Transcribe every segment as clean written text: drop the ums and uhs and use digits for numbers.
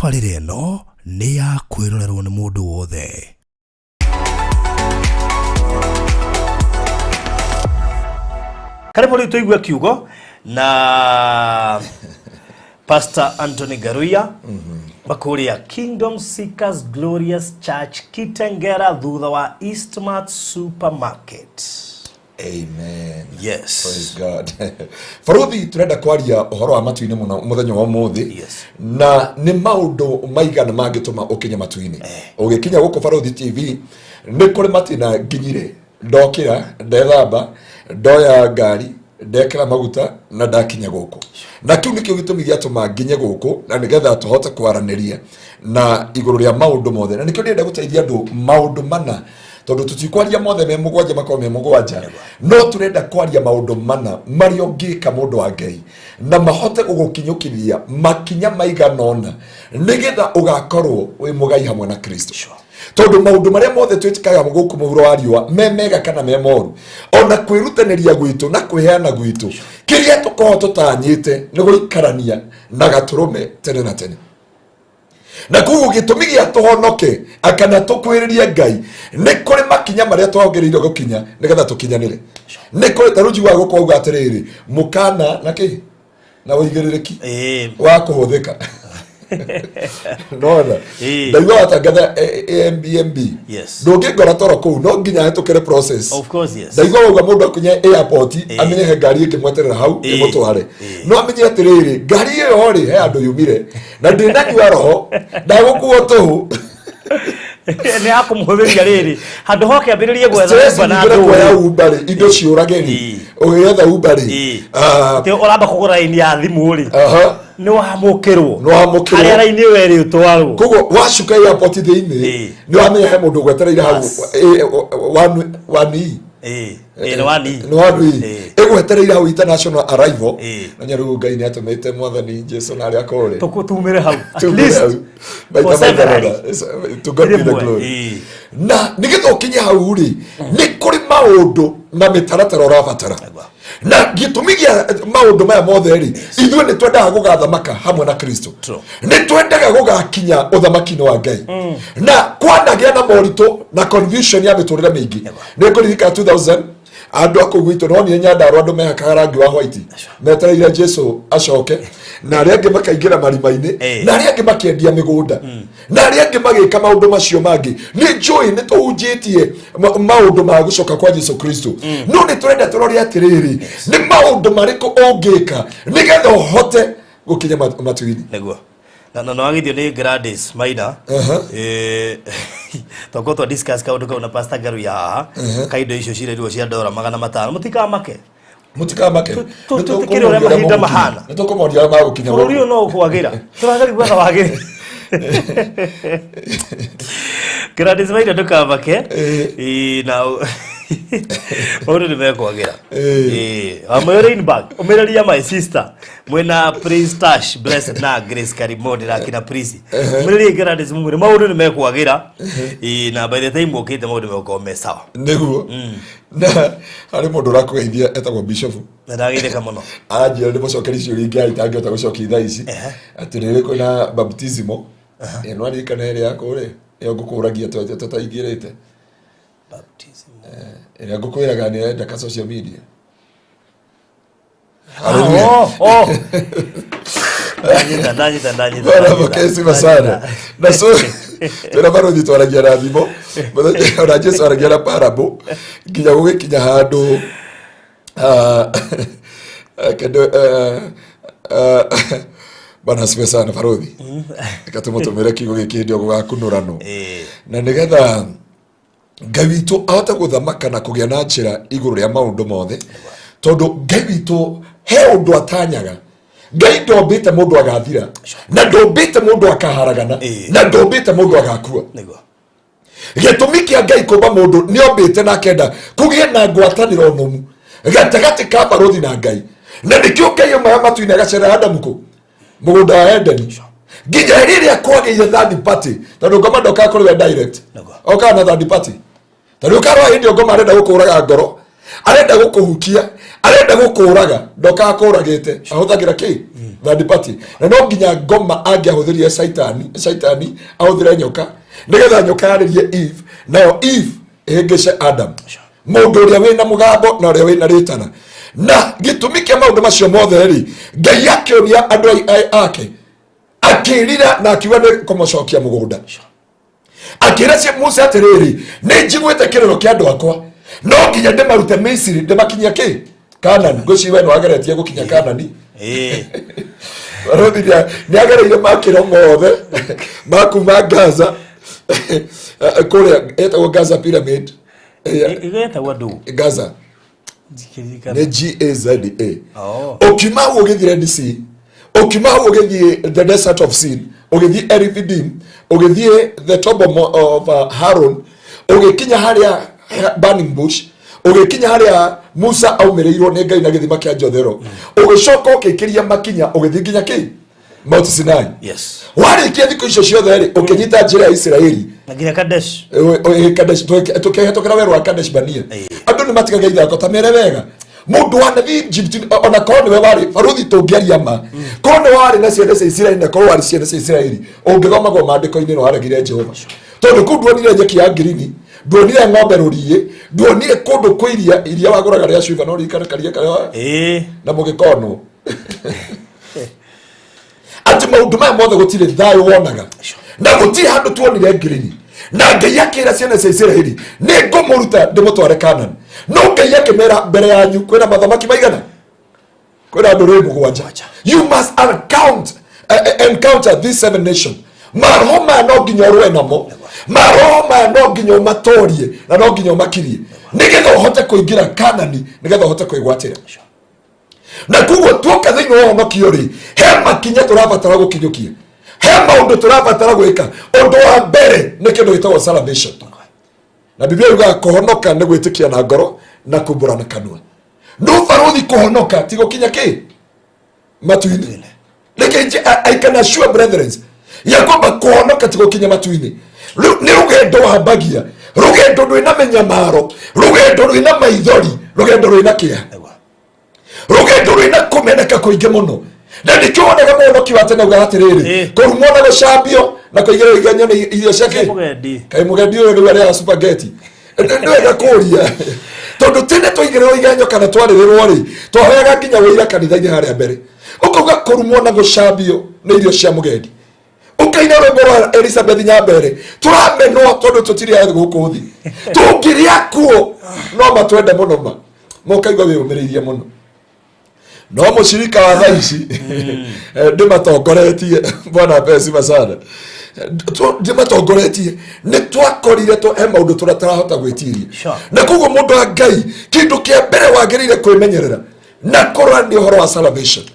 Tabarĩra ĩno nĩ ya kwĩrorerwo nĩ mũndũ wothe. Karibu rĩu tũigue kiugo na Pastor Anthony Ngaruiya makũrĩa Kingdom Seekers Glorious Church, Kitengera, thutha wa Eastmart Supermarket. Amen. Yes. Praise God. Baruthi, turenda kwaria ũhoro wa matu-inĩ mũno mũthenya wa ũmũthĩ. Yes. Na nĩ maũndũ maigana mangĩtũma ũkinye matu-inĩ. Ũgĩkinya gũkũ Baruthi TV nĩ kũrĩ matina nginyire, ndokĩra, ndethamba, ndoya ngari, ndekĩra maguta na ndakinya gũkũ, na kĩu nĩkĩo gĩtũmi gĩatũma nginye gũkũ, na nĩgetha tũhote kwaranĩria na igũrũ rĩa maũndũ mothe, na nĩkĩo ndĩrenda gũteithia andũ maũndũ mana, tondũ tũtikwaria mothe me mũgwanja, makorwo me mũgwanja, no tũrenda kwaria maũndũ mana marĩa ũngĩka, mũndũ wa Ngai, na mahote gũgũkinyũkithia makinya maigana ũna nĩgetha ũgakorwo wĩ mũgai hamwe na Kristo. Tondũ maũndũ marĩa mothe twĩtĩkaga gũkũ mũhuro wa riũa, me mega kana me moru, ona kwĩrutanĩria gwitũ na kwĩheana gwitũ, kĩrĩa tũkoragwo tũtanyĩte nĩ gũikarania na Gatũrũme tene na tene. Na koguo gĩtũmi gĩa tũhonoke kana tũkwĩrĩrie Ngai, nĩ kũrĩ makinya marĩa twagĩrĩire gũkinya nĩgetha tũkinyanĩre. Nĩ kũrĩ ta rĩu njiguaga gũkũ auga atĩrĩrĩ, mũkana na kĩ na ũigĩrĩrĩki wa kũhũthĩka nona. Ndaigua watangatha Airbnb. Ndũngĩngora toro kũu, no nginya hetũkĩre process. Of course, yes. Ndaigua wauga mũndũ akinye airport, amenye he ngari ĩngĩmweterera hau ĩmũtware, no amenye atĩrĩrĩ, ngari ĩyo rĩ, he andũ yumire na ndĩnanyua roho ndagũkuo tũhũ. Nĩ akũmũhũthĩria rĩrĩ handũ hoke ambĩrĩrie gwetha Stress Uber na nyingĩ na andũ kuoya rĩ. Uber rĩ, indo ciũrage rĩ, ũgĩetha Uber rĩ. Atĩ ũramba kũgũra raini ya thimũ rĩ, nĩ wamũkĩrwo. Nĩ wamũkĩrwo. Harĩa raini ĩyo ĩrĩ ũtwarwo. Koguo wacuka airport thĩinĩ, nĩ wamenya he mũndũ ũgwetereire hau. One Ĩĩ, nĩ wani. Nĩ wani ĩgwetereire hau international arrival. Na nyaru Ngai nĩ atũmĩte Mwathani Jesu na arĩa kũrĩ Tũkumĩre hau at Tumĩre least hau. Maita for maigana severally. ũna. To God be the Rĩmwe, glory. Na nĩgetha ũkinye hau rĩ, nĩ kũrĩ maũndũ na mĩtaratara ũrabatara, na gĩtũmi gĩa maũndũ maya mothe rĩ, ithuĩ nĩ twendaga gũgathamaka hamwe na Kristo. Nĩ twendaga gũgakinya ũthamaki-inĩ wa Ngai, na kwanagĩa na moritũ na confusion ya mĩtũrĩre mĩingĩ. Nĩ ngũririkana 2000, andũ a kũu gwitũ nonire Nyandarua andũ mehakaga rangi wa white metereire Jesu acoke, na arĩa angĩ makaingĩra marima-inĩ, na arĩa angĩ makĩendia mĩgũnda, na arĩa angĩ magĩka maũndũ macio mangĩ. Nĩ njũĩ nĩ tũhunjĩtie maũndũ ma gũcoka kwa Jesu Kristo, no nĩ tũrenda tũrore atĩrĩrĩ, nĩ maũndũ marĩkũ ũngĩka nĩgetha ũhote gũkinya matu-inĩ. Nĩguo na nĩwagithio nĩ Gladys Maina. Twakorwo twa discuss kaũndũ kau na Pastor Ngaruiya haha, ka indo icio cirerirwo cia ndora 500. Mũtikamake. Mũtikamake. Tũtikĩrĩ ũrĩa mahinda mahana. Nĩ tũkũmoria ũrĩa magũkinya. Bũrũri ũyũ no ũkwagĩra, tũrageria gwetha wagĩrĩ. Gladys Maina, ndũkamake. Na maũndũ nĩ mekwagĩra. Amwe Rainbag ũmĩrĩria, my sister, mwĩna Prince Tash Blessed na Grace Karimoni na kina Prince, ũmĩrĩria Gladys, mumwĩre maũndũ nĩ mekwagĩra. Na by the time ũkĩte, maũndũ megũkorwo me sawa. Nĩguo, na harĩ mũndũ ũrakũgeithia etagwo Bishop. Na ndageithĩka mũno. Aranjĩra nĩ mũcokeri ciũria ingĩ itangĩhota gũcokia thaa ici, atĩ nĩ rĩ kwĩna baptismo ĩno, aririkana ĩrĩa ya kũrĩa ĩyo ngũkũragia tũtaingĩrĩte. Baptism. Ĩrĩa ngũkwĩraga nĩ enda ka social media. Oh. Ndanyita, ndanyita, ndanyita. Bwana Ndanyita. pokee sifa sana. Na so twĩna barothi twaragia na thimo. Mũthenya ona Jesu aragia na parable nginya gũgĩkinya handũ, kĩndũ, Bwana asifiwe sana. Barothi, reke tũmũtũmĩre kiugo gĩkĩ hĩndĩ ĩyo gũgakunũranwo, na nĩgetha Ngai witũ ahote gũthamaka na kũgĩa na njĩra igũrũ rĩa maũndũ mothe, tondũ Ngai witũ he ũndũ atanyaga. Ngai ndombĩte mũndũ agathira, na ndombĩte mũndũ akaharagana, na ndombĩte mũndũ agakua. Gĩtũmi kĩa Ngai kũmba mũndũ, nĩ ombĩte na akenda kũgĩe na ngwatanĩro nũmu gatagatĩ ka barũthi na Ngai, na nĩkĩo Ngai aumaga matu-inĩ agacerera Adamu kũ mũgũnda wa Edeni, nginya rĩrĩa kwagĩire third party, tondũ ngoma ndokaga kũrĩ we direct, okaga na third party. Tondũ ũkarora hĩndĩ ĩyo ngoma arenda gũkũraga ngoro. Arenda gũkũhukia, arenda gũkũraga, ndokaga kũragĩte, ahũthagĩra kĩ? Third party. Na no nginya ngoma angĩahũthĩrire Caitani, Caitani ahũthĩre nyoka nĩgetha nyoka yarĩrie Eve, nayo Eve ĩhĩngĩce Adam, mũndũ ũrĩa wĩna mũgambo na ũrĩa wĩna rĩtana. Na gĩtũmi kĩa maũndũ macio mothe rĩ, Ngai akĩonia andũ ake, akĩrira na akiuga nĩ kũmũcokia mũgũnda. Akĩra Musa atĩrĩrĩ, nĩ njiguĩte kĩrĩro kĩa andũ akwa, no nginya ndĩmarute Misiri ndĩmakinyia kĩ? Kanani. Ngwĩciria we nĩwageretie gũkinya Kanani. Barothi nĩ agereire makĩro mothe ma kuma Gaza kũrĩa ĩtagwo Gaza Pyramid. Ĩgetagwo ndũ? Gaza. Ndikĩririkana. Nĩ Gaza. Oh. Ũkiuma hau ũgĩthiĩ Red Sea, ũkiuma hau ũgĩthiĩ the desert of Sin, ũgĩthiĩ Erifidim, ũgĩthiĩ the tomb of Haron, ũgĩkinya harĩa burning bush, ũgĩkinya harĩa Musa aumĩrĩirwo nĩ Ngai na gĩthima kĩa Jothero, ũgĩcoka ũkĩkĩria makinya ũgĩthiĩ nginya kĩ? Mount Sinai. Warĩkia thikũ icio ciothe rĩ, ũkĩnyita njĩra ya Isiraeli. Na nginya Kadesh. Kadesh, tũkĩhetũkĩra werũ wa Kadesh Barnea. Andũ nĩ matigaga ithako ta mere wega. Mũndũ wa nathi Egypt, ona korwo nĩwe warĩ baruthi, tũngĩaria ma, korwo nĩ warĩ na ciana cia Isiraeli, na korwo warĩ ciana cia Isiraeli, ũngĩthomagwo maandĩko-inĩ no waregire Jehova, tondũ kũu nduonire nyeki ya ngirini, nduonire ng'ombe rũriĩ, nduonire kũndũ kwĩ iria, iria wagũraga rĩa cuba, no ririkane karia karĩa na mũgĩkonwo atĩ maũndũ maya mothe gũtirĩ thayũ wonaga na gũtirĩ handũ tuonire ngirini. Na Ngai akĩra ciana cia Isiraeli, nĩ ngũmũruta ndĩmũtware Kanani. No Ngai akĩmera, mbere yanyu kwĩna mathamaki maigana? Kwĩna ndũrĩrĩ 7. You must encounter these seven nation. Maroho maya no nginya ũrũe namo, maroho maya no nginya ũmatorie na no nginya ũmakirie nĩgetha ũhote kũingĩra Kanani, nĩgetha ũhote kwĩgwatĩra. Na koguo tuoka thĩinĩ wa ũhonokio rĩ, he makinya tũrabatara gũkinyũkia, he maũndũ tũrabatara gwĩka. Ũndũ wa mbere nĩ kĩndũ gĩtagwo salvation, na Biblia yugaga kũhonoka nĩ gwĩtĩkia na ngoro na kumbũra na kanua. No barothi, kũhonoka ti gũkinya kĩ? Matu-inĩ. Reke I can assure brethren ya kwamba kũhonoka ti gũkinya matu-inĩ. Rĩu nĩ rũgendo wambagia, rũgendo rwĩna mĩnyamaro, rũgendo rwĩna maithori, rũgendo rwĩna kĩeha, rũgendo rwĩna kũmeneka kũingĩ mũno. Na nĩkĩo wonaga mũhonoki wa tene augaga atĩrĩrĩ, kũrumwo na gũcambio na kũigĩrĩrwo igenyo nĩ irio cia kĩ? Mũgendi. Kaĩ mũgendi ũyũ rĩu arĩaga spaghetti? Nĩ wega kũria, tondũ tene twaigĩrĩrwo igenyo kana twarĩrĩrwo rĩ, twahoyaga nginya wĩira kanitha-inĩ harĩa mbere, ũkauga kũrumwo na gũcambio nĩ irio cia mũgendi. Ũkaina rwĩmbo rwa Elizabeth Nyambere, tũramenwo tondũ tũtirĩ a gũkũ thĩ, tũngĩrĩa kuo no matwende mũno, ma mokaigua wĩyũmĩrĩirie mũno. No mũcirika wa thaa ici ndĩmatongoretie, bwana apewe sifa sana, ndĩmatongoretie nĩ twakorire he maũndũ tũtarahota gwĩtiria. Na koguo mũndũ wa Ngai, kĩndũ kĩa mbere wagĩrĩire kwĩmenyerera na kũrora nĩ ũhoro wa salvation.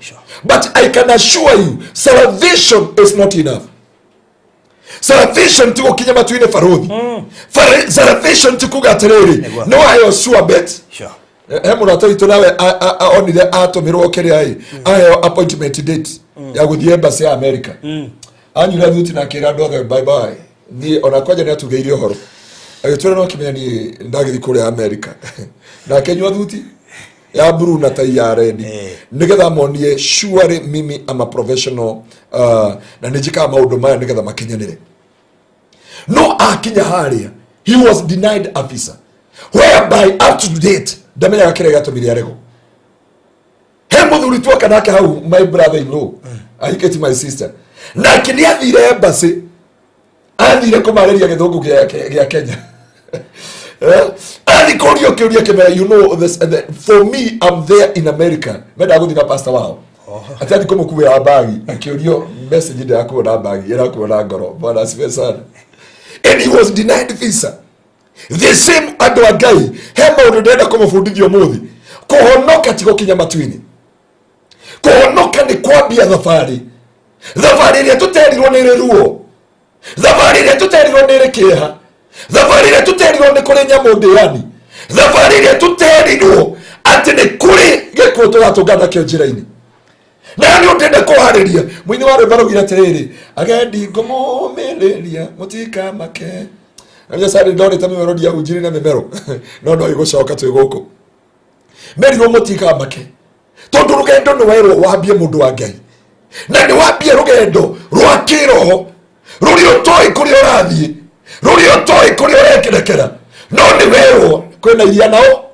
But I can assure you, salvation is not enough. Salvation ti gũkinya matu-inĩ, barothi. Salvation ti kuga atĩrĩrĩ, nĩ waheo sure bet. He mũrata witũ nawe onire atũmĩrwo kĩrĩa ĩ, aheo appointment date ya gũthiĩ embassy ya America, anyura thuti na akĩra andũ othe, "Bye bye." Niĩ ona kwanja nĩ atugĩire ũhoro, agĩtwĩra no kĩmenya niĩ ndagĩthiĩ kũrĩa America, na akĩnyua thuti ya blue na tai ya red nĩgetha monie, surely mimi am a professional, na nĩ njĩkaga maũndũ maya nĩgetha makinyanĩre. No akinya harĩa, he was denied a visa, whereby up to date ndamenyaga kĩrĩa gĩatũmire aregwo. He mũthuri tuoka nake hau, my brother in law ahikĩti my sister, nake nĩ athire embassy, athire kũmarĩria gĩthũngũ gĩa Kenya. Athi kũrio kĩũria kĩmera, you know this, for me, I'm there in America, mendaga gũthiĩ na pastor wao, atĩ athi kũmũkuĩra mbagi, akĩũrio message ndĩrakuo na mbagi, ĩrakuo na ngoro. Bwana asifiwe sana. And he was denied visa. The same, andũ a Ngai, he maũndũ ndĩrenda kũmũbundithia ũmũthĩ. Kũhonoka ti gũkinya matu-inĩ. Kũhonoka nĩ kwambia thabarĩ, thabarĩ ĩrĩa tũterirwo nĩ ĩrĩ ruo, thabarĩ ĩrĩa tũterirwo nĩ ĩrĩ kĩeha, thabarĩ ĩrĩa tũterirwo nĩ kũrĩ nyamũ ndĩani, thabarĩ ĩrĩa tũterirwo atĩ nĩ kũrĩ gĩkuũ tũratũngana nakĩo njĩra-inĩ. Na nĩ ũndĩenda kũharĩria, mũini wa rwĩmbo araugire atĩrĩrĩ, agendi ngũmũmĩrĩria mũtikamake. Na nĩ ndonete mĩmero ndiahunjire na mĩmero, no no ĩgũcoka twĩ gũkũ. Merirwo mũtikamake tondũ rũgendo nĩ werwo wambie, mũndũ wa Ngai, na nĩ wambie rũgendo rwa kĩroho rũrĩa ũtoĩ kũrĩa ũrathiĩ, rũrĩa ũtoĩ kũrĩa ũrekerekera, no nĩ werwo kwĩna iria nao.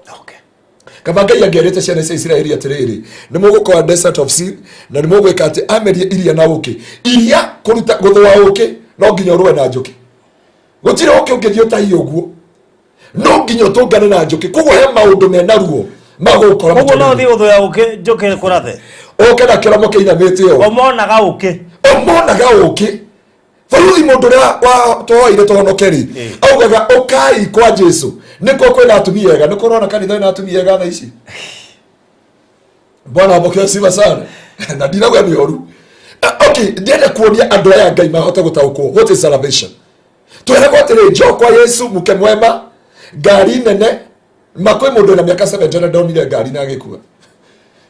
Kaba Ngai angĩerĩte ciana cia Isiraeli atĩrĩrĩ, nĩ mũgũkorwa desert of Sin na nĩ mũgwĩka atĩ, amerie iria na ũkĩ, iria kũruta gũthũa ũkĩ no nginya ũrũe na njũkĩ. Gũtirĩ ũkĩ ũngĩthiĩ ũtahie ũguo, no nginya ũtũngane na njũkĩ. Koguo he maũndũ mena ruo magũkora. Koguo no thiĩ gũthũya ũkĩ, njũkĩ kũrathe. Ũke na kĩromo kĩinamĩte ũũ. Ũmonaga ũkĩ. Ũmonaga ũkĩ. Baruthi mũndũ ũrĩa wa twoire tũhonoke rĩ, augaga ũkai kwa Jesu nĩkuo kwĩna atumia ega. Nĩkuo ũrona kanitha ĩna atumia ega thaa ici. Bwana apokee sifa sana. Na ndirauga nĩ ũru. Okay, ndienda kuonia andũ aya Ngai mahote gũtaũkwo what is salvation. Twĩragwo atĩrĩ, njoo kwa Yesu mke mwema, ngari nene ma kwĩ mũndũ wĩna mĩaka 70 na ndonire ngari na agĩkua.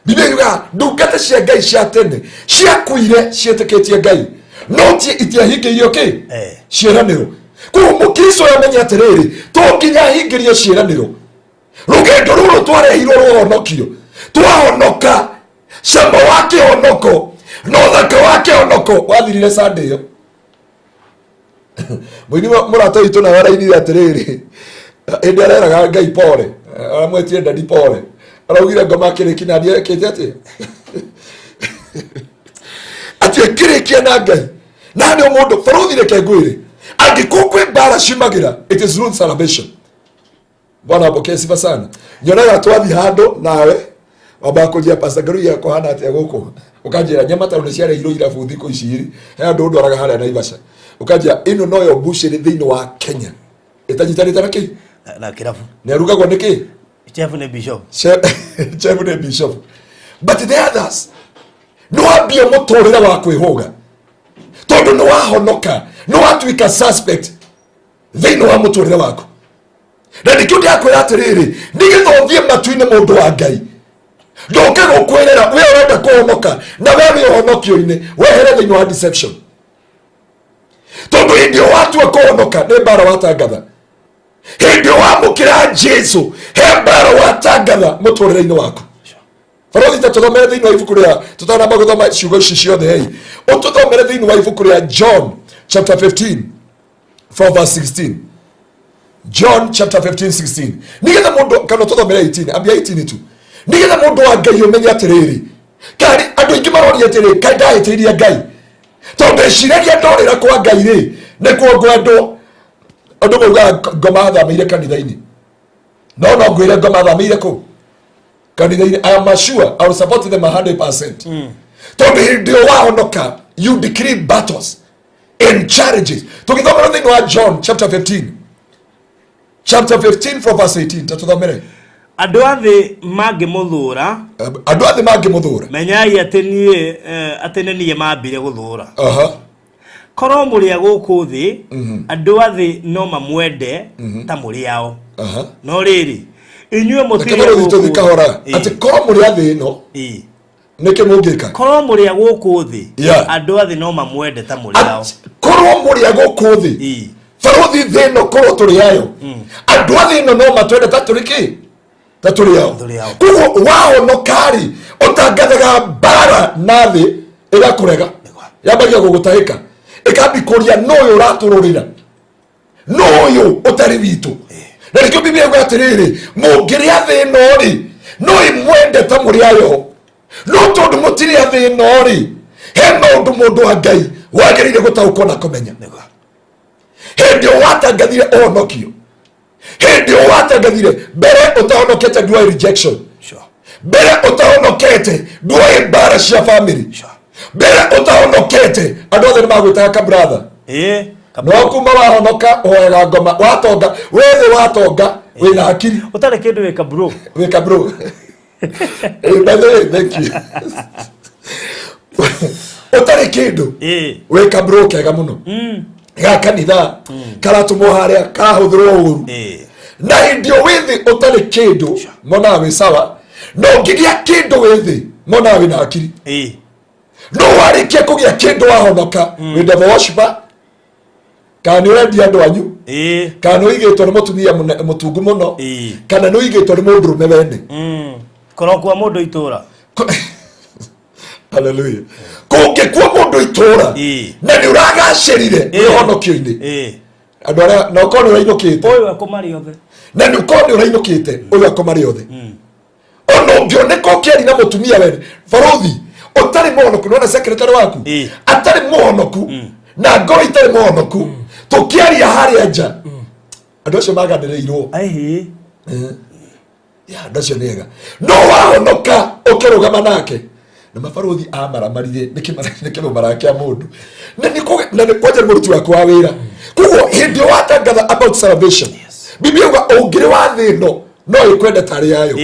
Biblia yugaga ndungata cia Ngai cia tene ciakuire ciĩtĩkĩtie Ngai, no ti itiahingĩirio kĩ? Ciĩranĩro. Koguo mũkristo amenye atĩrĩrĩ, to nginya ahingĩrio ciĩranĩro. Rũgendo rũrũ twarehirwo rũhonokio, twahonoka, cama wa kĩhonoko na ũthaka wa kĩhonoko wathirire Sunday ĩyo. Mũini wa mũrata witũ nawe arainire atĩrĩrĩ, hĩndĩ areraga Ngai pole, aramwĩtire ndadi pole, araugire ngoma akĩrĩki na ndiekĩte atĩ atĩ akĩrĩkia na Ngai na nĩ mũndũ baruthi. Reke ngwĩre, angĩkorwo kwĩ mbara ciumagĩra, it is not salvation. Bwana apokee sifa sana. Nyonaga twathi handũ nawe wambaga kũnjĩra, "Pastor Ngaruiya, kũhana atĩa gũkũ?" Ũkanjĩra nyama tondũ nĩ ciareirwo irabu thikũ ici rĩ, he andũ ndwaraga harĩa Naivasha. Ũkanjĩra ĩno noyo mbucĩrĩ thĩinĩ wa Kenya ĩtanyitanĩte na kĩ? Na kĩrabu. Nĩ arugagwo nĩ kĩ? Chef nĩ bishop. Chef nĩ bishop, but the others nĩ wambia mũtũrĩre wa kwĩhũga tondũ nĩ wahonoka, nĩ watuĩka suspect thĩinĩ wa mũtũrĩre waku. Na nĩkĩo ndĩrakwĩra atĩrĩrĩ, nĩgetha ũthiĩ matu-inĩ, mũndũ wa Ngai, ndũke gũkwĩrĩra we ũrenda kũhonoka na we wĩ ũhonokio-inĩ, wehere thĩinĩ wa deception, tondũ hĩndĩ ĩyo watua kũhonoka nĩ mbara watangatha. Hĩndĩ ĩyo wamũkĩra Jesu, he mbara watangatha mũtũrĩre-inĩ waku. Barothi, ta tũthomere thĩinĩ wa ibuku rĩa, tũtanamba gũthoma ciugo ici ciothe ĩ, ũtũthomere thĩinĩ wa ibuku rĩa John chapter 15 from verse 16. John chapter 15 16, nigetha mũndũ, kana tũthomere 18, ambia 18 tu, nigetha mũndũ wa Ngai ũmenye atĩrĩrĩ, kari andũ aingĩ maroria atĩrĩ, kaĩ ndahĩtĩirie Ngai? Tondũ eciragia ndorĩra kwa Ngai rĩ, nĩkuo ngwendwo. Andũ maugaga ngoma athamĩire kanitha-inĩ, no no ngwĩre ngoma athamĩire kũ kanitha-inĩ. I am sure I will support them 100%, tondũ hĩndĩ ĩyo wahonoka, you decree battles and challenges. Tũgĩthomera thĩinĩ wa John chapter 15, chapter 15 from verse 18, tatũthomere. Andũ a thĩ mangĩmũthũra, Andũ a thĩ mangĩmũthũra, menyai atĩ niĩ atĩ nĩ niĩ mambire gũthũra. Korwo mũrĩ a gũkũ thĩ, andũ a thĩ no mamwende ta mũrĩ ao. No rĩrĩ, inyuĩ reke mũtirĩ a barũthi gũkũ tũthi thĩ. Kahora. Atĩ korwo mũrĩ a thĩ ĩno, nĩkĩ mũngĩka? Korwo mũrĩ a gũkũ thĩ, andũ a thĩ no mamwende ta mũrĩ ao. Korwo mũrĩ a gũkũ thĩ, barũthi, thĩ ĩno korwo tũrĩ ayo, andũ a thĩ ĩno no matwende ta tũrĩ kĩ? Ta tũrĩ ao. Tũrĩ ao. Koguo wahonoka-rĩ, ũtangathaga mbara na thĩ ĩgakũrega, yambagia gũgũtahĩka, ĩkambi kũria nũ ũyũ ũratũrũrĩra, nũ ũyũ ũtarĩ witũ. Na nĩkĩo Biblia yuga atĩrĩrĩ, mũngĩrĩa thĩ ĩno rĩ, no ĩmwende ta mũrĩ ayo, no tondũ mũtirĩ a thĩ ĩno rĩ, he maũndũ, mũndũ wa Ngai, wagĩrĩire gũtaũkwo na kũmenya. Hĩndĩ ĩyo watangathire ũhonokio, hĩndĩ ĩyo watangathire, mbere ũtahonokete nduoĩ rejection. Mbere ũtahonokete nduoĩ mbara cia family. Mbere ũtahonokete andũ othe nĩ magwĩtaga kabratha. No kuma wahonoka, ũhoyaga ngoma, watonga, wĩthĩ watonga, wĩna hakiri. Ũtarĩ kĩndũ wĩka bro. Wĩka bro. Eh, by the way, thank you. Ũtarĩ kĩndũ, wĩka bro kega mũno ga kanitha, karatũmwo harĩa, karahũthĩrwo ũru. Na hĩndĩ ĩyo wĩ thĩ ũtarĩ kĩndũ, monaga wĩ sawa, no ũngĩgĩa kĩndũ wĩ thĩ, monaga wĩna hakiri. No warĩkia kũgĩa kĩndũ, wahonoka, wĩ devil worshiper, kana nĩ ũrendia andũ anyu, kana nĩ ũigĩtwo nĩ mũtumia mũtungu mũno, kana nĩ ũigĩtwo nĩ mũndũrũme wene. Kũrokua mũndũ itũra. Haleluya. Kũngĩkua mũndũ itũra na nĩ ũragacĩrire wĩhonokio-inĩ, andũ arĩa na ũkorwo nĩ ũrainũkĩte, ũyũ akũmarĩ othe, na nĩ ũkorwo nĩ ũrainũkĩte, ũyũ akũmarĩ othe. Ona ũngĩoneka ũkĩaria na mũtumia wene barothi ũtarĩ mũhonoku, nona secretary waku atarĩ mũhonoku na ngoro itarĩ mũhonoku, tũkĩaria harĩa nja, andũ acio maganĩrĩirwo. Aihi. Ya, andũ acio nĩ ega, no wahonoka ũkĩrũgama nake na mabarothi amaramarire nĩ kĩmũmara kĩa mũndũ na nĩ na nĩ kwanja nĩ mũruti waku wa wĩra. Koguo hĩndĩ ĩyo watangatha about salvation, Biblia yuga ũngĩrĩ wa thĩ ĩno no ĩkwenda tarĩ yayo.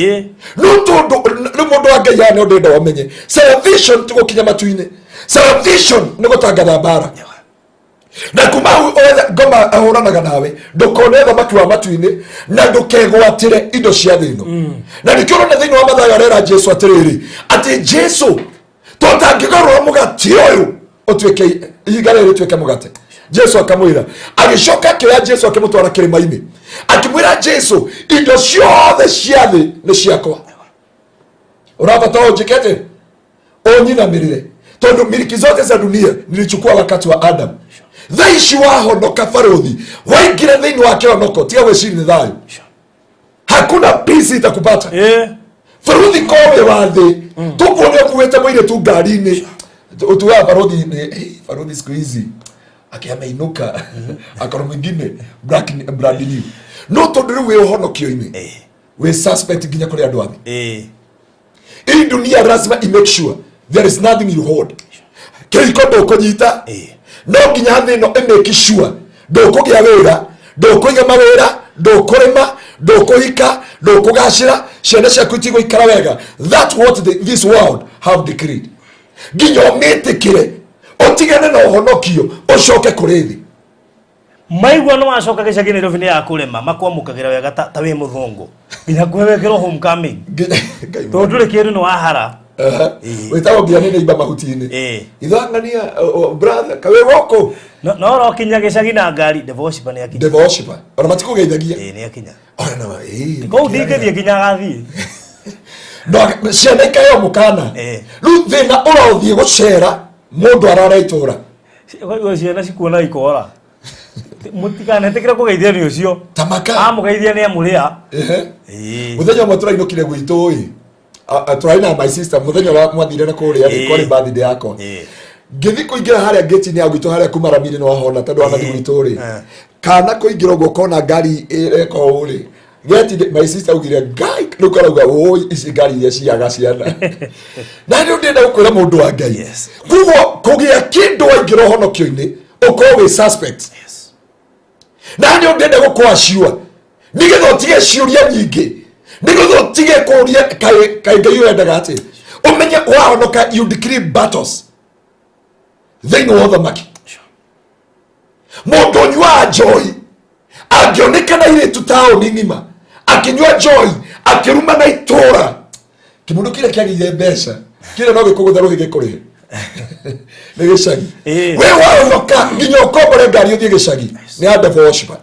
No tondũ rĩu mũndũ wa Ngai aya nĩ ndĩrenda ũmenye, salvation ti gũkinya matu-inĩ, salvation nĩ gũtangatha mbara na kuma hau othe ngoma ahũranaga nawe ndũkone ũthamaki wa matu-inĩ na ndũkegwatĩre indo cia thĩ ĩno. Na nĩkĩo ũrona thĩinĩ wa Mathayo arera Jesu atĩrĩrĩ, atĩ Jesu tũtangĩgarũra mũgate ũyũ ũtuĩke ihiga rĩrĩ rĩtuĩke mũgate. Jesu akamwĩra, agĩcoka akĩoya Jesu akĩmũtwara kĩrĩma-inĩ, akĩmwĩra Jesu, indo ciothe cia thĩ nĩ ciakwa, ũrabatara ũnjĩke atĩ ũnyinamĩrĩre, tondũ miliki zote za dunia nilichukua wakati wa Adam. Thaa ici wahonoka barothi, waingĩra thĩinĩ wa kĩhonoko, tiga gwĩciria nĩ thayũ, hakuna peace itakupata. Barothi kowe wa thĩ tũkuone ũkuĩte mũirĩtu ngari-inĩ, utuaga barothi nĩ hey, barothi siku hizi akiameinuka akoro mwingine brand new, no tondũ rĩu wĩ ũhonokio-inĩ, wĩ suspect nginya kũrĩ andũ a thĩ. Hii dunia lazima i make sure there is nothing you hold. Kĩhiko ndũkũnyita, no nginya thĩ ĩno ĩ sure ndũkũgĩa wĩra, ndũkũiga mawĩra, ndũkũrĩma, ndũkũhika, ndũkũgacĩra, ciana ciaku itigũikara wega. That what this world have decreed, nginya ũmĩtĩkĩre, ũtigane na ũhonokio, ũcoke kũrĩ thĩ. Maigua nĩ wacoka gĩcagi Nairobi nĩ yakũrema, makwamũkagĩra wega ta wĩ mũthũngũ, nginya kuhe wekĩrwo homecoming, tondũ ndũrĩ kĩndũ nĩ wahara. Wĩtagwo nginya nĩ neighbor mahuti-inĩ. Ithang'ania brother kawĩ gũkũ. No ũrokinya gĩcagi na ngari, the worshipper nĩ akinya. The worshipper ona matikũgeithagia. Ĩĩ, nĩ akinya. Ona na ĩĩ. Kũu ndingĩthiĩ nginya agathiĩ. No ciana ikaheo mũkana. Rĩu thĩna ũrothiĩ gũcera mũndũ arara itũra. Ũkaigua ciana cikuona ikora, mũtikanetĩkĩre kũgeithio nĩ ũcio. Tamaka. Amũgeithia nĩ amũrĩa. Mũthenya ũmwe tũrainũkire gwitũ ĩ, tũrarĩ na my sister, mũthenya ũrĩa mwathire na kũrĩa rĩ, kwarĩ birthday yakwa. Ngĩthiĩ kũingĩra harĩa gate-inĩ ya gwitũ harĩa kuma rami-inĩ, nĩ wahona tondũ wanathi gwitũ rĩ, kana kũingĩra ũguo kona ngari ĩreka ũũ rĩ gate, my sister augire ngai rĩu karauga ũĩ ici ngari iria ciaga ciana. Na nĩ ndĩrenda gũkwĩra mũndũ wa Ngai, koguo kũgĩa kĩndũ waingĩra ũhonokio-inĩ ũkorwo wĩ suspect. Na nĩ ũndĩenda gũkwaciua nĩgetha ũtige ciũria nyingĩ, nĩgetha ũtige kũria kaĩ kaĩ Ngai ũrendaga atĩ ũmenye wahonoka, you decree battles thĩinĩ wa ũthamaki. Mũndũ ũnyuaga njohi angĩonekana irĩtu taũni ng'ima akĩnyua njohi akĩruma na itũra, kĩmũndũ kĩrĩa kĩagĩire mbeca kĩrĩa no gĩkũgũtha rũhĩ gĩkũrĩhe nĩ gĩcagi. We wahonoka nginya ũkombore ngari ũthiĩ gĩcagi nĩ ya devil worshiper.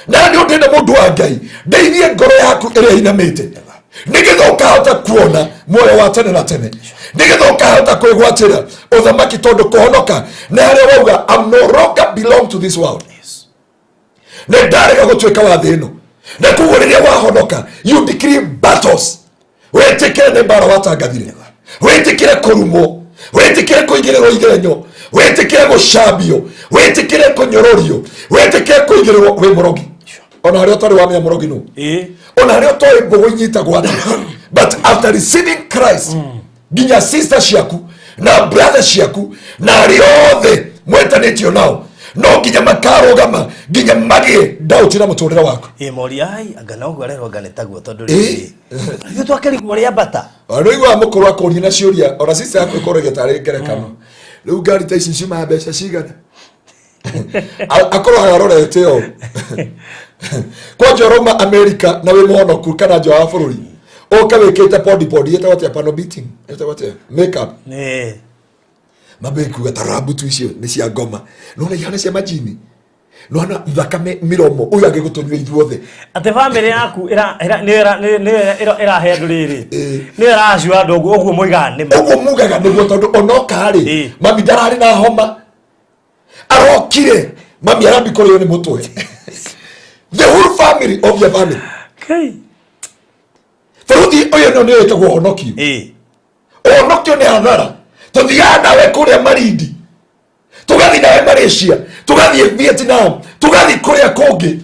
Na nĩ ũndĩenda mũndũ wa Ngai ndeithie ngoro yaku ĩrĩa inamĩte, nĩgetha ũkahota kuona muoyo wa tene na tene, nĩgetha ũkahota kwĩgwatĩra ũthamaki, tondũ kũhonoka nĩ harĩa wauga, I'm no longer belong to this world, nĩ ndarega gũtuĩka wa thĩ ĩno. Na koguo rĩrĩa wahonoka, you decree battles, wĩtĩkĩre nĩ mbara watangathire, wĩtĩkĩre kũrumwo, wĩtĩkĩre kũigĩrĩrwo igenyo, wĩtĩkĩre gũcambio, wĩtĩkĩre kũnyũrũrio, wĩtĩkĩre kũigĩrĩrwo wĩ mũrogi, ona harĩa ũtarĩ wamenya mũrogi nũ, ona harĩa ũtoĩ mbũgũ inyitagwo atĩa. But after receiving Christ, nginya sister ciaku na brother ciaku na arĩa othe mwetanĩtio nao no nginya makarũgama nginya magĩe doubt na mũtũrĩre waku. Ĩĩ, moria ai anga no ũguo arerwo, anga nĩ taguo, tondũ rĩrĩ ithuĩ twakĩrigwo rĩambata. Ona ũiguaga mũkũrũ akũria na ciũria, ona sister yaku ĩkũragia tarĩ ngerekano, rĩu ngari ta ici ciumaga mbeca cigana? Akorwo arorete ũũ kwanja ũrauma America na wĩ mũhonoku kana nja wa bũrũri, ũke wĩkĩte podi podi ĩtagwo atĩa, pano beating ĩtagwo atĩa, makeup, mambe kuga tarabu tu icio nĩ cia ngoma, nona ihana cia majini. Nona thakame miromo ũyũ angĩgũtũnyua ithuothe. Atĩ bamĩrĩ yaku nĩyo ĩrahe andũ rĩrĩ, Ĩĩ. nĩyo ĩracua andũ ũguo ũguo moigaga nĩma. Ũguo mugaga nĩguo, tondũ onoka rĩ, Ĩĩ. mami ndararĩ na homa, arokire mami arambi kũrĩo nĩ mũtwe, the whole family of your family. Kai. Bũrũri ũyũ no nĩyo ĩtagwo ũhonokio. Ũhonokio nĩ hathara. Tũthiaga nawe kũrĩa Malindi, tũgathiĩ nawe Malaysia, tũgathiĩ Vietnam, tũgathiĩ kũrĩa kũngĩ.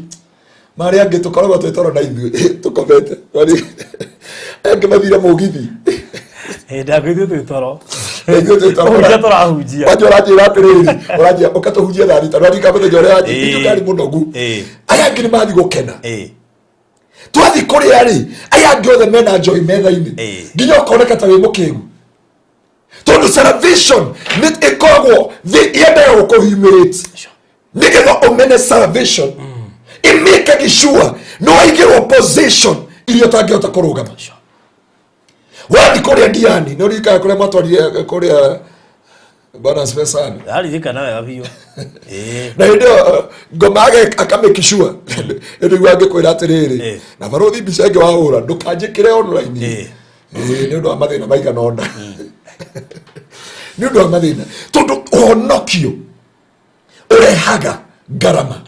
Marĩa angĩ tũkoragwo twĩ toro na ithuĩ tũkomete. Angĩ mathire mũgithi. Ndakwĩthuĩ twĩ toro. Ithuĩ twĩ toro. Kũhunjia tũrahunjia. Wanja ũranjĩra atĩrĩrĩ, ũranjĩra ũkatũhunjia thaa 6, ũrarika mũthenya ũrĩa wanjĩra Ĩĩ. ndarĩ mũnogu. Ĩĩ. Aya angĩ nĩ mathiĩ gũkena. Twathiĩ kũrĩa rĩ, aya angĩ othe mena njohi metha-inĩ, nginya ũkoneka ta wĩ mũkĩgu, tondũ salvation nĩ ĩkoragwo thĩ yendaga gũkũhumiliate nĩgetha ũmene. Salvation ĩmĩkagi sure nĩ waigĩrwo position iria ũtangĩhota kũrũgama. Wathiĩ kũrĩa Diani, nĩ ũririkanaga kũrĩa matwarire kũrĩa? Bwana asifiwe sana. Ndaririkana wega biũ. Na hĩndĩ ĩyo ngoma akamĩkicua ĩndĩ angĩkwĩra atĩrĩrĩ, na barũthi, mbica ĩngĩ wahũra ndũkanjĩkĩre online. Ĩĩ, nĩ ũndũ wa mathĩna maigana ũna, nĩ ũndũ wa mathĩna, tondũ ũhonokio ũrehaga ngarama.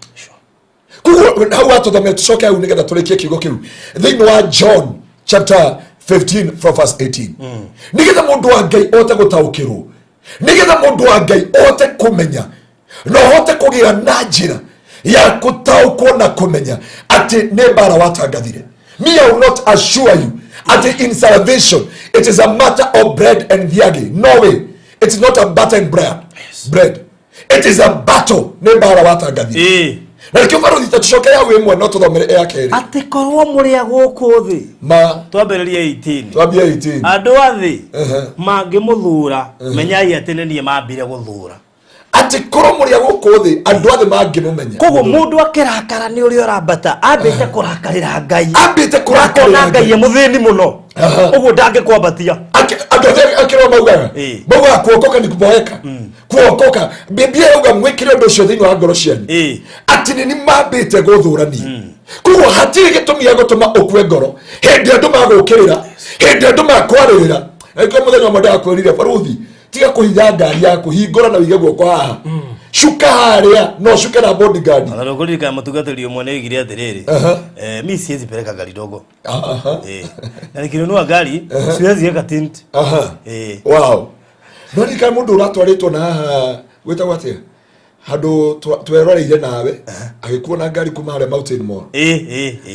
Koguo hau watũthomera, tũcoke hau nĩgetha tũrĩkie kiugo kĩu thĩinĩ wa John chapter 15 from verse 18, nĩgetha mũndũ wa Ngai ote gũtaũkĩrwo, nĩgetha mũndũ wa Ngai ote kũmenya na ũhote kũgĩa na njĩra ya gũtaũkwo na kũmenya atĩ nĩ mbara watangathire. Me, I will not assure you atĩ in salvation it is a matter of bread and thiagi. No way. It is not a butter and bread. Bread, it is a battle. Nĩ mbara watangathire. Na nĩkĩo barothi ta tũcoke hau ĩmwe, no tũthomere ya kerĩ. Atĩ korwo mũrĩ a gũkũ thĩ. Ma. Twambĩrĩrie 18. Twambie 18. Andũ a thĩ mangĩmũthũra, menyai atĩ nĩ niĩ mambire gũthũra. Atĩ korwo mũrĩ a gũkũ thĩ, andũ othe mangĩmũmenya. Koguo mũndũ akĩrakara nĩ ũrĩa ũrambata, ambĩte kũrakarĩra Ngai. Ambĩte kũrakarĩra Akona Ngai Ngai. e mũthĩni mũno. Ũguo ndangĩkwambatia. Andũ othe akĩrwo maugaga, maugaga kuokoka ni kuboeka, kuokoka. Biblia yauga mwĩkĩre ũndũ ũcio thĩinĩ wa ngoro cianyu, atĩ nĩ nĩ mambĩte gũthũrania. Koguo hatirĩ gĩtũmi gĩa gũtũma ũkue ngoro hĩndĩ andũ magũkĩrĩra, hĩndĩ andũ makwarĩrĩra. Angĩkorwo mũthenya ũmwe ndakwĩrire, baruthi, tiga kũhitha ngari yaku, hingũra na wĩige guoko haha, cuka harĩa, no cuke na bodyguard. Ona ndũkũririkana mũtungatĩri ũmwe nĩ oigire atĩrĩrĩ, mi siwezi peleka gari dogo. Na nikinunua gari siwezi weka tint. Wow, no ririkana mũndũ ũratwarĩtwo na haha gwĩtagwo atĩa, handũ tweroreire nawe, agĩkuo na ngari kuma harĩa Mountain Mall,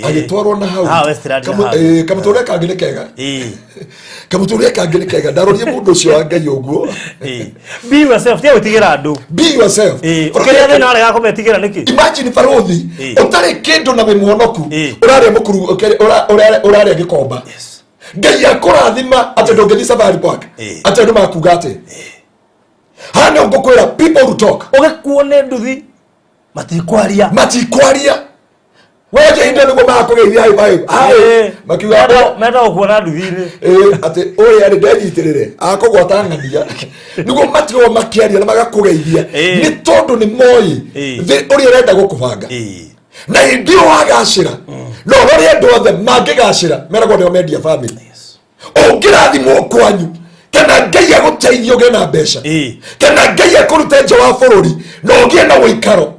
agĩtwarwo na hau. Haha Westland hau. Kamũtũrĩre kangĩ nĩ kega. Kamũtũrĩre kangĩ nĩ kega. Ndarorie mũndũ ũcio wa Ngai ũguo. Be yourself, tiga gwĩtigĩra andũ. Be yourself. Ũkĩrĩa thĩna warega kũmetigĩra nĩkĩ? Imagine barothi, ũtarĩ kĩndũ na wĩ mũhonoku, ũrarĩa mũkuru, ũrarĩa gĩkomba. Ngai akũrathima atĩ ndũngĩthiĩ safari park, atĩ andũ makuga atĩ haha nĩ ngũkwĩra, people will talk. Ũgĩkuo nĩ nduthi matikwaria. Matikwaria wenje indo nĩguo magakũgeithia hai hai hai. Makiuga Menda gũkuona nduthi-inĩ. Atĩ ũrĩa rĩ ndenyitĩrĩre akũgwata ng'ania, nĩguo matigwo makĩaria na magakũgeithia, nĩ tondũ nĩ moĩ thĩ ũrĩa ũrenda gũkũbanga. Na hĩndĩ ĩyo wagacĩra, no ũrore andũ othe mangĩgacĩra meragwo nĩo mendia family. Ũngĩrathimwo kwanyu, kana Ngai agũteithie ũgĩe na mbeca, kana Ngai akũrute nja wa bũrũri na ũgĩe na ũikaro,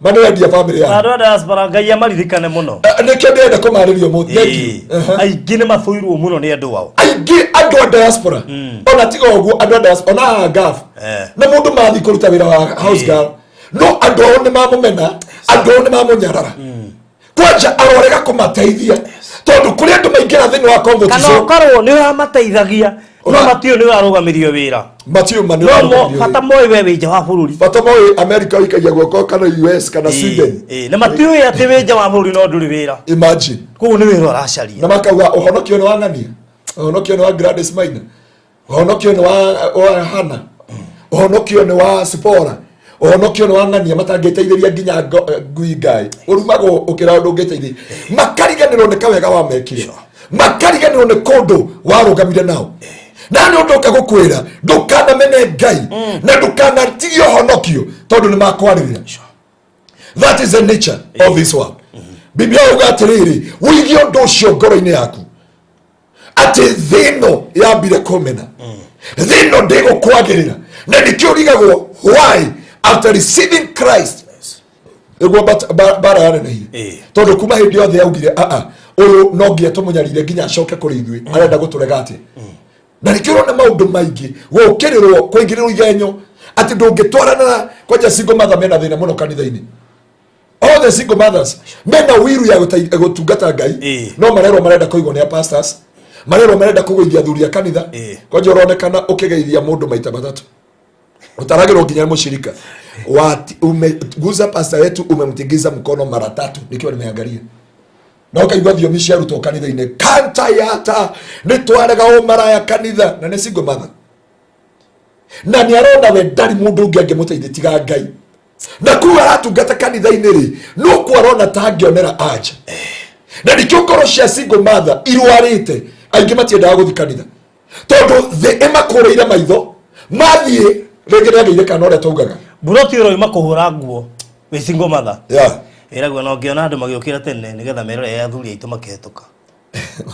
ma nĩ wendia family yaku. Andũ a diaspora, Ngai amaririkane mũno. Nĩkĩo ndĩrenda kũmarĩria ũmũthĩ. Thank you. Aingĩ nĩ mathũirwo mũno nĩ andũ ao. Aingĩ andũ a diaspora, ona tiga ũguo, andũ a diaspora ona haha Gulf, na mũndũ mathiĩ kũruta wĩra wa house girl, no andũ ao nĩ mamũmena, andũ ao nĩ mamũnyarara, kwanja arorega kũmateithia, tondũ kũrĩ andũ maingĩra thĩinĩ wa comfort Kana zone. ũkorwo nĩ ũramateithagia, no matiũĩ nĩ ũrarũgamĩrio wĩra. Matiũĩ ma nĩ No mo ũrarũgamĩrio bata wĩra. moĩ we wĩ nja wa bũrũri. Bata moĩ America ũikagia guoko, kana US, kana Sweden. Na matiũĩ atĩ wĩ nja wa bũrũri no ndũrĩ wĩra. Imagine. Koguo nĩ wĩra ũracaria. Na makauga ũhonokio nĩ wa ng'ania, ũhonokio nĩ wa Gladys Maina, ũhonokio nĩ wa Hana, ũhonokio nĩ wa Sipora, ũhonokio nĩ wa ng'ania matangĩteithĩria nginya ngui ngai ũrumagwo ũkĩra ndũngĩteithĩria. Makariganĩrwo nĩ kawega wamekire, makariganĩrwo nĩ kũndũ warũgamire nao. Na nĩ ũndũ ũka gũkwĩra, ndũkanamene Ngai na ndũkanatigie ũhonokio tondũ nĩ makwarĩrĩra. That is the nature of this world. Biblia yauga atĩrĩrĩ, ũige ũndũ ũcio ngoro-inĩ yaku atĩ thĩ ĩno yambire kũmena, thĩ ĩno ndĩgũkwagĩrĩra. Na nĩkĩo ũrigagwo why after receiving Christ nĩguo mbara yanenehire. Tondũ kuma hĩndĩ yothe yaugire aa ũyũ no nginya tũmũnyarire nginya acoke kũrĩ ithuĩ, arenda gũtũrega atĩ. Na nĩkĩo ũrona maũndũ maingĩ gũkĩrĩrwo, kũingĩrĩrwo igenyo atĩ ndũngĩtwarana na kwanja. Single mother mena thĩna mũno kanitha-inĩ. All the single mothers mena wiru ya gũtungata Ngai, no marerwo marenda kũigwo nĩ a pastors, marerwo marenda kũgũithia athuri a kanitha. Kwanja ũronekana ũkĩgeithia mũndũ maita matatũ, utaragĩrwo nginya nĩ mũshirika. Umeguza pasta wetu, umemtingiza mkono mara tatu, nikiwa nimeangalia na ũkaigua thiomi ciarutwo kanitha-inĩ kanta yata nĩ twarega ũmaraya kanitha. Na nĩ single mother, na nĩ arona we ndarĩ mũndũ ũngĩ angĩmũteithia tiga Ngai, na kuu aratungata kanitha-inĩ rĩ, no kuo arona ta angĩonera anja. Na nĩkĩo ngoro cia single mother irwarĩte. Aingĩ matiendaga gũthiĩ kanitha tondũ thĩ ĩmakũrĩire maitho mathiĩ rĩngĩ nĩ agĩire kana ũrĩa taugaga. Buroti ũroima kũhũra nguo wĩ single mother, Yeah. ĩragwo na ũngĩona andũ magĩũkĩra tene nĩgetha merore athuri aitũ makĩhetũka.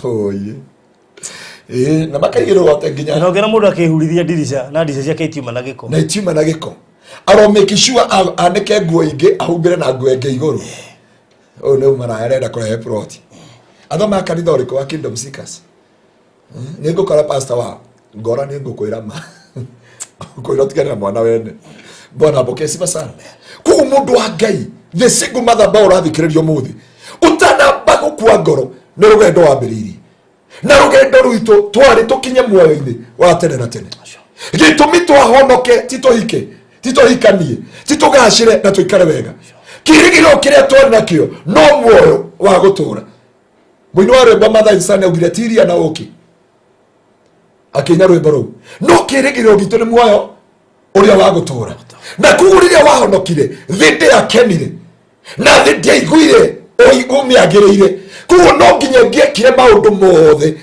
Oye. Ĩĩ, na makaigĩrĩrwo atĩ nginya Na ũngĩona mũndũ akĩhurithia ndirica na ndirica ciake itiuma na gĩko. Na itiuma na gĩko, aro make sure anĩke nguo ingĩ, ahumbĩre na nguo ĩngĩ igũrũ. Ũyũ nĩ maraya arenda kũrehe plot. Athomaga kanitha ũrĩkũ wa Kingdom Seekers? Nĩ ngũkora pastor wao ngora, nĩ ngũkwĩra ma ngũkwĩra ũtigane na mwana wene. Bwana apokee sifa sana. Koguo mũndũ wa Ngai, the single mother ba ũrathikĩrĩria ũmũthĩ, ũtanamba gũkua ngoro, nĩ rũgendo wambĩrĩirie, na rũgendo rwitũ twarĩ tũkinye muoyo-inĩ wa tene na tene. Gĩtũmi twahonoke ti tũhike, ti tũhikanie, ti tũgacĩre na tũikare wega. Kĩrĩgĩrĩro kĩrĩa twarĩ nakĩo no muoyo wa gũtũũra. Mũini wa rwĩmbo Mathai Sane augire tiria na ũkĩ akĩina rwĩmbo rũu, no kĩrĩgĩrĩro gitũ nĩ muoyo ũrĩa wa gũtũũra. Na koguo rĩrĩa wahonokire, thĩ ndĩakenire na thĩ ndĩaiguire ũmĩagĩrĩire. Koguo no nginya ngĩekire maũndũ mothe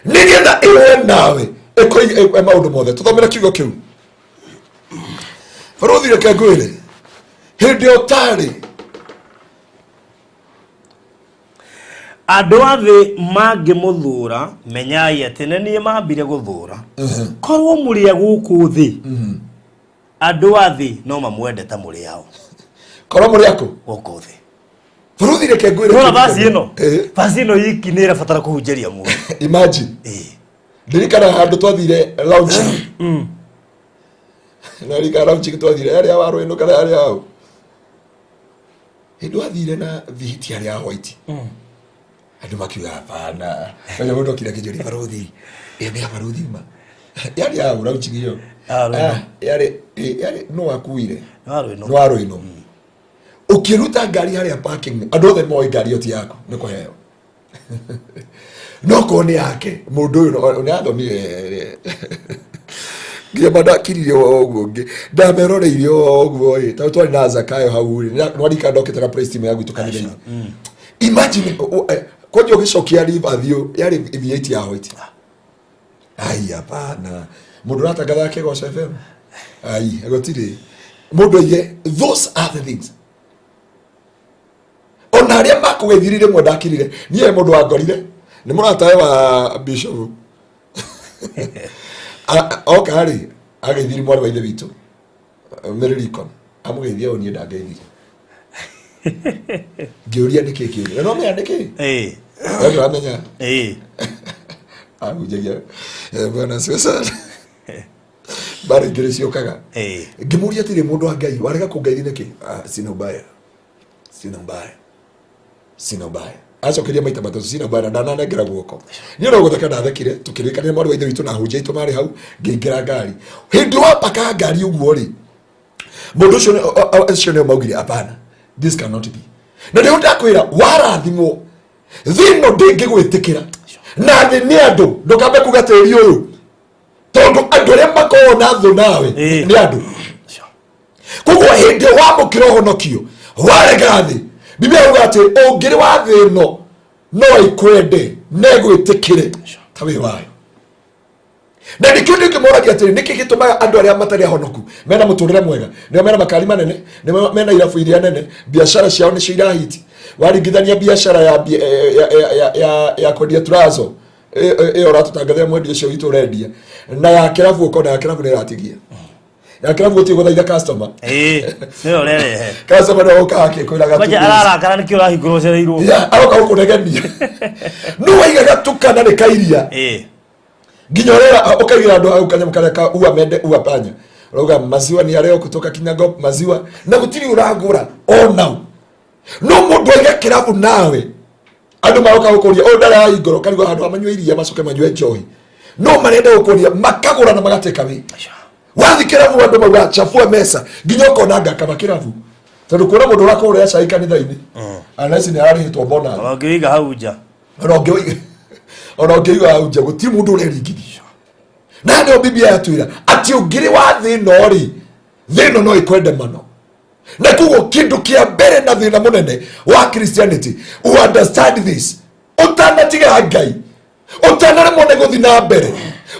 nĩgetha ĩwe nawe ĩkũige maũndũ mothe. Tũthomere kiugo kĩu, barũthi. Reke ngwĩre, hĩndĩ ĩyo ũtarĩ Andũ a thĩ mangĩmũthũra, menyai atĩ nĩ niĩ mambire gũthũra. Korwo mũrĩ a gũkũ thĩ, andũ a thĩ no mamwende ta mũrĩ ao. Korwo mũrĩ akũ? Gũkũ thĩ. Barũthi, reke ngwĩre Nona kĩndũ basi kĩmwe. ĩno, basi ĩno iki nĩ ĩrabatara kũhunjĩria mũndũ. Imagine, ndirikana handũ twathire launching, na ririkana launching twathire yarĩ ya warũĩnũ kana yarĩ ya hĩndĩ wathire na vihiti yarĩ ya white. Andũ makiuga hapana. Menya mũndũ okire akĩnjũria, "Barũthi, ĩyo nĩ ya barũthi ma?" Yarĩ ya ũ launching ĩyo? Ya Rwĩnũ. Ah, yarĩ yarĩ no akuire. Nĩ wa Rwĩnũ. Nĩ wa Rwĩnũ. Ũkĩruta ngari harĩa parking, andũ othe moĩ ngari ĩyo ti yaku, nĩ kũheo. No korwo nĩ yake mũndũ ũyũ nĩ athomire nginya mandakirire o ũguo ndameroreire o ũguo ĩ, tondũ twarĩ na Zakayo hau rĩ, nwarika ndokĩte na praise team ya gwitũ kanitha-inĩ. Imagine, kwanja ũgĩcokia ribathiũ yarĩ V8 ya white. Ai, hapana, mũndũ ũratangatha Kĩgoco FM, ai, gũtirĩ mũndũ aige. Those are the things. Ona arĩa makũgeithiri rĩmwe ndakirire niĩ. Mũndũ wangorire nĩ mũratawe wa bishop. Oka rĩ, ageithiri mwarĩ wa ithe witũ Mary Lincoln, amũgeithia ũũ, niĩ ndangeithirie. Ngĩũria nĩkĩ kĩũria, na no menya nĩkĩ. We ndũramenya. Ahunjagia, "Bwana asifiwe sana." Mbara ingĩ nĩ ciũkaga. Ngĩmũria atĩrĩ, "Mũndũ wa Ngai, warega kũngeithia nĩkĩ?" "Ah, sina ubaya, sina ubaya, sina ubaya." Acokeria maita matatũ, "Sina ubaya," na ndananengera guoko. Niĩ no gũtheka ndathekire. Tũkĩrĩkanĩra, mwarĩ wa ithe witũ na ahunjia aitũ marĩ hau. Ngĩingĩra ngari. Hĩndĩ wapaka ngari ũguo rĩ, mũndũ ũcio acio nĩo maugire hapana, this cannot be. Na nĩho ndakwĩra warathimwo, thĩ ĩno ndĩngĩgwĩtĩkĩra. Na thĩ nĩ andũ, ndũkambe kuga tĩri ũyũ, tondũ andũ arĩa makoragwo na thũ nawe nĩ andũ. Koguo hĩndĩ ĩyo wamũkĩra ũhonokio, warega thĩ. Biblia yauga atĩ ũngĩrĩ wa thĩ ĩno, no ĩkwende na ĩgwĩtĩkĩre ta wĩ wayo. Na nĩkĩo ndĩngĩmoragia atĩrĩ, nĩkĩ gĩtũmaga andũ arĩa matarĩ ahonoku mena mũtũrĩre mwega? Nĩo mena makari manene, nĩo mena irabu iria nene, biacara ciao nĩcio irahiti. Waringithania biacara ya, ya, ya, ya, ya, ya kwendia turazo ĩyo ũratũtangathĩra mwendia ũcio witũ ũrendia na ya kĩrabu, ũkona ya kĩrabu nĩ ĩratigia ya kĩrabu gũtirĩ gũthaitha customer. Ĩĩ, nĩwe ũrerehe. Customer nĩwe ũkaga akĩkwĩraga. Kwanja ararakara nĩkĩo ũrahingũrwo ũcereirwo. Yeah, aroka gũkũnegenia nĩ waigaga tukana nĩ kairia. Nginya ũrera ũkaigĩra andũ hau kanyamũ karĩa ka ua mende ua panya, ũrauga maziwa ni areo kutoka Kinyago maziwa, na gũtirĩ ũragũra ona no mũndũ aiga kĩrabu nawe andũ maroka gũkũria ũyũ ndarĩ ahingũra, ũkarigwo handũ ha manyue iria macoke manyue njohi, no marenda gũkũria makagũra na magateka wĩ wathi kĩrabu andũ mauga chafua mesa, nginya ũkona ngakama kĩrabu tondũ kuona mũndũ ũrakũgũrĩra cai kanitha-inĩ unless nĩ ararĩhĩtwo bonus. Ona ũngĩiga hau nja. Ona ũngĩiga hau nja gũtirĩ mũndũ ũreringithia. Na nĩo Biblia yatwĩra atĩ ũngĩrĩ wa thĩ ĩno rĩ, thĩ ĩno no ĩkwende mano. Na koguo kĩndũ kĩa mbere na thĩna mũnene wa Christianity, you understand this, ũtanatiga Ngai, ũtanaremwo nĩ gũthiĩ na mbere,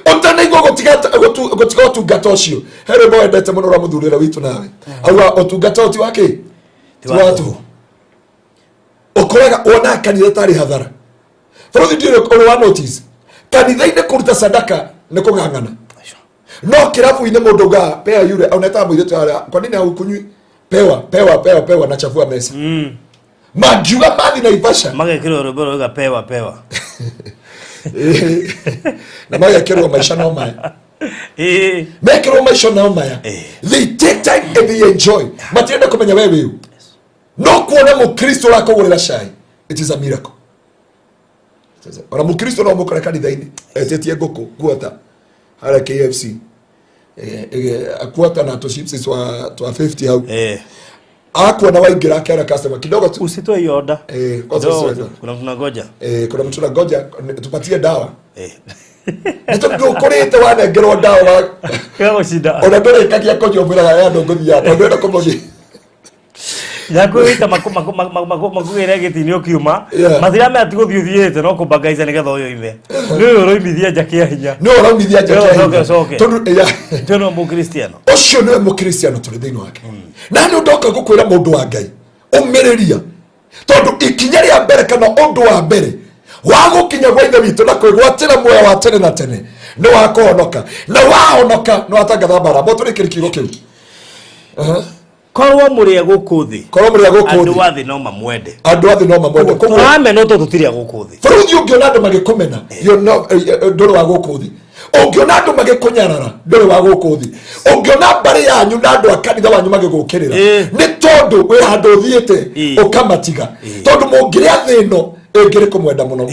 ũtanaigua gũtiga ũtungata ũcio, he rwĩmbo wendete mũno rwa mũthuri ũrĩa witũ nawe auga ũtungata ũyũ ti wa kĩ, ti wa tũhũ. Ũkoraga wonaga kanitha tarĩ hathara. Bũrũri ndiũĩ ũrĩ wa notice kanitha-inĩ kũruta sadaka nĩ kũng'ang'ana, no kĩrabu-inĩ mũndũ ugaga pea yule onetaga mũirĩtu harĩa, kwa nini haukunywi? Pewa, pewa, pewa, pewa na chafua mesa. Mangiuga mathi Naivasha Magekĩrwo rwĩmbo rwauga pewa pewa. Na magekĩrwo maica no maya. Mekĩrwo maica no maya. They take time and they enjoy, matirenda kũmenya we wĩũ. No kuona mũkristo ũrakũgũrĩra cai, it is a miracle. Ona mũkristo no mũkore kanitha-inĩ etĩtie ngũkũ kuota harĩa KFC, akuota na tũchips twa 50 hau. Akuona waingĩra akera customer kidogo tu. Usitoe hiyo order. Kwanza Kidogo usitoe tu. Kuna mtu nangoja. Kuna mtu nangoja, tupatie dawa. Nĩ tondũ ũkũrĩte wanengerwo ndawa. Gagũcinda. Ona ndũrĩkagia kũnyua, mwĩraga ya ndũngũthiaga tondũ ndũrenda kũmũthiĩ. Nyakwĩita makugĩre gĩti-inĩ ũkiuma. Matiramenya ti gũthiĩ ũthiĩte no kũmbangaica nĩgetha ũyũ oime. Nĩ ũyũ ũroimithia nja kĩa hinya. Nĩ ũraumithia nja Nĩwe kĩa ũcoke hinya. ũcoke. Tondũ yeah. Ũcio no mũkristiano. Ũcio nĩwe mũkristiano tũrĩ thĩinĩ wake. Na nĩ ndoka gũkwĩra mũndũ wa Ngai, ũmĩrĩria, tondũ ikinya rĩa mbere kana ũndũ wa mbere wa gũkinya gwa Ithe witũ na kwĩgwatĩra muoyo wa tene na tene nĩ wa kũhonoka, na wahonoka nĩ watangatha mbara motũrĩkĩri kiugo kĩu. Aha. Korwo mũrĩ a gũkũ thĩ, korwo mũrĩ a gũkũ andũ thĩ, a thĩ no mamwende. Andũ a thĩ no mamwende. Koguo tũramena tondũ tũtirĩ a gũkũ thĩ. Bũrũri ũngĩona andũ magĩkũmena, you're ndũrĩ wa gũkũ thĩ. Ũngĩona andũ magĩkũnyarara, ndũrĩ wa gũkũ thĩ. Ũngĩona mbarĩ yanyu na andũ a kanitha wanyu magĩgũkĩrĩra, nĩ tondũ wĩ handũ ũthiĩte ũkamatiga, tondũ mũngĩrĩa thĩ ĩno ĩngĩrĩ kũmwenda mũno ma.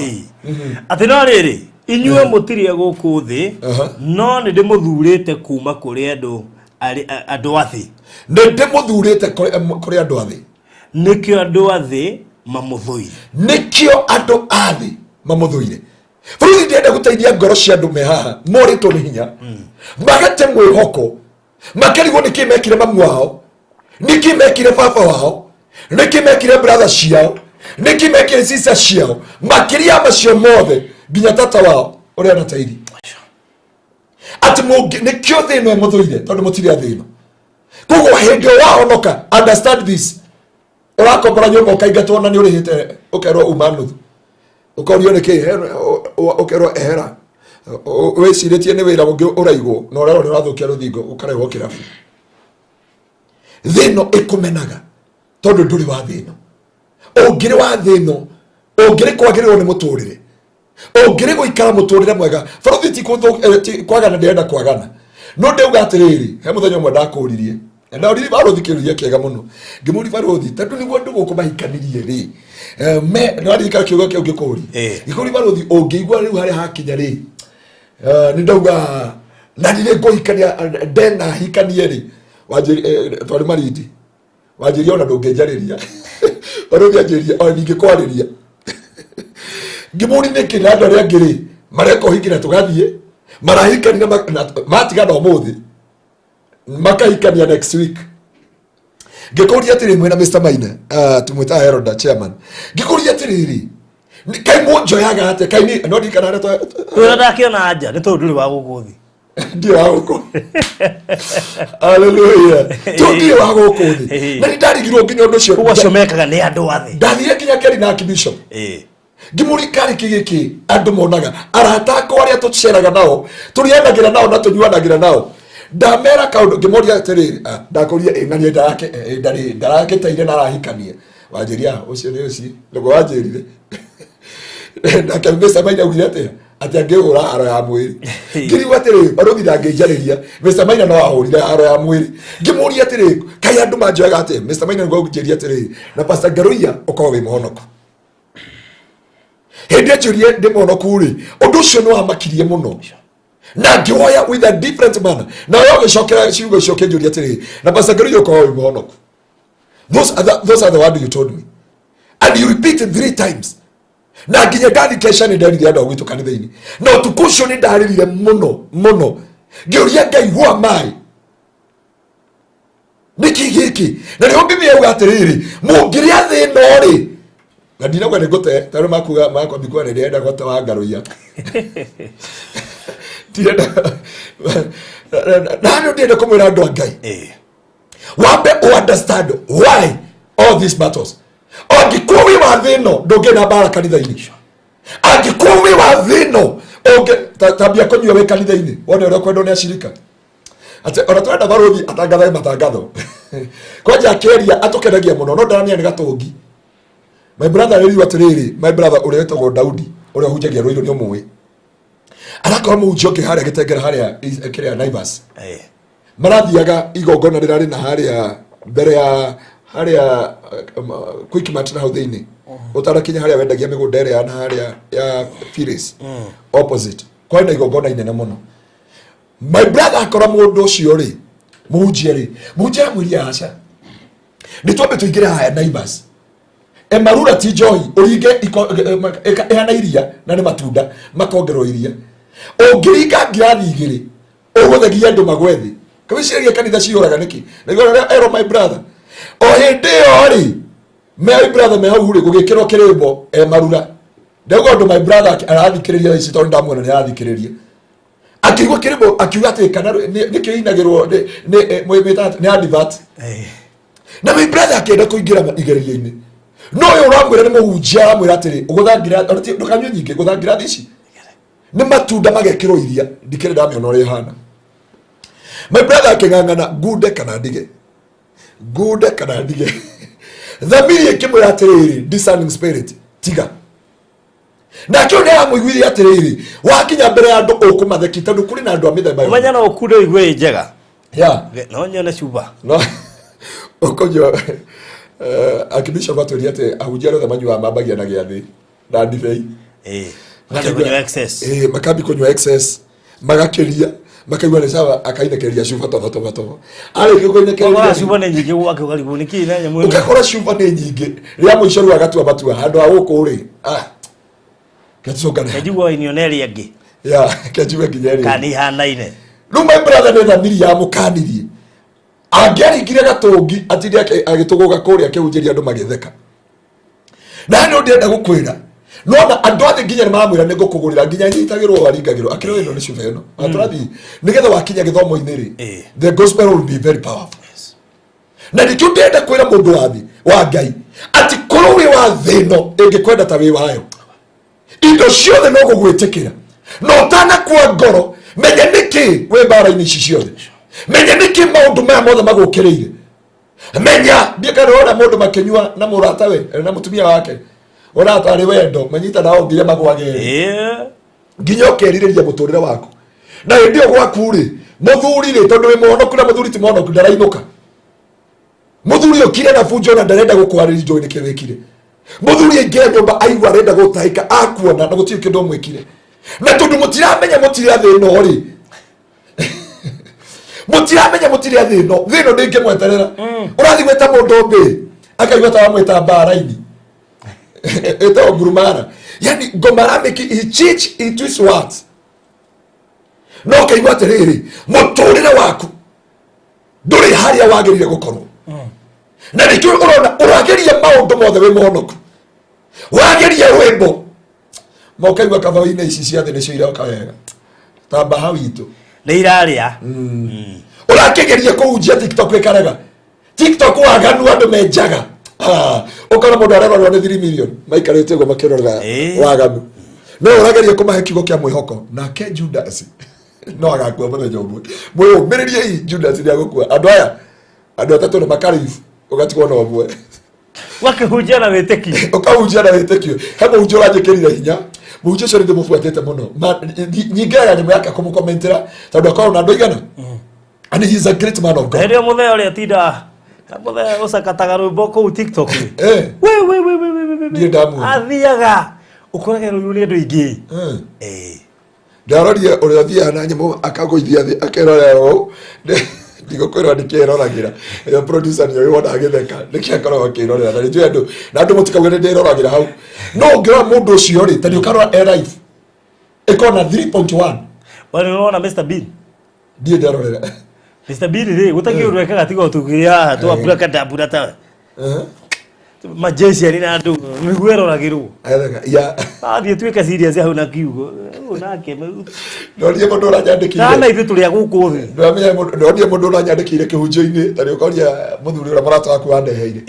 Atĩ no rĩrĩ, inyuĩ mũtirĩ a gũkũ thĩ, no nĩ ndĩmũthurĩte kuma kũrĩ andũ andũ a thĩ. Nĩ ndĩmũthurĩte kũrĩ andũ a thĩ. Nĩkĩo andũ a thĩ mamũthũire. Nĩkĩo andũ a thĩ mamũthũire. Bũrũri ndĩrenda gũteithia ngoro cia andũ me haha morĩtwo nĩ hinya, magate mwĩhoko, makarigwo nĩkĩ mekire mamu wao, nĩkĩ mekire baba wao, nĩkĩ mekire brother ciao, nĩkĩ mekire sister ciao, makĩria ya macio mothe nginya tata wao ũrĩa anatairi atĩ nĩkĩo thĩ ĩno ĩmũthũire, tondũ mũtirĩ a thĩ ĩno. Koguo hĩndĩ ĩyo wahonoka, understand this, ũrakombora nyũmba ũkaingatwo na nĩ ũrĩhĩte, ũkerwo uma nuthu, ũkorio nĩ kĩ, ũkerwo ehera, wĩcirĩtie nĩ wĩra ũngĩ ũraigwo na ũrerwo nĩ ũrathũkia rũthingo, ũkarehwo kĩrabu. Thĩ ĩno ĩkũmenaga tondũ ndũrĩ wa thĩ ĩno. Ũngĩrĩ wa thĩ ĩno, ũngĩrĩ kwagĩrĩrwo nĩ mũtũrĩre, ũngĩrĩ gũikara mũtũrĩre mwega. Barothi ti ti kwagana, ndĩrenda kwagana, no ndĩuga atĩrĩrĩ, he mũthenya ũmwe ndakũririe na ndoririe barothi kĩũria kĩega mũno, ngĩmũria barothi, tondũ nĩguo andũ gũkũ mahikanirie rĩ, me nĩwaririkana kiugo kĩu ngĩkũria? Ngĩkũria barothi, ũngĩigua rĩu harĩa hakinya rĩ, nĩ ndauga na ndirĩ ngũhikania ndena hikanie rĩ, twarĩ Marindi, wanjĩria ona ndũngĩnjarĩria, barũthi anjĩria ona ndingĩkwarĩria. Ngĩmũria nĩkĩ, na andũ arĩa angĩ rĩ mareka ũhiki na tũgathiĩ marahikania na matigana ũmũthĩ makahikania next week. Ngĩkũria atĩrĩ, mwĩna Mr Maina, tũmwĩtaga Heroda chairman, ngĩkũria atĩrĩrĩ, kaĩ mũnjoyaga atĩa? Kaĩ no ndirikana harĩa Ũrĩa ndakĩona anja nĩ tondũ ndũrĩ wa gũkũ thĩ. Ndirĩ wa gũkũ. Haleluya. To ndirĩ wa gũkũ thĩ. Na nĩ ndarigirwo nginya ũndũ ũcio. Koguo acio mekaga nĩ andũ a thĩ. Ndathire nginya ngeri na archbishop. Ngĩmũria karĩ kĩ gĩkĩ andũ monaga arata akwa arĩa tũceraga nao, tũrĩanagĩra nao na tũnyuanagĩra nao. Ndamera kaũndũ ngĩmoria atĩrĩrĩ, ah, ndakũria ĩ ng'ania ndarake ĩ, ndarĩ ndarakĩteire na arahikania. Wanjĩria "Ah, ũcio nĩ ũcio nĩguo wanjĩrire. Nake Mr. Maina augire atĩa? Atĩ angĩhũra haro ya mwĩrĩ. Ngĩrigwo atĩrĩ, barũthi ndangĩnjarĩria. Mr. Maina no ahũrire haro ya mwĩrĩ. Ngĩmũria atĩrĩ, kaĩ andũ manjoyaga atĩa? Mr. Maina nĩguo anjĩria atĩrĩrĩ, na Pastor Ngaruiya ũkorwo wĩ mũhonoku. Hĩndĩ anjũrie ndĩ mũhonoku rĩ, ũndũ ũcio nĩ wamakirie mũno. Na ngĩwoya with a different manner. Na we ũgĩcokera ciugo icio ũkĩnjũria atĩrĩrĩ, na Pastor Ngaruiya ũkorwo wĩ mũhonoku. Those are the word you told me. And you repeated 3 times. Na nginya ndathi kesha nĩ nderire andũ a gwitũ kanitha-inĩ. Na ũtukũ ũcio nĩ ndarĩrire mũno mũno. Ngĩũria Ngai, who am I? Nĩkĩ gĩkĩ? Na nĩho Biblia yauga atĩrĩrĩ, mũngĩrĩa thĩ ĩno rĩ, na ndinauga nĩ ngũte, tondũ makuga makwambia kuga nĩ ndĩrenda gwata wa Ngaruiya. Ndirenda, na nĩ ndĩrenda kũmwĩra andũ a Ngai. Wambe u understand why all these battles. Angĩkorwo wĩ wa thĩ ĩno ndũngĩ na mbara kanitha-inĩ. Angĩkorwo wĩ wa thĩ ĩno tambia kũnyua wĩ kanitha-inĩ wone ũrĩa ũkwendwo nĩ acirika. Atĩ ona twenda barũthi atangathage matangatho. Kwanja akĩaria atũkenagia mũno no ndaramenya nĩ gatũngi. My brother rĩu atĩrĩrĩ, my brother ũrĩa wĩtagwo Daudi ũrĩa ũhunjagia Rũirũ nĩ ũmũĩ. Arakorwo mũhunjia ũngĩ harĩa Gĩtengera harĩa kĩrĩa Naivas. Marathiaga igongona rĩrarĩ na harĩa mbere ya harĩa Quickmart na hau thĩinĩ. Ũtanakinya harĩa wendagia mĩgũnda ĩrĩa ya na harĩa ya Phyllis. Opposite. Kwarĩ na igongona inene mũno. My brother akora mũndũ ũcio rĩ, mũhunjia rĩ, mũhunjia aramwĩria aca. Nĩ twambe tũingĩre haya Naivas. Emarura ti njohi, ũringe ĩhana iria na nĩ matunda makongerwo iria. Ũngĩringa ngirathi igĩrĩ ũgũthegia andũ magwe thĩ. Kawĩciragia kanitha cihũraga nĩkĩ? Na igũrũ rĩa ero my brother. O hĩndĩ ĩyo rĩ, my brother me hau rĩ, gũgĩkĩrwo kĩrĩmbo emarura. Ndauga ũndũ my brother arathikĩrĩria thaa ici tondũ ndamuona nĩ arathikĩrĩria. Akĩigua kĩrĩmbo akiuga atĩ kana nĩ kĩinagĩrwo nĩ advert. Na my brother akĩenda kũingĩra igerio-inĩ. No ũyũ ũramwĩra nĩ mũhunjia aramwĩra atĩrĩ, ũgũtha ngirathi, ona ti ndũkanyue nyingĩ, gũtha ngirathi ici. Nĩ matunda magekĩrwo iria, ndikĩrĩ ndamĩona ũrĩa ĩhana. My brother akĩng'ang'ana, ngunde kana ndige. Ngunde kana ndige. Thamiri ĩkĩmwĩra atĩrĩrĩ, discerning spirit, tiga. Nake ũyũ nĩ aramũiguithia atĩrĩrĩ, wakinya mbere ya andũ ũkũmatheki tondũ kũrĩ na andũ a mĩthemba yothe. Ũmenya no ũkunde ũigue ĩ njega. Yeah. No nyone cuba. No ũkũnyua, Archbishop atwĩrire atĩ ahunjia arĩa othe manyuaga mambagia na gĩathĩ na ndibei. Na Makambia kũnyua excess. Makambia kũnyua excess, magakĩria, makaigua nĩ sawa, akainekeria cuba tobo tobo tobo. Arĩkia kũinekeria Ũgakora cuba nĩ nyingĩ gwake ũkarigwo nĩ kĩĩ na nyamũ ĩno. Ũgakora cuba nĩ nyingĩ. Rĩa mũico rĩu agatua matua handũ ha gũkũ rĩ. Ketũcũngane. Kenjigua wainio na ĩrĩa ĩngĩ. Yeah, kenjigue nginya ĩrĩa Kana ĩngĩ. nĩ ihanaine. Rĩu my brother nĩ thamiri yamũkanirie. Angĩaringire gatũngi atinde agĩtũgũga kũrĩa akĩhunjĩria andũ magĩtheka. Na nĩ ndĩrenda gũkwĩra. Nona andũ othe nginya nĩ maramwĩra nĩ ngũkũgũrĩra nginya nyitagĩrwo aringagĩrwo akĩrwo ĩno nĩ cuba ĩno. Na tũrathiĩ nĩgetha wakinya gĩthomo-inĩ rĩ, the gospel will be very powerful. Na nĩkĩo ndĩrenda kwĩra mũndũ wa thĩ wa Ngai atĩ korwo wĩ wa thĩ ĩno ĩngĩkwenda ta wĩ wayo, indo ciothe no gũgwĩtĩkĩra, na ũtanakua ngoro menya nĩkĩ wĩ mbara-inĩ ici ciothe, menya nĩkĩ maũndũ maya mothe magũkĩrĩire. Menya ndiĩ kana ũrona mũndũ makĩnyua na mũratawe na mũtumia wake ũratarĩ wendo manyitana o nginya magwage nginya ũkerirĩria mũtũrĩre waku. Na hĩndĩ ĩyo gwaku rĩ, mũthuri rĩ, tondũ wĩ mũhonoku na mũthuri ti mũhonoku ndarainũka. Mũthuri okire na bunjo na ndarenda gũkwarĩria njũĩ nĩkĩ wĩkire. Mũthuri aingĩra nyũmba aigua arenda gũtahĩka akuona na gũtirĩ kĩndũ ũmwĩkire. Na tondũ mũtiramenya mũtirĩ a thĩ ĩno rĩ, mũtiramenya mũtirĩ a thĩ ĩno, thĩ ĩno ndĩngĩmweterera. Ũrathiĩ gwĩta mũndũ ũngĩ akaigua ta wamwĩta mbara-inĩ. Ĩtagwo ngurumara. Yani ngomaramĩki, he cheats, he twists words. No ũkaigua atĩrĩrĩ, mũtũrĩre waku ndũrĩ harĩa wagĩrĩire gũkorwo. Na nĩkĩo ũrona ũrageria maũndũ mothe wĩ mũhonoku. Wageria rwĩmbo, ma ũkaigua kaba wĩine ici cia thĩ nĩcio iroka wega. Ta mbaha witũ. Nĩ irarĩa. Ũrakĩgeria kũhunjia TikTok ĩkarega. TikTok waganu andũ menjaga. Ah, ũkona mũndũ arerorerwo nĩ 3 million maikarĩte ũguo makĩrorera waganu, no ũrageria kũmahe kiugo kĩa mwĩhoko. Nake Judas no agakua mũthenya ũmwe. Mwĩyũmĩrĩriei, Judas nĩ agũkua. Andũ aya, andũ atatũ nĩ makaribu, ũgatigwo na ũmwe. Wakĩhunjia na wĩtĩkio. Ũkahunjia na wĩtĩkio. He mũhunjia ũranjĩkĩrire hinya. Mũhunjia ũcio nĩ ndĩmũbuatĩte mũno. Nyingĩraga nyamũ yake kũmũkomentera tondũ akoragwo na andũ aigana, and he is a great man of God. Hĩndĩ ĩyo mũthee ũrĩa tinda mũthee ũcakataga rwĩmbo kũu TikTok. We we we we we we. Ndiĩ ndamuona. Athiaga ũkorage rũirwo nĩ andũ aingĩ. Ndarorie ũrĩa ũthiaga na nyamũ akagũithia thĩ akerorera ũũ. Ndigũkwĩrwo nĩkĩeroragĩra. Ĩyo producer nĩoĩ wona agĩtheka nĩkĩ akoragwo akĩrorera, na nĩnjũĩ andũ na andũ mũtikauge nĩ ndĩroragĩra hau. No ũngĩrora mũndũ ũcio rĩ, ta nĩ ũkarora e live ĩkona 3.1. We nĩ ũrona Mr Bean? Ndiĩ ndarorera. Mr Bean rĩ, gũtakĩrĩ ũndũ ekaga tiga ũtugire haha twa ta majeshi arĩ na andũ nĩguo eroragĩrwo. Agĩtheka ya. Athiĩ tuĩke serious hau na kiugo ũyũ nake. Ndonire mũndũ ũranyandĩkĩire. Kana ithuĩ tũrĩ a gũkũ thĩ. Ndamenya mũndũ, ndonire mũndũ ũranyandĩkĩire kĩhunjio-inĩ. Ta rĩ ũkoria mũthuri ũrĩa mũrata waku wandeheire.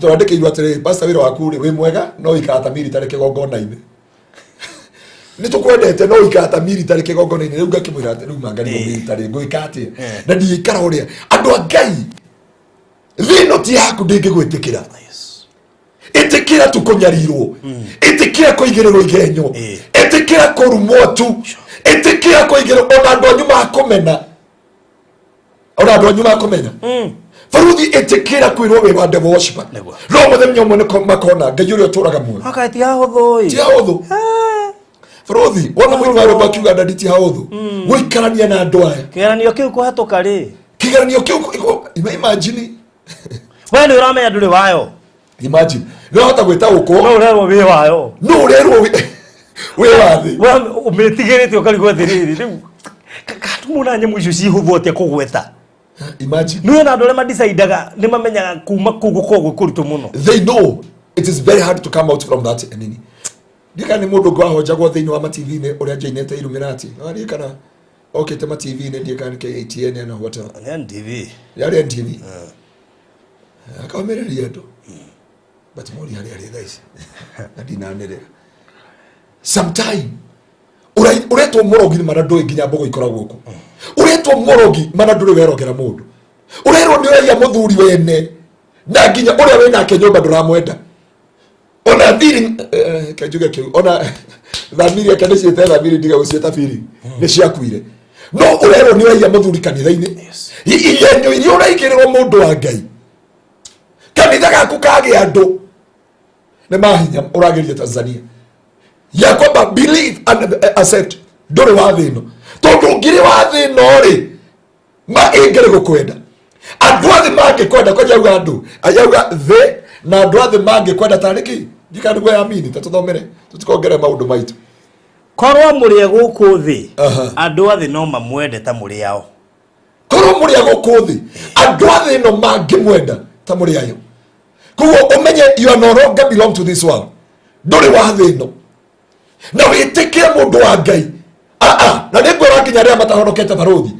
Twandĩkĩirwo atĩrĩ, pastor, wĩra waku rĩ wĩ mwega, no ũikaraga ta military kĩgongona-inĩ. Nĩ tũkwendete, no ũikaraga ta military kĩgongona-inĩ. Rĩu ngakĩmwĩra atĩ rĩu mangarigwo military ngwĩka atĩa na ndiikara ũrĩa andũ a Ngai. Thĩ ĩno ti yaku, ndĩngĩgwĩtĩkĩra. Ĩtĩkĩra tu kũnyarirwo, ĩtĩkĩra kũigĩrĩrwo igenyo, ĩtĩkĩra kũrumwo tu, ĩtĩkĩra kũigĩrĩrwo ona andũ anyu makũmena, ona andũ anyu makũmena. Baruthi, ĩtĩkĩra kwĩrwo wĩ wa devil worshiper. No mũthenya ũmwe nĩ makona Ngai ũrĩa ũtũraga muoyo. Haka ti hahũthũ ĩ. Ti hahũthũ, baruthi. Wona mũini wa rwĩmbo akiuga ndadi ti hahũthũ gũikarania na andũ aya. Kĩgeranio kĩu kũhetũka rĩ. Kĩgeranio kĩu imagine. We nĩ ũramenya ndũrĩ wayo. Imagine nĩ wahota gwĩtaũkwo. No ũrerwo wĩ wayo. No ũrerwo wĩ wa thĩ. We ũmĩtigĩrĩte ũkarigwo atĩrĩrĩ, rĩu katũmona nyamũ icio cihũthũ atĩa kũgweta? Imagine. Nĩ na andũ arĩa madecidaga nĩ mamenyaga kuma kũu gũkoragwo gwĩ kũritũ mũno. They know it is very hard to come out from that nini. Ndikana nĩ mũndũ ũngĩ wahonjagwo thĩinĩ wa ma-TV-inĩ ũrĩa njoinĩte Illuminati. No kana okĩte ma-TV-inĩ, ndiĩ kana nĩ KATN na whatever. Nĩ NTV. Yarĩ NTV. Akamĩrĩria andũ, but mori harĩa arĩ thaa ici na ndinanĩrĩra. Sometime ũretwo mũrogi mana ndũĩ nginya mbogo ikoragwo kũ. Ũretwo mũrogi mana ndũrĩ werogera mũndũ. Ũrerwo nĩ ũraiya mũthuri wene na nginya ũrĩa wĩ nake nyũmba ndũramwenda ona thiri. Kenjuge kĩu ona thamiri ake nĩ ciĩte thamiri, ndiga gũciĩta feeling, nĩ ciakuire. No ũrerwo nĩ ũraiya mũthuri kanitha-inĩ. Igenyo iria ũraigĩrĩrwo mũndũ wa Ngai, kanitha gaku kagĩa andũ nĩ mahinya ũrageria Tanzania ya kwamba believe and accept ndũrĩ wa thĩ ĩno, tondũ ũngĩrĩ wa thĩ ĩno rĩ, ma ĩngĩrĩ gũkwenda andũ a thĩ mangĩkwenda kwanja auga andũ ayauga thĩ na andũ a thĩ mangĩkwenda tarĩ kĩ ndikana nĩguo yamini ta tũthomere tũtikongere maũndũ maitũ. Korwo mũrĩ a gũkũ thĩ, andũ a thĩ no mamwende ta mũrĩ ao. Korwo mũrĩ a gũkũ thĩ, andũ a thĩ ĩno mangĩmwenda ta mũrĩ ayo. Koguo ũmenye you are no longer belong to this world, ndũrĩ wa thĩ ĩno, na wĩtĩkĩre mũndũ wa Ngai. Aa, na nĩ ngwĩra nginya arĩa matahonokete, barũthi,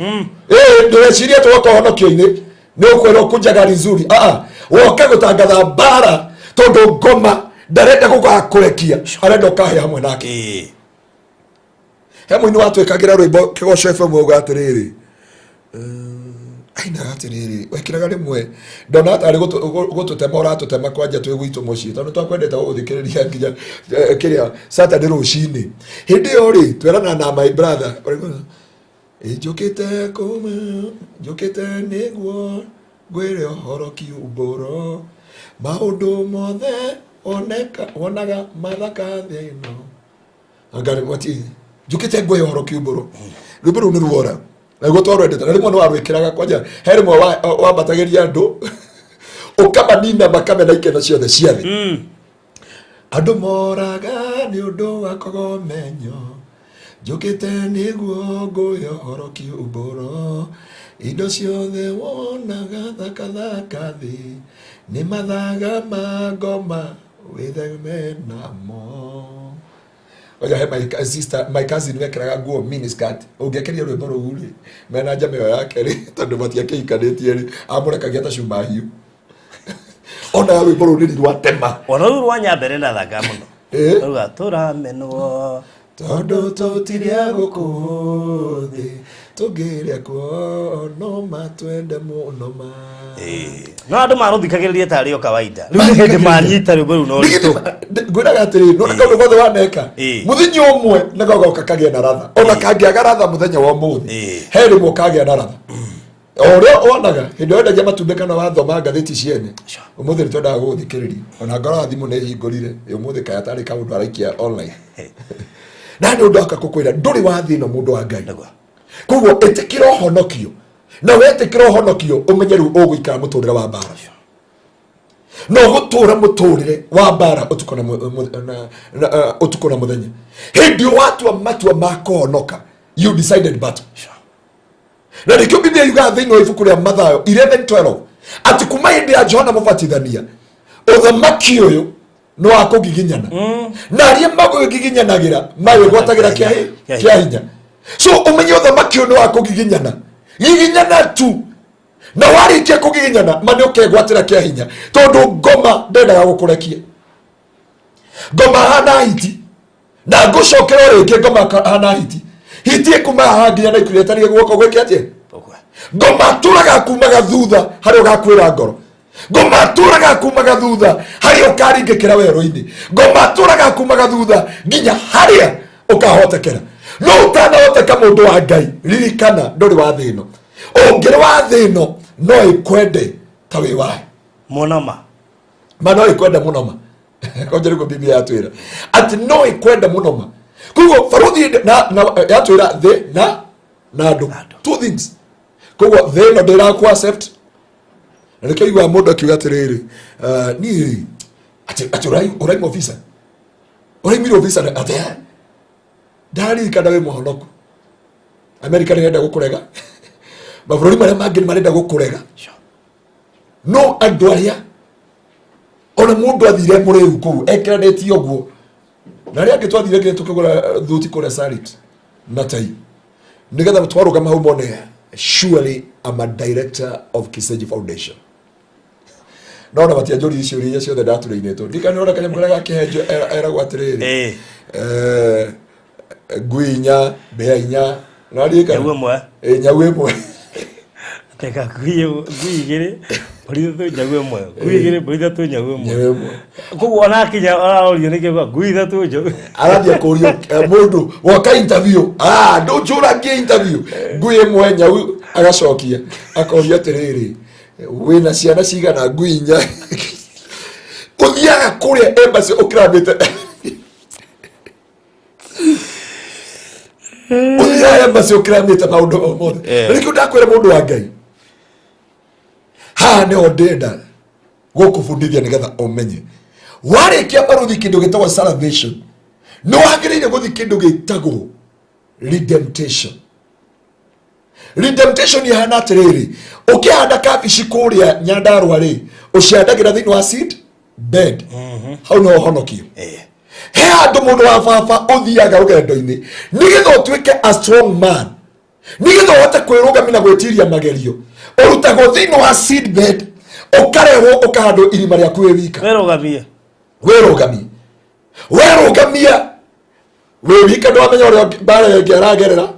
ĩĩ ndũreciria atĩ woka ũhonokio-inĩ nĩ ũkwĩrwo kunja gari nzuri. Aa, woka gũtangatha mbara tondũ ngoma ndarenda gũgakũrekia, arenda ũkahe hamwe nake. He mũini watwĩkagĩra rwĩmbo Kĩgoco FM auga atĩrĩrĩ, ainaga atĩrĩrĩ, wekĩraga rĩmwe ndona tarĩ gũtũtema ũratũtema kwanja twĩ gwitũ mũciĩ tondũ twakwendete gũgũthikĩrĩria nginya kĩrĩa Saturday rũcinĩ. Hĩndĩ ĩyo rĩ twerana na my brother. Ĩ, njũkĩte kuma njũkĩte nĩguo ngwĩre ũhoro kiumbũro maũndũ mothe oneka wonaga mathaka thĩ ĩno anga mwati njũkĩte ngwĩre ũhoro kiumbũro. Rwĩmbo rũu nĩ ruora na nĩguo twarwendete, na rĩmwe nĩ warwĩkĩraga kwanja he rĩmwe wambatagĩria andũ ũkamanina makamena ikeno ciothe cia thĩ. Andũ moraga nĩ ũndũ wa kogomenyo, njũkĩte nĩguo ngũhe ũhoro kiumbũro indo ciothe wonaga thakathaka thĩ nĩ mathaga ma ngoma wĩtheme namo. Oja he my sister, my cousin wekĩraga nguo miniskirt. Ũngĩekeria rwĩmbo rũu rĩ, mena njama ĩyo yake rĩ, tondũ matiakĩhikanĩtie rĩ, amũrekagia ta cuma hiũ. Ona rwĩmbo rũu nĩ rwatema. Ona rũu rwa Nyambere na thaka mũno. Eh. Rauga tũramenwo. Tondũ tũtirĩ a gũkũ thĩ, tũngĩrĩa kuo no matwende mũno ma. No andũ marũthikagĩrĩria tarĩ o kawaida. Rĩu nĩ hĩndĩ manyita rwĩmbo rũu na ũritũ. Ngwĩraga atĩrĩrĩ, nĩ kaũndũ gothe waneka Ĩĩ. mũthenya ũmwe nĩ gagoka kagĩa na ratha ona kangĩaga ratha mũthenya wa ũmũthĩ Ĩĩ. he rĩmwe kagĩa na ratha o ũrĩa wonaga hĩndĩ ĩrĩa wendagia matumbĩ kana wathoma ngathĩti ciene ũmũthĩ nĩ twendaga gũgũthikĩrĩria ona ngoro ya thimũ nĩ ĩhingũrire ũmũthĩ kaya tarĩ kaũndũ araikia online na nĩ ũndũ waka kũkwĩra ndũrĩ wa thĩ ĩno mũndũ wa Ngai. Nĩguo. Koguo ĩtĩkĩra ũhonokio na wetĩkĩra ũhonokio ũmenye rĩu ũgũikara mũtũrĩre wa mbara no gũtũra mũtũrĩre wa mbara ũtukũ na ũtukũ na mũthenya. Hĩndĩ ĩyo watua matua ma kũhonoka, you decided battle. Na nĩkĩo Biblia yugaga thĩinĩ wa ibuku rĩa Mathayo 11:12 atĩ kuma hĩndĩ ya Johana Mũbatithania ũthamaki ũyũ nĩ wa kũgiginyana na arĩa magũgiginyanagĩra mawĩgwatagĩra kĩa hinya. So ũmenye ũthamaki ũyũ nĩ wa kũgiginyana, giginyana tu, na warĩkia kũgiginyana ma nĩ ũkegwatĩra kĩa hinya, tondũ ngoma ndendaga gũkũrekia. Ngoma hana hiti na ngũcokera o rĩngĩ, ngoma hana hiti, hiti ĩkuuma haha nginya na ikuũ ĩtarĩ guoko gwĩke atĩa. Ũguo. Ngoma tũraga kumaga thutha harĩa ũgakwĩra ngoro, ngoma tũraga kumaga thutha harĩa ũkaringĩkĩra werũ-inĩ, ngoma tũraga kumaga thutha nginya harĩa ũkahotekera. No ũtanahoteka mũndũ wa Ngai, ririkana ndũrĩ wa thĩ ĩno. Ũngĩrĩ wa thĩ ĩno no ĩkwende ta wĩ wayo. Mũno ma. Ma no ĩkwende mũno ma. Konje nĩguo Biblia yatwĩra atĩ no ĩkwende mũno ma. Koguo baruthi na yatwĩra thĩ na andũ, two things. Koguo thĩ ĩno ndĩrakũ accept, na nĩkĩo iguaga mũndũ akiuga atĩrĩrĩ, niĩ atĩ ũraima visa, ũraimire visa atĩa? Ndaririkana wĩ mũhonoku. Amerika nĩ ĩrenda gũkũrega, mabũrũri marĩa mangĩ nĩ marenda gũkũrega, no andũ arĩa ona mũndũ athire mũrĩu kũu ekĩranĩtie ũguo, na arĩa angĩ twathire nginya tũkĩgũra thuti kũrĩa Sarit na tai nĩgetha twarũgama hau mone surely I'm a director of Kiseji Foundation. No ona matianjũririe ciũria iria ciothe ndaturĩinĩtwo. Ndikana ona kanyamũ karĩa gakĩhenjo eragwo atĩrĩrĩ, ngui inya, mbĩa inya, nĩwaririkana? Nyau ĩmwe. Nyau ĩmwe. Teka ngui igĩrĩ, mbũri ithatũ, nyau ĩmwe. Ngui igĩrĩ, mbũri ithatũ, nyau ĩmwe. Nyau ĩmwe. Koguo ona akinya araũrio nĩkĩ ngui ithatũ, nyau. Arathiĩ kũrio mũndũ woka interview, ndũnjũragie interview, ngui ĩmwe, nyau, agacokia akoria atĩrĩrĩ, wĩna ciana cigana? Ngui inya. Ũthiaga kũrĩa embassy ũkĩramĩte, ũthiaga embassy ũkĩramĩte maũndũ mau mothe. Na nĩkĩo ndakwĩra mũndũ wa Ngai, haha nĩho ndĩrenda gũkũbundithia nĩgetha ũmenye warĩkia baruthi kĩndũ gĩtagwo salvation, nĩ wagĩrĩire gũthiĩ kĩndũ gĩtagwo redemption. Redemption ihana atĩrĩrĩ, ũkĩhanda kabici kũrĩa Nyandarũa rĩ, ũcihandagĩra thĩinĩ wa seed bed, hau no ũhonokio. He handũ mũndũ wa baba ũthiaga rũgendo-inĩ nĩgetha ũtuĩke a strong man, nĩgetha ũhote kwĩrũgamia na gwĩtiria magerio. Ũrutagwo thĩinĩ wa seed bed, ũkarehwo ũkahandwo irima rĩaku wĩ wika. Wĩrũgamie. Wĩrũgamie, werũgamia wĩ wika, ndwamenya ũrĩa mbara ĩngĩ aragerera,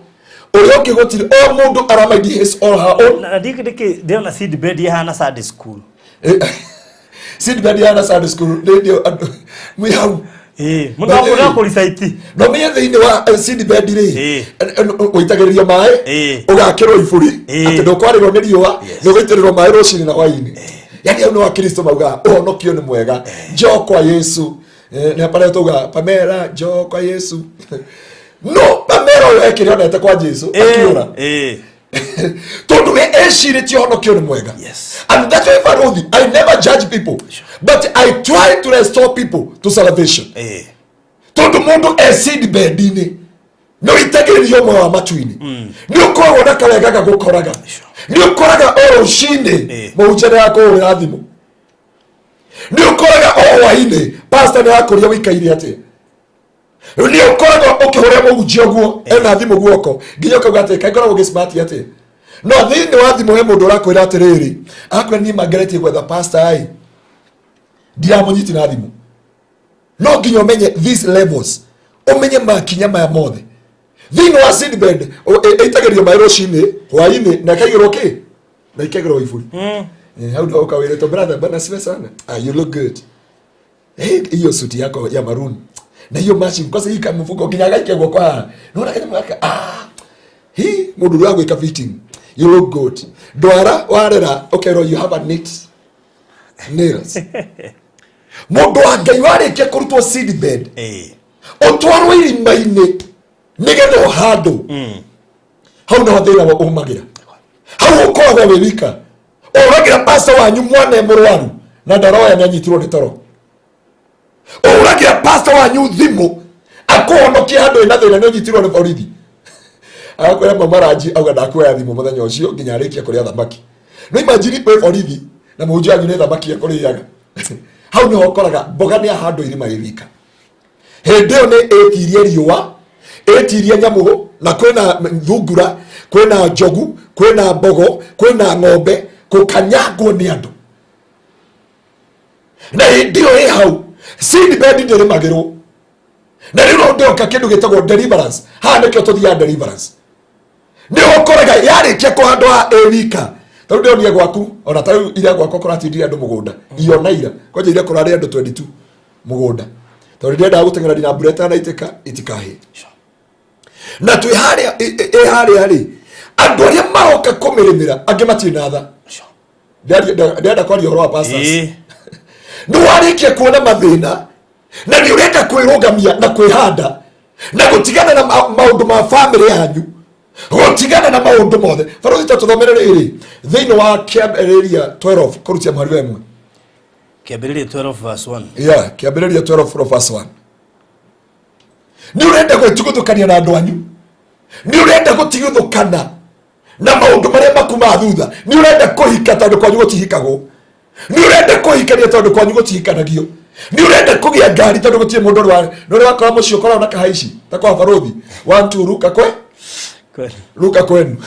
ũrĩa ũngĩ gũtirĩ, o mũndũ aramaindi his or her own. Na ndikĩ ndĩkĩ ndĩrona seed bed ihana Sunday school. Seed bed ihana Sunday school, nĩ andũ mwĩ hau. Mũndũ akũricaiti. No menye thĩinĩ wa seed bed rĩ, ũitagĩrĩrio maĩ, ũgakĩrwo iburi atĩ ndũkwarĩrwo nĩ riũa, nĩ ũgũitĩrĩrwo maĩ rũcinĩ na hwaĩ-inĩ. Yani hau nĩ wa Kristo maugaga ũhonokio nĩ mwega, njoo kwa Yesu. Nĩ parĩa tauga Pamela njoo kwa Yesu, no Pamela ũyũ ekĩrĩ onete kwa Jesu akiũra, tondũ we ecirĩtie ũhonokio nĩ mwega. And that's why Baruthi, I never judge people, but I try to restore people to salvation, tondũ mũndũ e seed bed-inĩ nĩ ũitagĩrĩrio ũmwe wa matu-inĩ, nĩ ũkoragwo na kawega gagũkoraga, nĩ ũkoraga o rũcinĩ mũhunjia nĩ akũhũrĩra thimũ, nĩ ũkoraga o hwaĩ-inĩ pastor nĩ akũria wĩikaire atĩa, nĩ ũkoraga Mũhunjia ũguo ena thimũ guoko nginya ũkauga atĩ kaĩ ngoragwo ngĩ-smart atĩ no thĩinĩ wa thimũ he mũndũ ũrakwĩra atĩrĩrĩ, akwĩra niĩ mangeretie gwetha pastor ĩ ndiramũnyiti na thimũ. No nginya ũmenye these levels, ũmenye makinya maya mothe thĩinĩ wa seedbed. Ĩitagĩrĩrio maĩ rũcinĩ, hwainĩ, na ĩkaigĩrwo kĩ na ikaigĩrwo iburi. Hau ndio ukawĩrĩtwo, "Brother, bwana siwe sana. Ah, you look good. Hey, hiyo suti yako ya maroon na hiyo matching kwanza, hii kamfuko nginya gaikia guoko haha, naona kanyamũ gaka, ah, hi mũndũ ũrĩa gwĩka fitting, you look good." Ndwara warera ũkerwo, "You have a neat nails." Mũndũ wa Ngai, warĩkia kũrutwo seedbed, ũtwarwo irima-inĩ nĩgetha ũhandwo, hau naho thĩna umagĩra. Hau ũkoragwo wĩ wika, ũragĩra pastor wanyu mwana e mũrwaru na ndaroya nĩ anyitirwo nĩ toro. Ũragĩra pastor wanyu thimũ akũhonokie handũ ĩna thĩna, nĩ ũnyitirwo nĩ borithi. Agakwĩra mamaranji auga ndakuoya thimũ mũthenya ũcio nginya arĩkie kũrĩa thamaki. No imagine wĩ borithi na mũhunjia wanyu nĩ thamaki ekũrĩaga. Hau nĩho ũkoraga mboga nĩ ahandwo irima ĩ wika. Hĩndĩ ĩyo nĩ ĩtirie riũa, ĩtirie nyamũ, na kwĩna thungura, kwĩna njogu, kwĩna mbogo, kwĩna ng'ombe, gũkanyangwo nĩ andũ. Na hĩndĩ ĩyo ĩ hau seedbed ndĩrĩmagĩrwo. Na rĩu no ndĩroka kĩndũ gĩtagwo deliverance. Haha nĩkĩo tũthiaga deliverance. Nĩ ũkoraga yarĩkia kũhandwo ha ĩ wika. Tarĩu ndĩronire gwaku, ona tarĩu ira gwakwa kũratindire andũ mũgũnda iona ira kwanja ira kũrarĩ andũ 22 mũgũnda, tondũ ndĩrendaga gũteng'era na mbura ĩtanaitĩka itikahĩe. Na twĩ harĩa ĩ harĩa rĩ, andũ arĩa maroka kũmĩrĩmĩra angĩ matirĩ na tha. Ndĩrenda kwaria ũhoro wa pastors. Nĩ warĩkia kuona mathĩna na nĩ ũrenda kwĩrũgamia na kwĩhanda na gũtigana na maũndũ ma famĩlĩ yanyu, gũtigana na maũndũ mothe. Barothi, ta tũthomere rĩrĩ thĩinĩ wa Kĩambĩrĩria 12 kũrutia mũhari wa 1. Kĩambĩrĩria 12 verse 1. Yeah, Kĩambĩrĩria 12 from verse 1. Nĩ ũrenda gwĩtigũthũkania na andũ anyu, nĩ ũrenda gũtigithũkana na maũndũ marĩa maku ma thutha, nĩ ũrenda kũhika tondũ kwanyu gũtihikagwo, nĩ ũrenda kũhikania tondũ kwanyu gũtihikanagio, nĩ ũrenda kũgĩa ngari tondũ gũtirĩ mũndũ ũrĩ nĩ ũrĩ wakora mũciĩ ũkoragwo na kahaici ta kwa barothi, one two ruka kwe. Kweli. Ruka kwenu.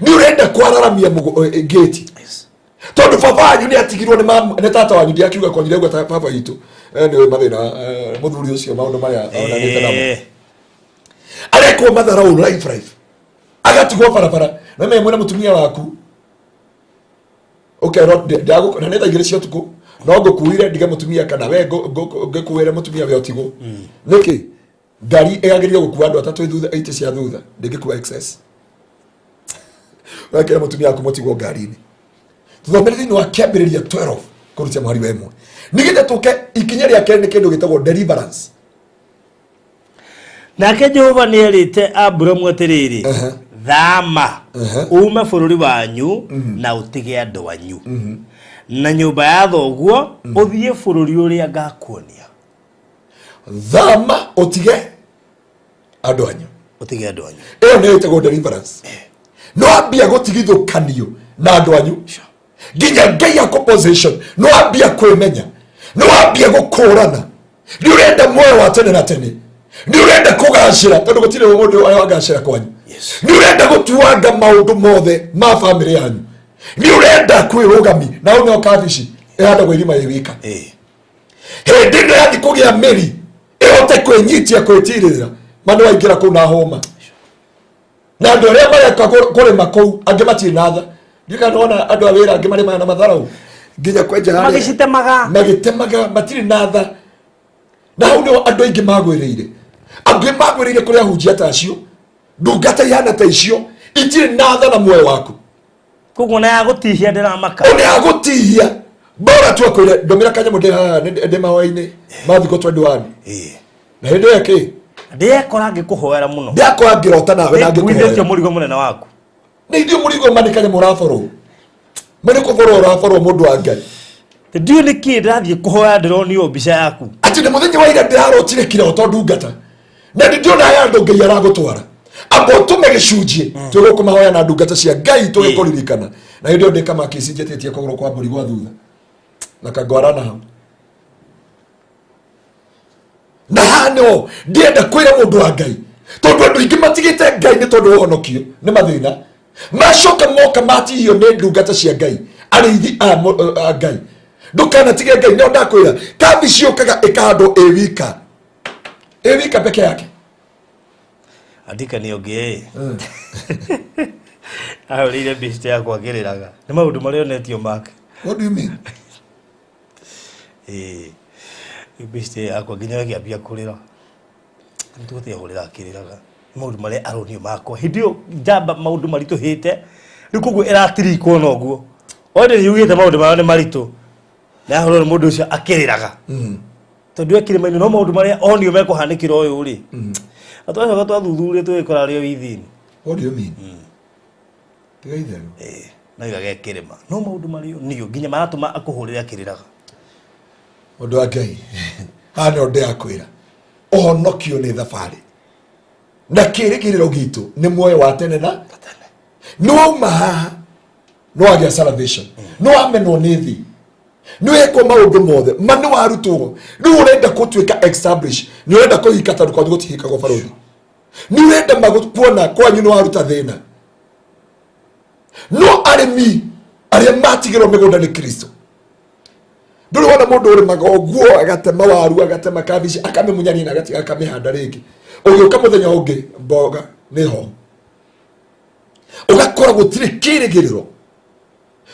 Nĩ ũrenda kwararamia gate tondũ baba wanyu nĩ atigirwo nĩ nĩ tata wanyu. Ndiakiuga kwanyu, ndauga ta baba witũ. Nĩ mathĩna, mũthuri ũcio maũndũ marĩa onanĩte namo. Arekwo matharau life life, agatigwo barabara na me mwena mũtumia waku ũkerwo na nĩ thaa 2 cia ũtukũ no ngũkuire ndige mũtumia kana we ngĩkuĩre mũtumia we ũtigwo nĩkĩ. Ngari ĩgagĩrio gũkua andũ atatũ thutha, itĩ cia thutha ndĩngĩkua excess. Wekĩra mũtumia waku mũtigwo ngari-inĩ. Tũthomere thĩinĩ wa Kĩambĩrĩria 12 kũrutia mũhari wa 1, nĩgetha tũke ikinya rĩa kerĩ, nĩ kĩndũ gĩtagwo deliverance. Nake Jehova nĩ erĩte Aburamu atĩrĩrĩ, "Thama ume bũrũri wanyu na ũtige andũ anyu na nyũmba ya thoguo, ũthiĩ bũrũri ũrĩa ngakuonia." Thama ũtige andũ anyu. Ũtige andũ anyu. Ĩyo nĩyo ĩtagwo deliverance. No ambia gũtigithũkanio na andũ anyu nginya Ngai akũ position. No ambia kwĩmenya, no ambia gũkũrana nĩ ũrenda muoyo wa tene na tene, nĩ ũrenda kũgacĩra tondũ gũtirĩ mũndũ wagacĩra kwanyu, nĩ ũrenda gũtuanga maũndũ mothe ma famĩlĩ yanyu, nĩ ũrenda kwĩrũgami. Na hau nĩho kabici ĩhandagwo irima ĩ wika. Hĩndĩ ĩno yathi kũgĩa mĩri ĩhote kwĩnyitia kwĩtirĩrĩra, ma nĩ waingĩra kũu na hũma na andũ arĩa mareka kũrĩma kũu angĩ matirĩ na tha. Ndiũĩ kana nĩwona andũ a wĩra angĩ marĩmaga na matharau nginya kwenja harĩa. Magĩcitemaga. Magĩtemaga, matirĩ na tha. Na hau nĩho andũ aingĩ magwĩrĩire, angĩ magwĩrĩire kũrĩ ahunjia ta acio, ndungata ihana ta icio itirĩ na tha na muoyo waku. Koguo na ya gũtihia ndĩramaka. Ona agũtihia bora tu akwĩre, "Ndũmĩra kanyamũ ndĩ haha, ndĩ mahoya-inĩ ma thikũ 21." Na hĩndĩ ĩyo kĩ Ndĩrekora ngĩkũhoera mũno. Ndakora ngĩrota nawe na nguithĩtio ngĩkũhoera. Mũrigo mũnene waku. Nĩ ithuĩ mũrigo ma nĩ kanyamũ ũraborwo, ma nĩ kũborwo ũraborwo, mũndũ wa Ngai. Ndiũĩ nĩ kĩ ndĩrathiĩ kũhoya, ndĩronio mbica yaku. Atĩ nĩ mũthenya wa ira ndĩrarotire kĩroto, ndungata, na ndĩ ndĩrona he andũ Ngai aragũtwara. Amba ũtũme gĩcunjĩ twĩ gũkũ mahoya na ndungata cia Ngai tũgĩkũririkana. Na hĩndĩ ĩyo ndĩ kamaki cinjĩtĩtie kũgũrũ kwa mbũri gwa thutha na kangwara na hau. Na haha nĩho ndĩrenda kwĩra mũndũ wa Ngai, tondũ andũ aingĩ matigĩte Ngai nĩ tondũ wa ũhonokio nĩ mathĩna macoka moka matihio nĩ ndungata cia Ngai, arĩithi a Ngai. Ndũkanatige Ngai. Nĩo ndakwĩra, kambi ciũkaga ĩkahandwo ĩ wika, ĩ wika peke yake. Andika nĩ ũngĩ ahũrĩire mbica yakwa akĩrĩraga nĩ maũndũ marĩa onetio make. What do you mean? Ĩĩ, mbica yakwa nginya ĩkĩambia kũrĩra, nĩtũgũte ahũrĩra akĩrĩraga nĩ maũndũ marĩa aronio makwa hĩndĩ ĩyo njamba, maũndũ maritũhĩte rĩu, koguo ĩratirikwo na ũguo ode yugĩte maũndũ marĩa nĩ maritũ, na ahũrwo nĩ mũndũ ũcio akĩrĩraga tondũ e kĩrĩma-inĩ, no maũndũ marĩa onio mekũhanĩkĩra ũyũ rĩ, na twacoka twathuthuria tũgĩkora arĩ o ithini. What do you mean? Tiga itherũ. Ĩĩ, no igage kĩrĩma, no maũndũ marĩa onio nginya maratũma akũhũrĩre akĩrĩraga. Mũndũ wa Ngai, haha nĩho ndĩrakwĩra ũhonokio nĩ thabarĩ, na kĩrĩgĩrĩro gitũ nĩ muoyo wa tene na nĩ wauma haha, nĩ wagĩa salvation, nĩ wamenwo nĩ thĩ, nĩ wekwo maũndũ mothe ma, nĩ warutwo, rĩu ũrenda gũtuĩka establish, nĩ ũrenda kũhika tondũ kwanyu gũtihikagwo barũthi, nĩ ũrenda kuona kwanyu nĩ waruta thĩna. No arĩmi arĩa matigĩrwo mĩgũnda nĩ Kristo, ndũrĩ wona mũndũ ũrĩmaga ũguo, agatema waru, agatema kabici, akamĩmunyania na agatiga akamĩhanda rĩngĩ, ũgĩũka mũthenya ũngĩ mboga nĩ ho, ũgakora gũtirĩ kĩrĩgĩrĩro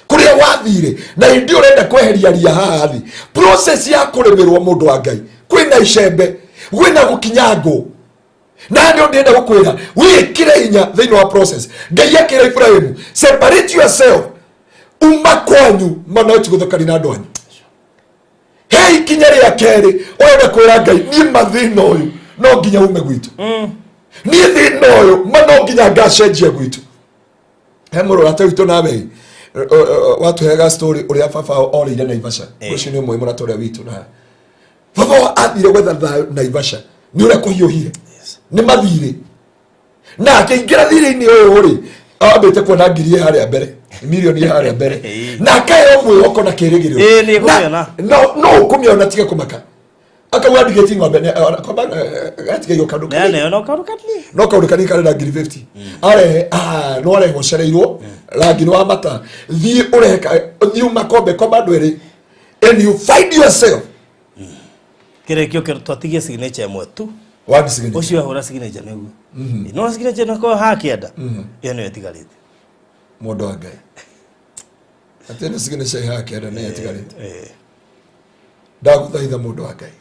kũrĩa wathire, na hĩndĩ ĩyo ũrenda kweheria ria haha thĩ. Process ya kũrĩmĩrwo, mũndũ wa Ngai, kwĩna icembe, kwĩna gũkinya ngũ, na nĩ ndĩrenda gũkwĩra wĩkĩre hinya thĩinĩ wa process. Ngai akĩra Ibrahimu, "Separate yourself, uma kwanyu, mana ũtigũthekani na andũ anyu." He ikinya rĩa kerĩ ũrenda kwĩra Ngai, niĩ mathĩna ũyũ no nginya ume gwitũ, niĩ thĩna ũyũ ma no nginya ngacenjia gwitũ. He mũrata witũ nawe watũheaga story ũrĩa baba orĩire Naivasha. Ũcio nĩ ũmwe mũrata ũrĩa witũ, na baba wao athire gwetha thayũ Naivasha nĩ ũrĩa kũhiũhire nĩ mathirĩ, na akĩingĩra thirĩ-inĩ ũyũ rĩ, ambĩte kuona ngiri ĩ harĩa mbere, milioni ĩ harĩa mbere, na akaheo mwĩhoko na kĩrĩgĩrĩro. Ĩĩ, nĩ ekũmĩona. No ũkũmĩona, tiga kũmaka. Akauga ndigĩti ng'ombe kwamba, gatigeio kaũndũ kanini. Neaneo no kaũndũ kanini. No kaũndũ kanini karĩ na ngiri 50 arehe, no arehe ũcereirwo rangi nĩ wa mata, thiĩ ũrehe thiĩ ũmakombe komba andũ erĩ and you find yourself. Kĩrĩkio kĩo twatigie signature ĩmwe tu. One signature. Ũcio ahũra signature nĩguo no signature no korwo hakĩenda ĩyo nĩyo ĩtigarĩte. Mũndũ wa Ngai, atĩ nĩ signature hakĩenda nĩ ĩtigarĩte. Ndagũthaitha, mũndũ wa Ngai,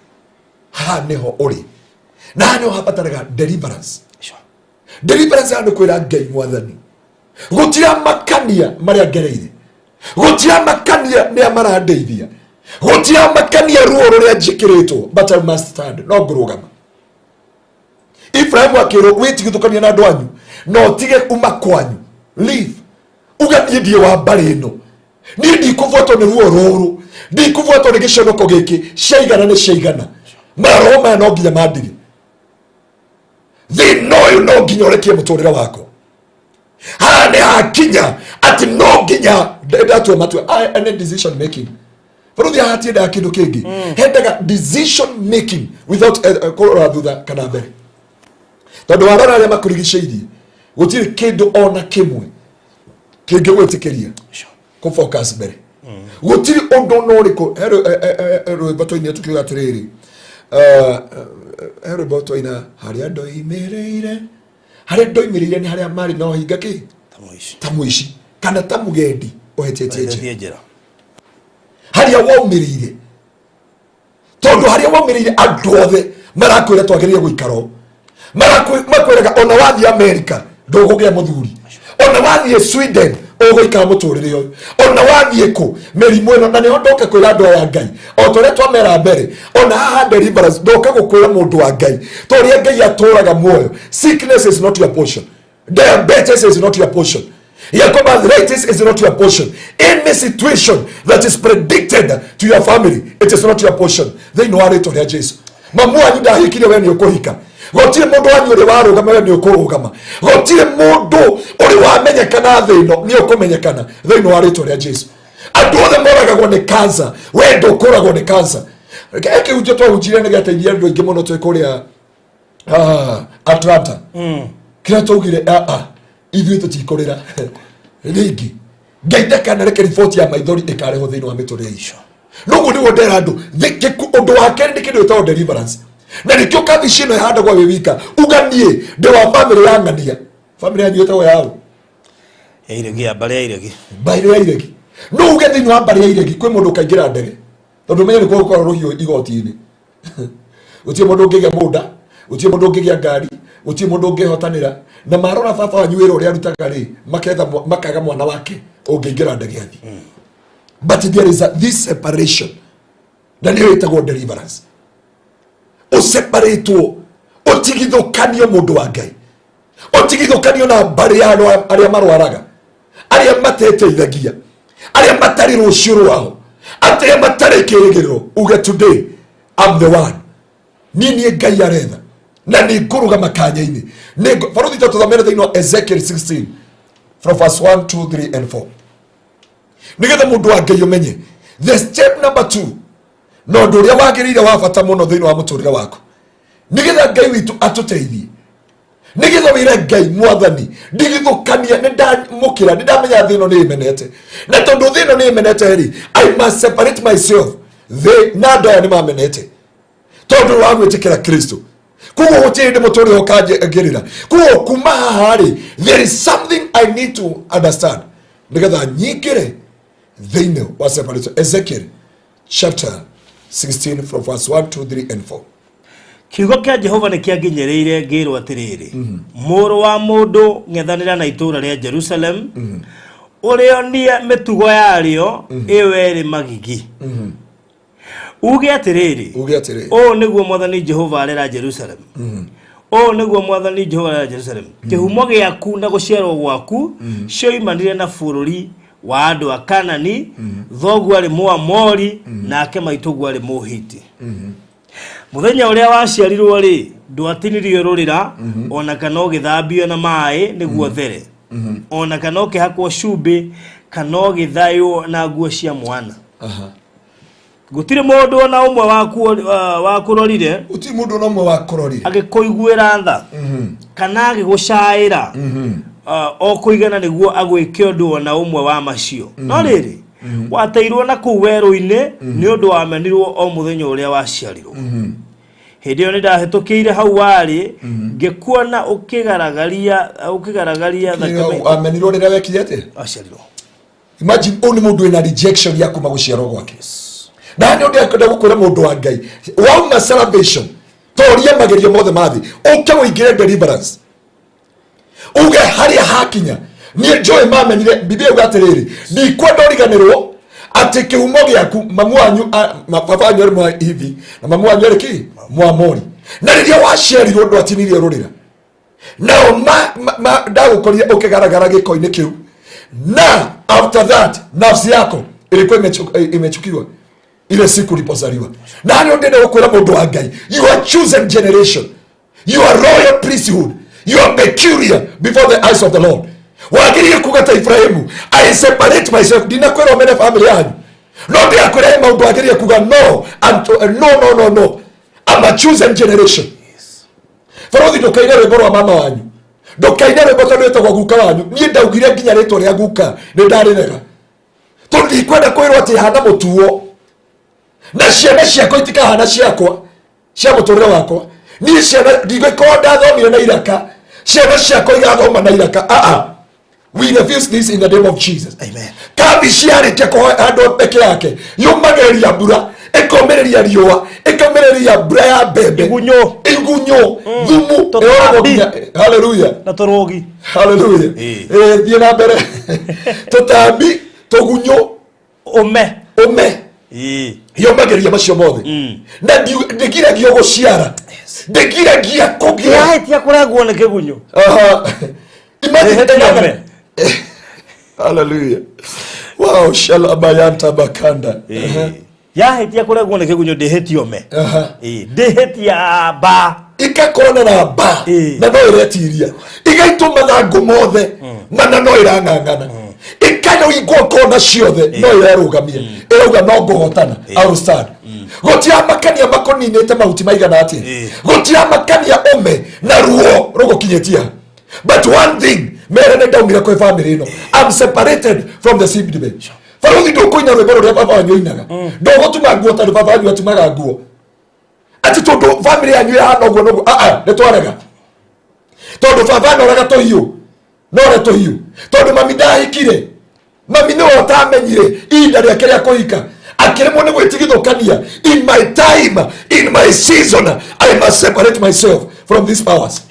haha nĩho ũrĩ na haha nĩho habataraga deliverance. Deliverance haha nĩ kwĩra Ngai, Mwathani, gũtiramakania marĩa ngereire, gũtiramakania nĩa marandeithia, gũtiramakania ruo rũrĩa njĩkĩrĩtwo, but I must stand, no ngũrũgama. Ibrahimu akĩrwo, wĩtigithũkania na andũ anyu na ũtige uma kwanyu, leave, uga niĩ ndiĩ wa mbarĩ ĩno, niĩ ndikũbuatwo nĩ ruo rũrũ, ndikũbuatwo nĩ gĩconoko gĩkĩ, ciaigana nĩ ciaigana, maroho maya no nginya mandige, thĩna ũyũ no nginya ũrekie mũtũrĩre wakwa. Haha nĩ hakinya atĩ no nginya ndatua matua. Any decision making, bũrũthi haha tiendaga kĩndũ kĩngĩ, hendaga decision making without kũrora thutha kana mbere, tondũ warora arĩa makũrigicĩirie gũtirĩ kĩndũ ona kĩmwe kĩngĩgwĩtĩkĩria kũ focus mbere, gũtirĩ ũndũ ona ũrĩkũ. He rwĩmbo twainire tũkiuga atĩrĩrĩ, he rwĩmbo twaina, harĩa ndoimĩrĩire, harĩa ndoimĩrĩire nĩ harĩa marĩ na ũhinga kĩ Ta mũici. Ta mũici kana ta mũgendi ũhĩtĩtie njĩra. Ũhĩtĩtie njĩra. Harĩa waumĩrĩire, tondũ harĩa waumĩrĩire andũ othe marakwĩra twagĩrĩire gũikara ũũ. Makwĩraga ona wathiĩ America ndũgũgĩa mũthuri, ona wathiĩ Sweden ũgũikara mũtũrĩre ũyũ, ona wathiĩ kũ mĩrimũ ĩno. Na nĩho ndoka kwĩra andũ aya Ngai, o ta ũrĩa twamera mbere, ona haha deliverance, ndoka gũkwĩra mũndũ wa Ngai, ta ũrĩa Ngai atũraga muoyo, sickness is not your portion, diabetes is not your portion, Jacob, arthritis is not your portion. Any situation that is predicted to your family, it is not your portion. Thĩinĩ wa rĩtwa rĩa Jesu. Mamu wanyu ndahikire, we nĩ ũkũhika. Gũtirĩ mũndũ wanyu ũrĩ warũgama, we nĩ ũkũrũgama. Gũtirĩ mũndũ ũrĩ wamenyekana thĩ ĩno, nĩ ũkũmenyekana thĩinĩ wa rĩtwa rĩa Jesu. Andũ othe moragagwo nĩ cancer, we ndũkũragwo nĩ cancer. Kĩhunjio twahunjirie nĩ gĩateithia andũ aingĩ mũno twĩ kũrĩa Atlanta. Kĩrĩa twaugire, ithuĩ tũtikũrĩra rĩngĩ. Ngai ndakanareke riboti ya maithori ĩkarehwo thĩinĩ wa mĩtũrĩre icio. Noguo nĩguo ndera andũ. Ũndũ wa kerĩ nĩ kĩndũ gĩtagwo deliverance, na nĩkĩo kabici ĩno ĩhandagwo wĩ wika. Uga niĩ ndĩ wa bamĩrĩ ya ng'ania. Bamĩrĩ yanyu ĩtagwo yaũ? Ya Iregi, ya mbarĩ ya Iregi. Mbarĩ ya Iregi. No uge thĩinĩ wa mbarĩ ya Iregi kwĩ mũndũ ũkaingĩra ndege, tondũ menye nĩ gũkorwo rũhiũ igoti-inĩ. Gũtirĩ mũndũ ũngĩgĩa mũgũnda, gũtirĩ mũndũ ũngĩgĩa ngari, gũtirĩ mũndũ ũngĩhotanĩra. Na marora baba wanyu wĩra ũrĩa arutaga rĩ, maketha makaga mwana wake ũngĩingĩra ndege athiĩ. But there is this separation, na nĩyo ĩtagwo deliverance. Ũseparatwo, ũtigithũkanio, mũndũ wa Ngai, ũtigithũkanio na mbarĩ ya andũ arĩa marwaraga, arĩa mateteithagia, arĩa matarĩ rũciũ rwao, arĩa matarĩ kĩrĩgĩrĩro. Uge, "Today I'm the one." Niĩ niĩ Ngai aretha na nĩ ngũrũgama kanya-inĩ. Baruthi, ta tũthomere thĩinĩ wa Ezekiel 16 from verse 1, 2, 3 and 4, nĩgetha mũndũ wa Ngai ũmenye the step number 2 na ũndũ ũrĩa wagĩrĩire wa bata mũno thĩinĩ wa mũtũrĩre waku, nĩgetha Ngai witũ atũteithie, nĩgetha wĩre Ngai, "Mwathani, ndigithũkania, nĩ ndamũkĩra, nĩ ndamenya thĩ ĩno nĩ ĩmenete, na tondũ thĩ ĩno nĩ ĩmenete rĩ, I must separate myself. Thĩ na andũ aya nĩ mamenete tondũ wa gwĩtĩkĩra Kristo. Koguo gũtirĩ hĩndĩ mũtũrĩre ũkanjĩrĩra. Koguo kuma haha rĩ, there is something I need to understand nĩgetha nyingĩre thĩinĩ wa separation." Ezekiel chapter 16 from verse 1, 2, 3 and 4. Kiugo kĩa Jehova nĩ kĩanginyĩrĩire ngĩrwo atĩrĩrĩ, "Mũrũ wa mũndũ, ng'ethanĩra na itũũra rĩa Jerusalem, ũrĩonie mĩtugo yarĩo ĩyo ĩrĩ magigi, uge atĩrĩrĩ, Uge atĩrĩrĩ, ũũ nĩguo Mwathani Jehova arera Jerusalem, ũũ nĩguo Mwathani Jehova arera Jerusalem: Kĩhumo gĩaku na gũciarwo gwaku cioimanire na bũrũri wa andũ a Kanani. Thoguo arĩ Mũamori, nake maitũguo arĩ Mũhiti. Mũthenya ũrĩa waciarirwo rĩ, ndwatinirio rũrĩra, ona kana ũgĩthambio na maĩ nĩguo there, ona kana ũkĩhakwo cumbĩ, kana ũgĩthaywo na nguo cia mwana. Gũtirĩ mũndũ ona ũmwe wakũrorire, Gũtirĩ mũndũ ona ũmwe wakũrorire, agĩkũiguĩra tha kana agĩgũcaĩra o kũigana nĩguo agwĩke ũndũ ona ũmwe wa macio. No rĩrĩ, wateirwo na kũu werũ-inĩ nĩ ũndũ wamenirwo o mũthenya ũrĩa waciarirwo. Hĩndĩ ĩyo nĩndahĩtũkĩire hau warĩ, ngĩkuona ũkĩgaragaria thakame." Amenirwo rĩrĩa wekire atĩa? Aciarirwo. Imagine, ũyũ nĩ mũndũ wĩna rejection ya kuma gũciarwo gwake. Na nĩ ũndũ kwenda gũkwĩra, mũndũ wa Ngai, wauma salvation, toria magerio mothe ma thĩ, ũke ũingĩre deliverance, uge harĩa hakinya niĩ njũĩ mamenire. Biblia yuga atĩrĩrĩ, ndikwenda ũriganĩrwo atĩ kĩhumo gĩaku, mamu wanyu, baba wanyu arĩ mwa hivi na mamu wanyu arĩ kĩ Mwamori, na rĩrĩa waciarirwo ndwatinirie rũrĩra, nao ndagũkorire ũkĩgaragara gĩko-inĩ kĩu. Na after that nafsi yako ilikuwa imechukiwa ile siku ulipozaliwa. Na nĩ ndĩrenda gũkwĩra, mũndũ wa Ngai, you are chosen generation, you are royal priesthood, you are peculiar before the eyes of the Lord. Wagĩrĩire kuga ta Ibrahimu, "I separate myself." Ndinakwĩra ũmene family yanyu, no ndĩrakwĩra he maũndũ wagĩrĩire kuga, "No, no, no, no, no, I'm a chosen generation." Barothi, ndũkaine rwĩmbo rwa mama wanyu, ndũkaine rwĩmbo tondũ wĩtagwo guka wanyu. Niĩ ndaugire nginya rĩtwa rĩa guka nĩ ndarĩrega, tondũ ndikwenda kwĩrwo atĩ hana mũtuo na ciana ciakwa itikahana ciakwa cia mũtũrĩre wakwa. Niĩ ciana ndigũkorwo ndathomire na iraka, ciana ciakwa igathoma na iraka. Aa, we refuse this in the name of Jesus. Amen. Kabici yarĩkia kũhandwo mbeke yake, yũmagĩrĩria mbura, ĩkomĩrĩria riũa, ĩkomĩrĩria mbura ya mbembe, Igunyũ. Igunyũ, thumu. Tũtambi. Ĩroragwo nginya. Haleluya. Na tũrũgi. Haleluya. Ĩĩ. Eh, thiĩ na mbere. Tũtambi, tũgunyũ, ũme. Ũme. Yũmagĩrĩria macio mothe na ndĩgiragio gũciara, ndĩgiragia kũgĩa. Yahĩtia kũrengwo nĩ kĩgunyũ. Aha. Imagine. Ndĩhĩtia ũme. Hallelujah. Wow, shalabayanta bakanda. Yahĩtia kũrengwo nĩ kĩgunyũ, ndĩhĩtia ũme. Ndĩhĩtia ba. Ikakorana na mba. Ĩĩ. Na no ĩretiria, igaitwo mathangũ mothe mana, no ĩrang'ang'ana. Ĩkanoingwo kona ciothe, no ĩrerũgamia, ĩrauga no ngũhotana. I will stand. Gũtiramakania makũninĩte mahuti maigana atĩa, gũtiramakania ũme na ruo rũgũkinyĩtie ha, but one thing mere nĩ ndaumire kwĩ family ĩno. I'm separated from the seedbed. Baruthi, ndũkũina rwĩmbo rũrĩa baba wanyu ainaga, ndũgũtuma nguo tondũ baba wanyu atumaga nguo, atĩ tondũ family yanyu ĩhana ũguo noguo. Aa, nĩ twarega, tondũ baba noraga tũhiũ, nore tũhiũ, tondũ mami ndahikire, mami nĩwe ũtamenyire ihinda rĩake rĩa kũhika, akĩremwo nĩ gwĩtigithũkania. In my time, in my season, I must separate myself from these powers.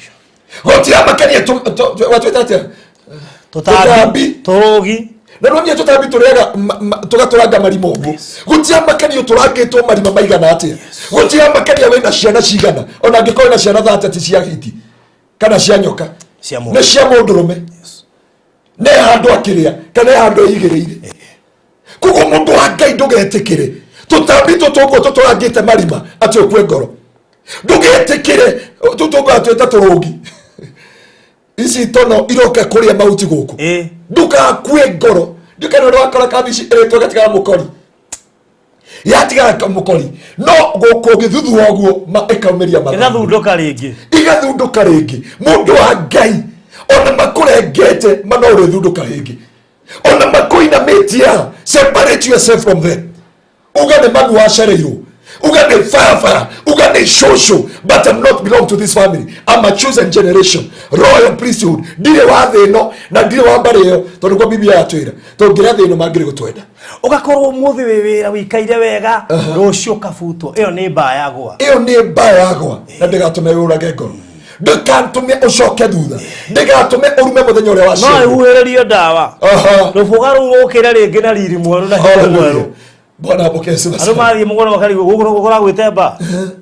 Gũtiramakania watwĩta atĩa. Tũtambi. Tũtambi. Tũrũgi. Na nĩwamenya tũtambi tũrĩaga tũgatũranga marima ũguo. Gũtiramakania ũtũrangĩtwo marima maigana atĩa, gũtiramakania wĩna ciana cigana, ona angĩkorwo wĩna ciana 30, ti cia hiti kana cia nyoka. Cia mũndũ. Nĩ cia mũndũrũme, nĩ handũ akĩrĩa kana he handũ eigĩrĩire. Koguo mũndũ wa Ngai, ndũgetĩkĩre tũtambi tũtũguo tũtũrangĩte marima atĩ ũkue ngoro. Ndũgetĩkĩre tũtũguo twĩta tũrũgi ici tono iroka kũrĩa mahuti gũkũ. Ndũgakue ngoro. Ndikana ũrĩa wakora kabici ĩrĩtwo ĩgatigara mũkori, yatigara mũkori, no gũkũ ũgĩthuthuha ũguo ĩkaumĩria mathangũ. Ĩgathundũka rĩngĩ. Igathundũka rĩngĩ. Mũndũ wa Ngai, ona makũrengete ma, no ũrĩthundũka rĩngĩ. Ona makũinamĩtie, separate yourself from them. Uga nĩ mami wacereirwo, uga nĩ baba, uga nĩ cũcũ, but I'm not belong to this family. I'm a chosen generation, royal priesthood. Ndirĩ wa thĩ ĩno na ndirĩ wa mbarĩ ĩyo, tondũ kwa Biblia yatwĩra tũngĩrĩa thĩ ĩno mangĩrĩ gũtwenda. Ũgakorwo ũmũthĩ wĩ wĩra wĩikaire wega, rũciũ ũkabutwo. Ĩyo nĩ mbaa yagwa. Ĩyo nĩ mbaa yagwa, na ndĩgatũme ũrage ngoro, ndĩgatũme ũcoke thutha, ndĩgatũme ũrume mũthenya ũrĩa No waciarirwo. ĩhuhĩrĩrio ndawa, rũbũga rũu ũkĩre rĩngĩ na riri mwerũ na hinya mwerũ. Bwana apokee sifa Andũ sana. mathiĩ mũgũnda makarigwo gũkũ kũragwĩte mba,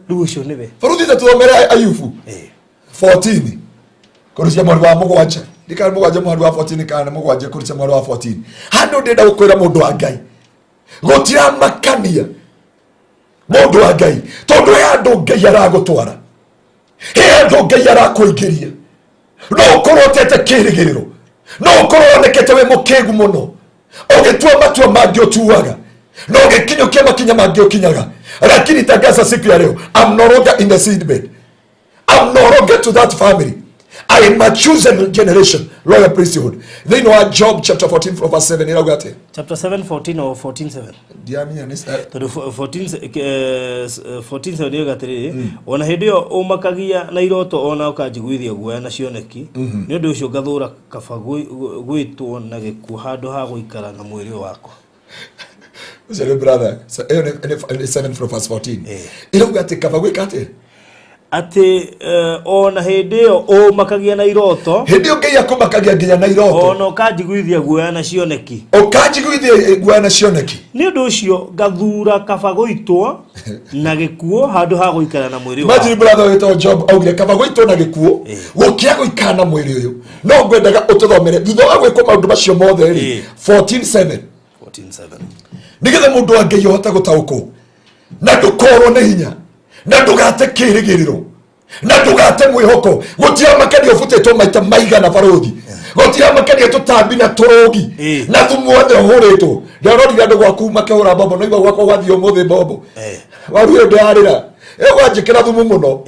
rĩu ũcio nĩwe. Baruthi, tũthomere Ayubu 14 kũrucia mweri wa 7, ndikana 7 mweri wa 14 kana 7 kũrucia mweri wa 14. Handũ ndĩrenda gũkwĩra, mũndũ wa Ngai, gũtiramakania, mũndũ wa Ngai, tondũ he handũ Ngai aragũtwara, he handũ Ngai arakũingĩria. No ũkorwo ũtete kĩrĩgĩrĩro, no ũkorwo wonekete wĩ mũkĩgu mũno, ũgĩtua matua mangĩ ũtuaga na ũgĩkinyũkia makinya mangĩ ũkinyaga, lakini tangaza siku ya leo, I'm no longer in the seedbed. I'm no longer to that family. I am a chosen generation, royal priesthood. Thĩinĩ wa Job chapter 14 from verse 7 ĩrauga atĩa? Chapter 7 14 or 14 7? Ndiamenya nĩ Tondũ 14 7 yoiga atĩrĩrĩ, ona hĩndĩ ĩyo ũmakagia na iroto, ona ũkanjiguithia guoya na cioneki, nĩ ũndũ ũcio ngathũra kaba gwĩtwo na gĩkuũ handũ ha gũikara na mwĩrĩ ũyũ wakwa. Ũcio nĩ brother. So, ĩyo nĩ 7 from verse 14. Ĩrauga atĩ kaba gwĩka atĩa? Atĩ ona hĩndĩ ĩyo ũmakagia na iroto, Hĩndĩ ĩyo Ngai akũmakagia nginya na iroto, ona ũkanjiguithia guoya na cioneki, ũkanjiguithia guoya na cioneki, nĩ ũndũ ũcio ngathura kaba gũitwo na gĩkuũ handũ ha gũikara na mwĩrĩ ũyũ Imagine, wakwa. brother wĩtagwo Job augire kaba gũitwo na gĩkuũ gũkĩra gũikara na mwĩrĩ ũyũ. No ngwendaga ũtũthomere thutha wa gwĩkwo maũndũ macio mothe rĩ, 14:7. 14:7. Nĩgetha mũndũ wa Ngai ũhote gũtaũkwo, na ndũkorwo nĩ hinya, na ndũgate kĩrĩgĩrĩro, na ndũgate mwĩhoko. Gũtiramakania ũbutĩtwo maita maigana, barũthi, gũtiramakania tũtambi na tũrũgi na thumu wothe ũhũrĩtwo. Ndĩrorire andũ gwaku makĩhũra mbombo, no igua gwakwa gwathiĩ ũmũthĩ mbombo. Waru ĩyo ndĩrarĩra ĩgwanjĩkĩra thumu mũno,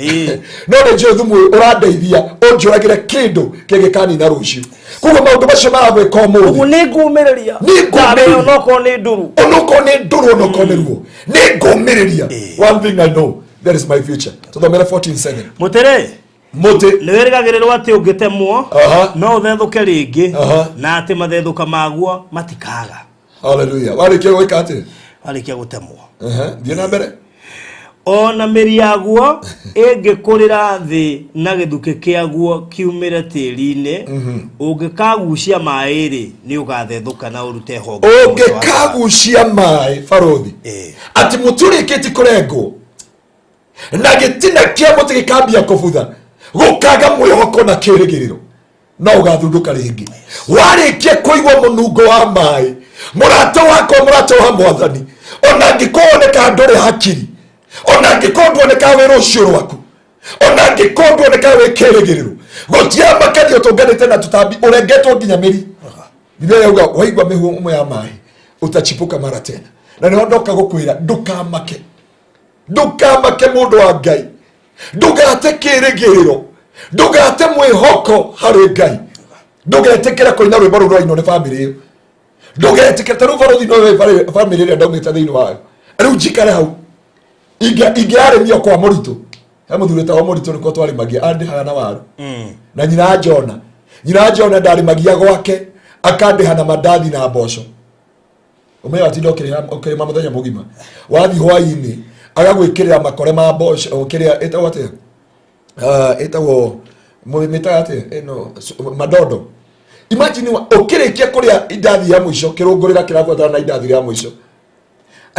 no nĩ njũĩ thumu ũyũ ũrandeithia ũnjũragĩre kĩndũ kĩngĩkanina rũciũ. Koguo maũndũ macio maragwĩka ũmũthĩ, Ũguo nĩ ngũmĩrĩria. Nĩ ngũmĩrĩria. Ndawa ĩyo onokorwo nĩ ndũrũ. Onokorwo nĩ ndũrũ, onokorwo nĩ ruo, nĩ ngũmĩrĩria. One thing I know, that is my future. Tũthomere 14:7. Mũtĩrĩ. Mũtĩ. Nĩ wĩrĩgagĩrĩrwo atĩ ũngĩtemwo no ũthethũke rĩngĩ, na atĩ mathethũka maguo matikaga. Hallelujah. Warĩkia gwĩka atĩ? Warĩkia gũtemwo. Thiĩ na mbere. Ona mĩri yaguo ĩngĩkũrĩra thĩ na gĩthukĩ kĩaguo kiumĩre tĩri-inĩ, ũngĩkagucia maĩ-rĩ, nĩ ũgathethũka na ũrute honge. Ũngĩkagucia maĩ, barũthi, atĩ mũtĩ ũrĩkĩtie kũrengwo na gĩtina kĩa mũtĩ gĩkambia kũbutha, gũkaga mwĩhoko na kĩrĩgĩrĩro, no ũgathundũka rĩngĩ warĩkia kũigua mũnungo wa maĩ. Mũrata wakwa, mũrata wa Mwathani, ona angĩkorwo oneka ndũrĩ hakiri, ona angĩkorwo nduoneka wĩ rũciũ rwaku, ona angĩkorwo nduoneka wĩ kĩrĩgĩrĩro, gũtiamakania ũtũnganĩte na tũtambi, ũrengetwo nginya mĩri. Biblia yauga waigua mĩhũmũ ya maĩ utachipuka mara tena. Na nĩho ndoka gũkwĩra, ndũkamake, ndũkamake mũndũ wa Ngai, ndũgate kĩrĩgĩrĩro, ndũgate mwĩhoko harĩ Ngai, ndũgetĩkĩre kũina rwĩmbo rũu rwainwo nĩ bamĩrĩ ĩyo, ndũgetĩkĩre. Ta rĩu barũthi no bamĩrĩ ĩrĩa ndaumĩte thĩinĩ wayo, rĩu njikare hau ingĩarĩmio kwa mũritũ, he mũthuri wĩtagwo mũritũ, nĩkuo twarĩmagia, andĩhaga na waru na nyina Jona. Nyina Jona ndarĩmagia gwake, akandĩha na mandathi na mboco. Ũmenye watinda ũkĩrĩma mũthenya mũgima, wathiĩ hwaĩ-inĩ agagwĩkĩrĩra makore ma mboco, kĩrĩa ĩtagwo atĩa? Ah, ĩtagwo mĩtaga atĩa ĩno, madondo. Imagine ũkĩrĩkia kũrĩa indathi ya mũico, kĩrũngũrĩra kĩrabuatana na indathi rĩa mũico,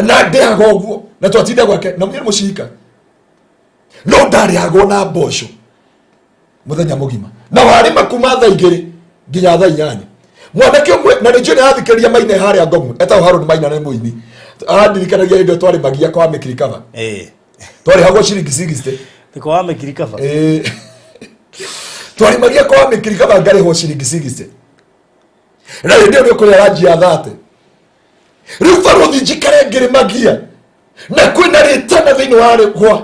na ndĩhaga ũguo, na twatinda gwake na mũnyene mũcika, no ndarĩhagwo na mboco mũthenya mũgima, na warĩma kuma thaa 2 nginya thaa 8. Mwanake ũmwe, na nĩ njũĩ nĩarathikĩrĩria maine harĩa Ngomu, etagwo Harũni Maina, nĩ mũini, arandirikanagia hĩndĩ ĩyo twarĩmagia kwa mĩkirikaba, twarĩhagwo ciringi 60. Thiko wa mĩkirikaba. Ĩĩ. Twarĩmagia kwa mĩkirikaba, ngarĩhwo ciringi 60, na hĩndĩ ĩyo nĩ ũkũrĩa ranji ya 30. Rĩu barũthi, njikare ngĩrĩmagia na kwĩna rĩtana thĩinĩ wa rĩkwa?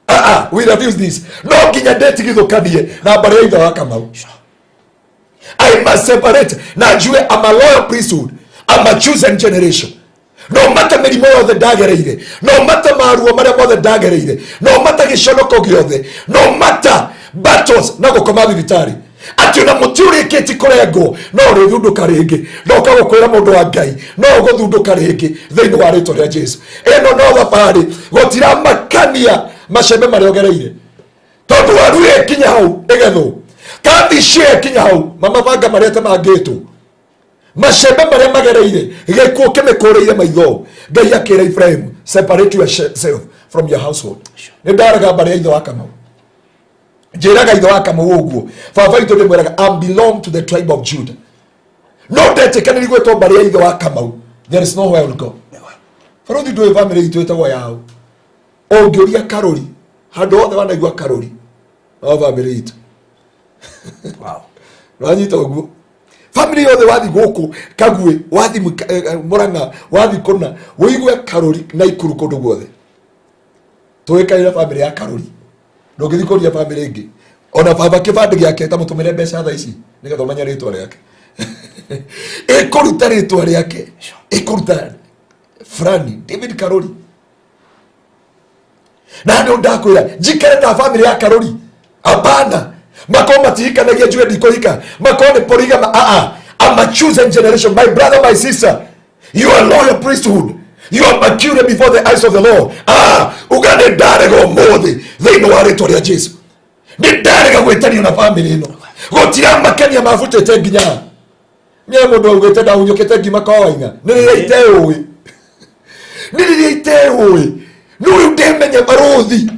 Ah, ah, we refuse this. No nginya ndĩtigithũkanie na mbarĩ ya ithe wa Kamau. I must separate na njue I'm a loyal priesthood, I'm a chosen generation. No mata mĩrimũ yothe ndagereire, no mata maruo marĩa mothe ndagereire, no mata gĩconoko gĩothe, no mata battles na gũkoma thibitarĩ, atĩ ona mũtĩ ũrĩkĩti kũrengwo no ũrĩthundũka rĩngĩ. Ndoka gũkwĩra, mũndũ wa Ngai, no ũgũthundũka rĩngĩ thĩinĩ wa rĩtwa rĩa Jesu. Ĩno no thabarĩ, gũtiramakania macembe marĩa ũgereire, tondũ waru ĩkinya hau ĩgethwo, kambici ĩkinya hau mamabanga marĩa temangĩtwo, macembe marĩa magereire, gĩkuũ kĩmĩkũrĩire maitho. Ngai akĩra Ibrahimu, "Separate yourself from your household." Nĩ ndarega mbarĩ ya ithe wa Kamau. Njĩraga ithe wa Kamau ũguo, baba itũ, ndĩmwĩraga I belong to the tribe of Judah, no ndetĩkanĩri gwĩtwo mbarĩ ya ithe wa Kamau. There is nowhere I will go. Barũthi, ndũĩ bamĩrĩ itũ ĩtagwo yao? Ũngĩũria Karũri, handũ hothe wanaigua Karũri, no bamĩrĩ itũ. Wanyita ũguo? Bamĩrĩ yothe, wathi gũkũ Kaguĩ, wathi Mũrang'a, wathi kũna wĩigue Karũri na Ikuru, kũndũ guothe tũĩkaine bamĩrĩ ya Karũri. Ndũngĩthiĩ kũria bamĩrĩ ĩngĩ. Ona baba kĩbandĩ gĩake, ta mũtũmĩre mbeca thaa ici nĩgetha ũmenye rĩtwa rĩake, ĩkũruta rĩtwa rĩake, ĩkũruta fulani David Karũri. Na nĩ ndakwĩra njikare ta bamĩrĩ ya Karũri? Hapana. Makorwo matihikanagia, njuge ndikũhika, makorwo nĩ polygamy? Aa, I'm a chosen generation. My brother, my sister, you are loyal priesthood, you are peculiar before the eyes of the Lord. Ah, uga nĩ ndarega ũmũthĩ thĩinĩ wa rĩtwa rĩa Jesu, nĩ ndarega gwĩtanio na bamĩrĩ ĩno. Gũtiramakania mabutĩte nginya nĩ mũndũ augĩte ndahunyũkĩte ngima kwa Waing'a. Nĩ rĩrĩa iteũĩ, nĩ rĩrĩa iteũĩ, no rĩu ndĩmenye barũthi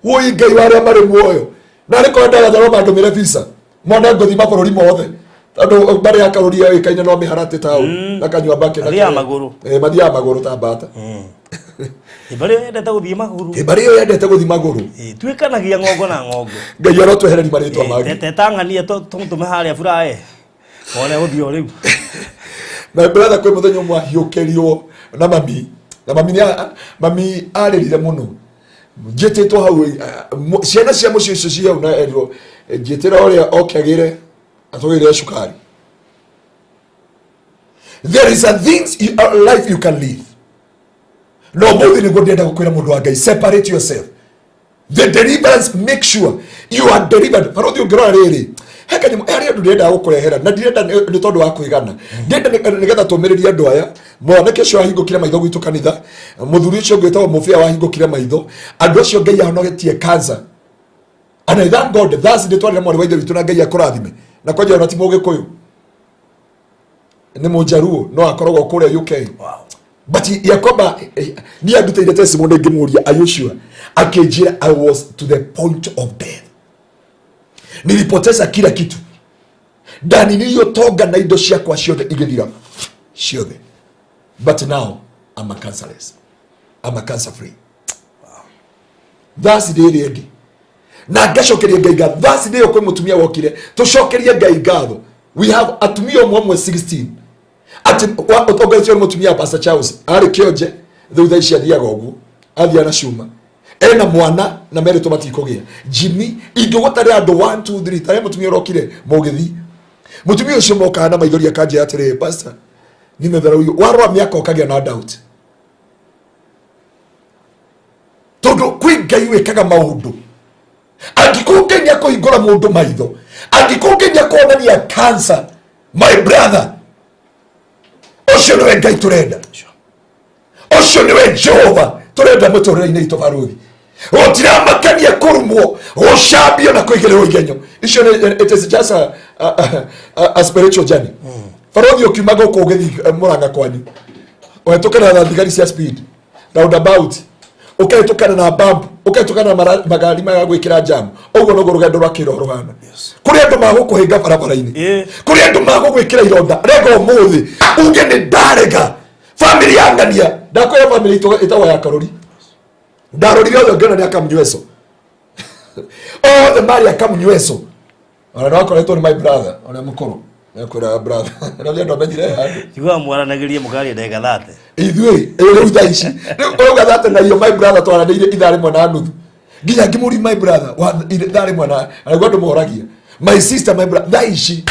wũi Ngai wa arĩa marĩ muoyo. Na arĩ korwo ndagatharwo mandũmĩre visa mone ngũthi mabũrũri mothe, tondũ mbarĩ ya Karũri yoĩkaine no mĩharatĩ taũni na kanyua mbakĩ na Mathiaga kĩrĩa. magũrũ. Mathiaga magũrũ ta mbata. Mbarĩ ĩyo yendete gũthiĩ magũrũ. Mbarĩ ĩyo yendete gũthi magũrũ. Tuĩkanagia ng'ongo na ng'ongo. Ngai arotwehereri marĩtwa mangĩ. Tetang'ania tũmũtũme harĩa burae wone gũthiĩ o rĩu. My brother, kwĩ mũthenya ũmwe ahiũkĩrirwo na mami, na mami mami arĩrire mũno njĩtĩtwo hau, ciana cia mũciĩ ũcio ci hau, na erirwo, "Njĩtĩra ũrĩa oke agĩre atũgĩre cukari." There is a things you, a life you can live. No mũthĩ nĩguo ndĩrenda gũkwĩra, mũndũ wa Ngai, separate yourself. The deliverance, make sure you are delivered. Barũthi, ũngĩrora rĩrĩ, he kanyamũ harĩ andũ ndĩrenda gũkũrehera, na ndirenda nĩ tondũ wa kwĩgana, ndĩrenda nĩgetha tũmĩrĩrie andũ aya. Mwanake ũcio wahingũkire maitho gwitũ kanitha, mũthuri ũcio ũngĩ wĩtagwo Mũbĩa wahingũkire maitho, andũ acio Ngai ahonogetie cancer, and I thank God. Thursday twarĩ na mwarĩ wa ithe witũ, na Ngai akũrathime, na kwanja ona ti Mũgĩkũyũ, nĩ Mũnjaruo, no akoragwo kũrĩa UK. But ya kwamba niĩ andutĩire testimony, ngĩmũria, "Are you sure?" Akĩnjĩra, "I was to the point of death, nilipoteza kila kitu, ndaninirio tonga na indo ciakwa ciothe igĩthira ciothe, but now I'm a cancerless, I'm a cancer free." Thursday ĩrĩa ĩngĩ, na ngacokeria Ngai ngatho. Thursday ĩyo kwĩ mũtumia wokire, tũcokerie Ngai ngatho. We have atumia ũmwe ũmwe 16. Atĩ ũtongoretio nĩ mũtumia wa Pastor Charles arĩ kĩonje rĩu thaa ici athiaga ũguo athiaga na cuma ena mwana na merĩtwo matikũgĩa. Jimmy ingĩgũtarĩra andũ 1 2 3 tarĩa mũtumia ũrokire mũgĩthi mũtumia ũcio mokaga na maithori akanjĩra atĩrĩ, pastor, nimedharauiwa. Warora mĩaka ũkagĩa na doubt tondũ kwĩ Ngai wĩkaga maũndũ. Angĩkorwo Ngai nĩakũhingũra mũndũ maitho, angĩkorwo Ngai nĩakuonania cancer, my brother, ũcio nĩwe Ngai tũrenda, ũcio nĩwe Jehova tũrenda mũtũrĩre-inĩ itũ. Barũthi, gũtiramakania kũrumwo, gũcambio na kũigĩrĩrwo igenyo icio it is just a spiritual journey. Barũthi, ũkiuma gũkũ ũgĩthiĩ Mũrang'a kwanyu, ũhetũkana na thigari cia speed roundabout, ũkahĩtũkana na bump, ũkahĩtũkana na magari maya gwĩkĩra jam. Ũguo noguo rũgendo rwa kĩroho rũhana. Kũrĩ andũ magũkũhĩnga barabara-inĩ, kũrĩ andũ magũgwĩkĩra ironda. Rega ũmũthĩ uge nĩ ndarega family ya ng'ania. Ndakwĩra family itũ ĩtagwo ya Karũri. Ndarorire othe ngĩona nĩ akamnyweco, othe marĩ akamnyweco. Ona no akoretwo nĩ my brother ũrĩa mũkũrũ, nakwĩra brother na andũ amenyire handũ. Njiguaga mwaranagĩrie mũkaria ndagĩka 30. Ithuĩ rĩu thaa ici rĩu ũrauga thate na iyo my brother twaranĩire ithaa rĩmwe na nuthu nginya ngĩmũri my brother ithaa rĩmwe na nĩguo andũ moragia my sister, my brother. Thaa ici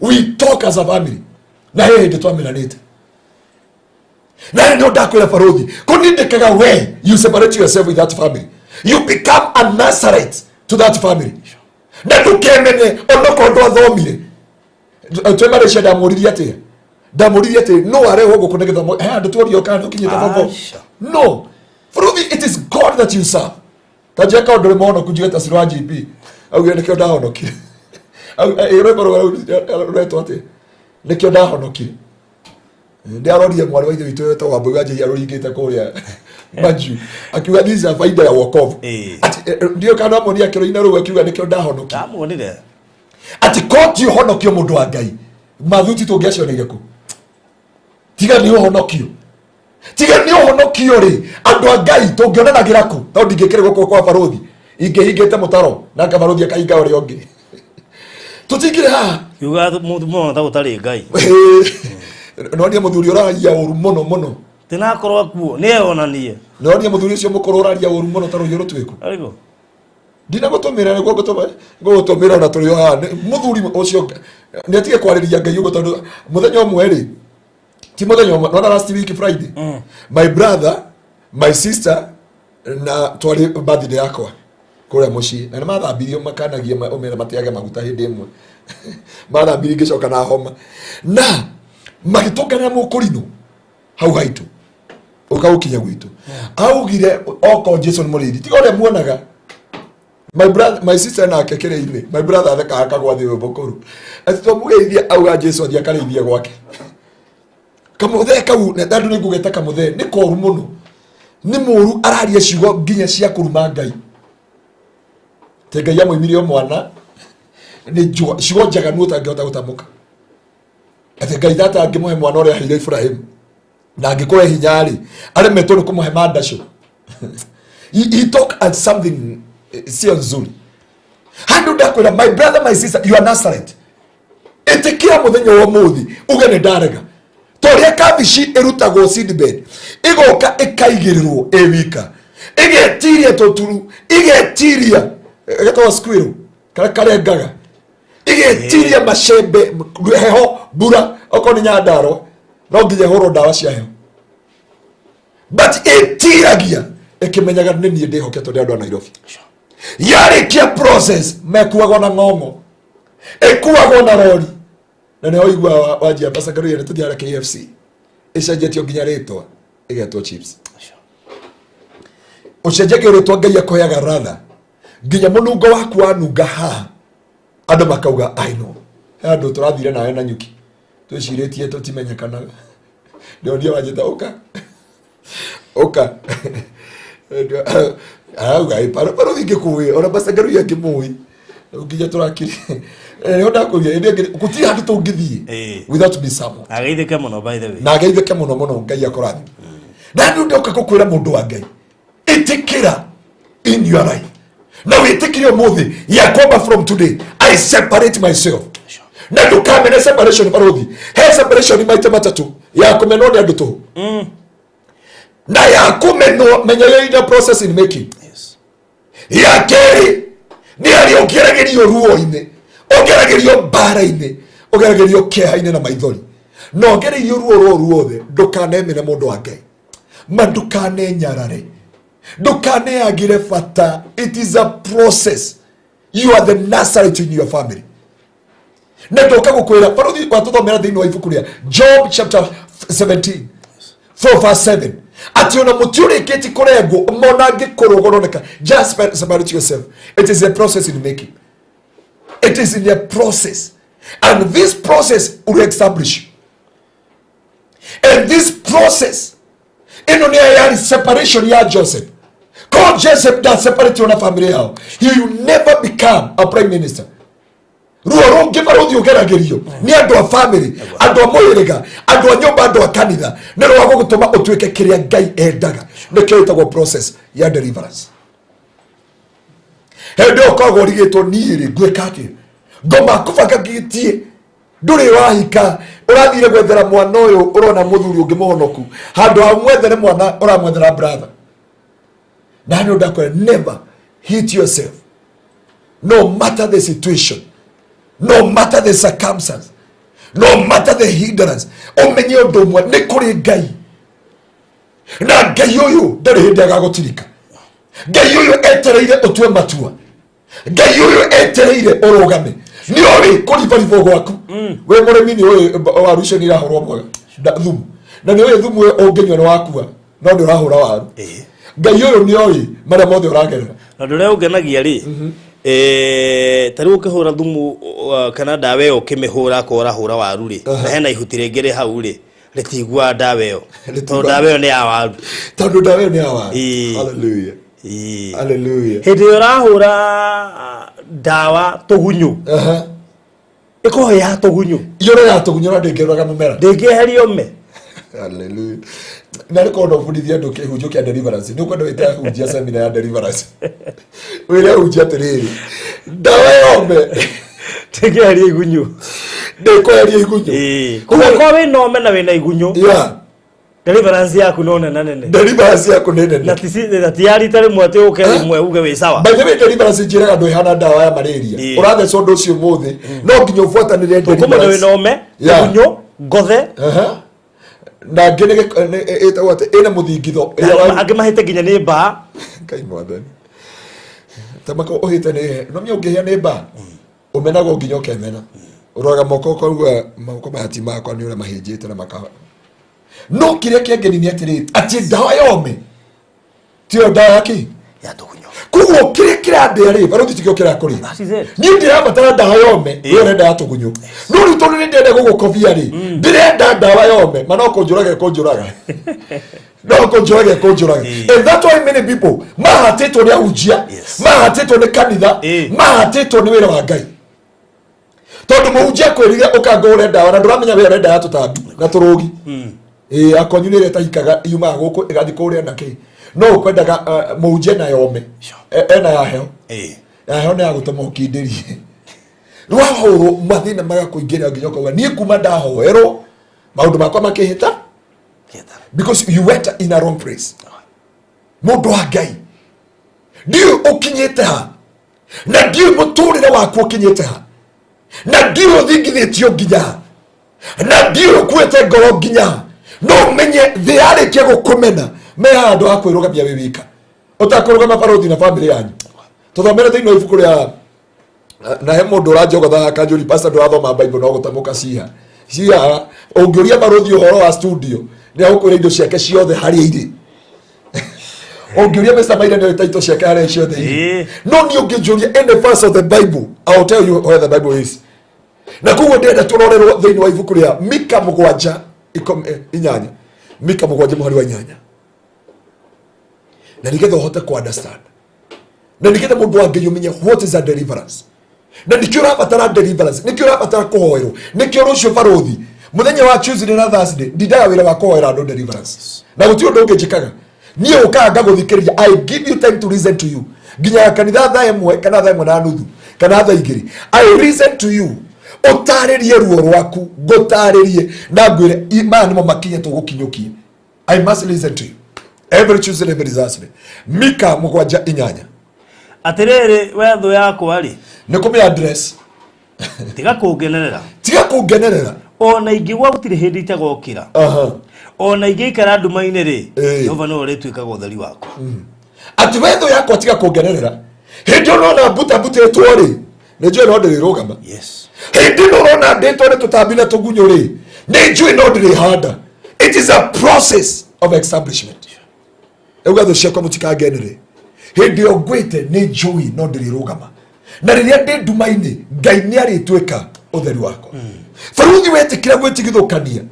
we talk as a family na he hĩndĩ twamenanĩte na nĩ ndakwĩra barũthi kũnindĩkaga we you separate yourself with that family, you become a Nazarite to that family na ndũkemene onokorwo ndwathomire. Twĩ Malaysia ndamũririe atĩa? Ndamũririe atĩ no arehwo gũkũ nĩ gĩthomo he andũ tuorio kana ũkinyĩte form four? Aca. No barũthi, it is God that you serve. Ta njeka ũndũ ũrĩ mũhonoku njuge ta Ciro wa GP augire nĩkĩo ndahonokire. Rwĩmbo rũretwo atĩa? Nĩkĩo ndahonokire. Ndĩarorire mwarĩ wa ithe witũ wetagwo Wambui wa Njihia rũringĩte kũrĩa Majuu akiuga this is a faida ya wokovu. Ati ndio kana amonia akĩroina rũu akiuga nĩkĩo ndahonokire. Ndamuonire. Ati koti ũhonokio mũndũ wa Ngai mathuti tũngĩacioneire kũ tiga nĩ ũhonokio, tiga nĩ ũhonokio rĩ andũ a Ngai tũngĩonanagĩra kũ? Tondũ ndingĩkĩrĩ gũkũ kwa barũthi ingĩhingĩte mũtaro na kabarũthi akahinga ũrĩa ũngĩ tũtingĩrĩ haha. Kiuga mũndũ mũno ta gũtarĩ Ngai. Nonie mũthuri ũraria ũru mũno mũno. Tinakorwo akuo nĩ eyonanie. Nonie mũthuri ũcio mũkũrũ ũraria ũru mũno ta rũhiũ rũtuĩku. Arĩko. Ndinagũtũmĩra nĩguo ngũgũtũmĩra ona tũrĩ o haha. Mũthuri ũcio nĩ atige kwarĩria Ngai ũguo tondũ mũthenya ũmwe rĩ, ti mũthenya ũmwe, nona last week Friday, my brother, my sister na twarĩ birthday yakwa kũrĩa mũciĩ na nĩ mathambirio makanagia ũmere matiage maguta hĩndĩ ĩmwe mathambirio ngĩcoka na homa na magĩtũngana mũkũrinũ hau haitũ ũka gũkinya gwitũ augire okorwo Jesu nĩ mũrĩithi tiga ũrĩa muonaga. My brother, my sister nake kĩrĩ-inĩ my brother athekaga akagwa thĩ ũyũ mũkũrũ atĩ twamũgeithia auga Jesu athiĩ akarĩithie gwake kamũthee kau na andũ nĩ ngũgeta kamũthee nĩ koru mũno, nĩ mũru, araria ciugo nginya cia kũruma Ngai te Ngai amũimirie o mwana nĩ ciugo njaganu ũtangĩhota gũtamũka atĩ Ngai tata angĩmũhe mwana ũrĩa aheire Ibrahim na angĩkũhe hinya rĩ aremetwo nĩ kũmũhe mandaco. He talk as something sio nzuri. Handũ ndakwĩra my brother, my sister, you are Nazareth. Ĩtĩkĩra mũthenya wa ũmũthĩ uge nĩ ndarega ta ũrĩa kabici ĩrutagwo seedbed ĩgoka ĩkaigĩrĩrwo ĩ wika ĩgetiria tũturu ĩgetiria ĩgetagwo squirrel karĩa karengaga ĩgetiria macembe heho mbura okorwo nĩ Nyandarua no nginya ĩhũrwo ndawa cia heho but ĩtiragia ĩkĩmenyaga nĩ niĩ ndĩhoketwo nĩ andũ a Nairobi. Yarĩkia process mekuagwo na ng'ong'o ĩkuagwo na rori na nĩho igua wanjia Pastor nĩ tũthiaga KFC ĩcenjetio nginya rĩtwa ĩgetwo chips. Ũcenjagio rĩtwa Ngai akũheaga ratha nginya mũnungo waku wanunga haha andũ makauga I know. He andũ tũrathire nawe na nyuki twĩcirĩtie tũtimenyekanaga ndĩonie wanjĩta ũka ũka arauga ĩ paro ingĩkũĩ ona Pastor Ngaruiya ngĩmũĩ nginya tũrakiri nĩho ndakũria hĩndĩ ĩngĩ gũtirĩ handũ tũngĩthiĩ without be someone. Ageithĩke mũno by the way. Na ageithĩke mũno mũno Ngai akũrathime na nĩ ndoka gũkwĩra mũndũ wa Ngai ĩtĩkĩra in your life na wĩtĩkĩre ũmũthĩ ya kwamba from today I separate myself. Na ndũkamene separation barũthi. He separation maita matatũ, ya kũmenwo nĩ andũ tũhũ na ya kũmenwo, menya yo ina process in making. Ya kerĩ nĩ arĩa ũgeragĩrio ruo-inĩ, ũgeragĩrio mbara-inĩ, ũgeragĩrio kĩeha-inĩ na maithori, na ũgereirio ruo rũu ruothe. Ndũkanemene mũndũ wa Ngai, ma ndũkanenyarare, ndũkaneagĩre bata. It is a process. You are the Nazareth in your family. Na ndoka gũkwĩra, barũthi, watũthomera thĩinĩ wa ibuku rĩa Job chapter 17 4 verse 7 atĩ ona mũtĩ ũrĩkĩtie kũrengwo mona ngĩkũrũga ũroneka. Just separate yourself. It is a process in making. It is in a process, and this process will establish you, and this process ĩno nĩ yarĩ separation ya Joseph. Ko Joseph nda separate na family yao, he will never become a prime minister. Ruo rũngĩ, barũthi, ũgeragĩrio nĩ andũ a family, andũ a mũhĩrĩga, andũ a nyũmba, andũ a kanitha, nĩ rwa gũgũtũma ũtuĩke kĩrĩa Ngai endaga. Nĩkĩo ĩtagwo process ya deliverance. Hĩndĩ ĩyo ũkoragwo ũrigĩtwo, niĩ rĩ, ngwĩka atĩa? Ngoma kũbanga ngĩtie ndũrĩ wahika, ũrathire gwethera mwana ũyũ, ũrona mũthuri ũngĩ mũhonoku, handũ ha mwethere mwana ũramwethera brother. Na nĩ ũndũ akwĩra, never hit yourself, no matter the situation, no matter the circumstance, no matter the hindrance. Ũmenye ũndũ ũmwe, nĩ kũrĩ Ngai, na Ngai ũyũ ndarĩ hĩndĩ agagũtirika. Ngai ũyũ etereire ũtue matua. Ngai ũyũ etereire ũrũgame. Nĩ ũrĩ kũribaribwo gwaku wĩ mũrĩmi, nĩ ũĩ waru icio nĩ irahũrwo mwega thumu, na nĩ ũĩ thumu ũyũ ũngĩnyua nĩ wakua, no nĩ ũrahũra waru. Ngai ũyũ nĩ oĩ marĩa mothe ũragerera. Na ũndũ ũrĩa ũngenagia rĩ, ta rĩu ũkĩhũra thumu kana ndawa ĩyo, ũkĩmĩhũra akorwo ũrahũra waru rĩ, na hena ihuti rĩngĩ rĩ hau rĩ, rĩtiguaga ndawa ĩyo, tondũ ndawa ĩyo nĩ ya waru. Tondũ ndawa ĩyo nĩ ya waru. Ĩĩ. Hallelujah. Hallelujah. Hĩndĩ ĩrĩa ũrahũra ndawa tũgunyũ, ĩkoragwo ya tũgunyũ. Yũra ya tũgunyũ na ndĩngĩũraga mũmera. Ndĩngĩeheria ũme. Hallelujah. Na nĩ korwo no bundithie andũ kĩhunjio kĩa deliverance, nĩ ũkwenda wĩte ahunjia seminar ya deliverance, wĩre ahunjia atĩrĩrĩ, ndawa yome Ndĩngĩeheria igunyũ. Ndĩkweheria igunyũ. Koguo korwo wĩna ũme na wĩna igunyũ, deliverance yaku no nene nene. Deliverance yaku nĩ nene. Na ti ya rita rĩmwe atĩ ũke rĩmwe uge wĩ sawa. By the way, deliverance njĩraga andũ ĩhana ndawa ya malaria. Ũrathecwo ũndũ ũcio ũmũthĩ, no nginya ũbuatanĩre Tũkũmũndũ deliverance. wĩna ũme, tũgunyũ, ngothe. Na ngĩ nĩ ĩtagwo atĩ ĩna mũthingitho ĩrĩa Angĩ mahĩte nginya nĩ mbaa. Ngai mwathani, tamako ũhĩte nĩ no mĩ ũngĩhĩa nĩ mbaa, ũmenagwo nginya ũkemena, ũroraga moko ũkauga moko maya ti makwa, nĩ ũrĩa mahĩnjĩte na maka. No kĩrĩa kĩangeni nĩ atĩrĩrĩ, atĩ ndawa yome tiyo ndawa ya kĩ ya tũgunyũ. Koguo kĩrĩa kĩrandĩa rĩ, barũthi, tikĩo kĩrakũrĩa. That is it. Niĩ ndĩrabatara ndawa yome, we ũrenda ya tũgunyũ. No rĩu tondũ nĩ ndĩrenda gũgũkobia rĩ, ndĩrenda ndawa yome, ma no kũnjũraga ĩkũnjũraga, no kũnjũraga ĩkũnjũraga. And that's why many people mahatĩtwo nĩ ahunjia, mahatĩtwo nĩ kanitha, mahatĩtwo nĩ wĩra wa Ngai, tondũ mũhunjia kwĩrire ũkangũre ndawa na ndũramenya we ũrenda ya tũtambi na tũrũgi. Ĩĩ, akonyu nĩ ĩrĩa ĩtahikaga, yumaga gũkũ ĩgathiĩ kũrĩa na kĩ, no ũkwendaga mũhunjia na yome. Ena ya heho. Ya heho nĩ ya gũtũma ũkindĩrie rwahũrwo mathĩna magakũingĩra nginya ũkauga, niĩ kuma ndahoerwo maũndũ makwa makĩhĩta, because you went in a wrong place. Mũndũ wa Ngai, ndiũĩ ũkinyĩte ha, na ndiũĩ mũtũrĩre waku ũkinyĩte ha, na ndiũĩ ũthingithĩtio nginya ha, na ndiũĩ ũkuĩte ngoro nginya ha, no menye thĩ yarĩkia gũkũmena, me handũ ha kwĩrũgamia wĩ wika, ũtakũrũgama, barũthi, na bamĩrĩ yanyu. Tũthomere thĩinĩ wa ibuku rĩa na he mũndũ ũranjogotha akanjũria, "Pastor, ndũrathoma Bible no gũtamũka ciha ciha?" Ũngĩũria barũthi ũhoro wa studio, nĩ agũkwĩra indo ciake ciothe harĩa irĩ. Ũngĩũria Mr. Maina, nĩ taito ciake harĩa ciothe irĩ. No niĩ ũngĩnjũria any verse of the Bible, I will tell you where the Bible is. Na koguo ndĩrenda tũrorerwo thĩinĩ wa ibuku rĩa Mika 7 8, Mika 7 mũhari wa 8, na nĩgetha ũhote ku understand, na nĩgetha mũndũ wa Ngai ũmenye what is a deliverance, na nĩkĩo ũrabatara deliverance, nĩkĩo ũrabatara kũhoerwo, nĩkĩo rũciũ, barũthi, mũthenya wa Tuesday na Thursday, ndindaga wĩra wa kũhoera andũ deliverance, na gũtirĩ ũndũ ũngĩ njĩkaga. Niĩ ũkaga ngagũthikĩrĩria. I give you time to listen to you nginya kanitha thaa 1 kana thaa 1:30 kana thaa 2. I listen to you. Ũtarĩrie ruo rwaku, ngũtarĩrie na ngwĩre maya nĩmo makinya tũgũkinyũkie. I must listen to you every Tuesday and every Thursday. Mika 7:8. Atĩrĩrĩ, we thũ yakwa rĩ, Nĩ kũmĩ address. Tiga kũngenerera. Tiga kũngenerera. Ona ingĩgwa gũtirĩ hĩndĩ itagokĩra. Ona ingĩikara nduma-inĩ rĩ, Jehova nĩwe ũrĩtuĩkaga ũtheri wakwa. Atĩ we thũ yakwa, tiga kũngenerera. Hĩndĩ ĩyo nona mbuta mbutĩtwo rĩ, nĩ njũĩ no ndĩrĩrũgama. Hĩndĩ ĩno ũrona ndĩtwo nĩ tũtambi na tũgunyũ rĩ, nĩ njũĩ no ndĩrĩhanda. It is a process of establishment. Rĩu thũ ciakwa, mũtikangenere. Hĩndĩ ĩyo ngwĩte, nĩ njũĩ no ndĩrĩrũgama, na rĩrĩa ndĩ nduma-inĩ, Ngai nĩ arĩtuĩka ũtheri wakwa. Baruthi, wetĩkĩra gwĩtigithũkania.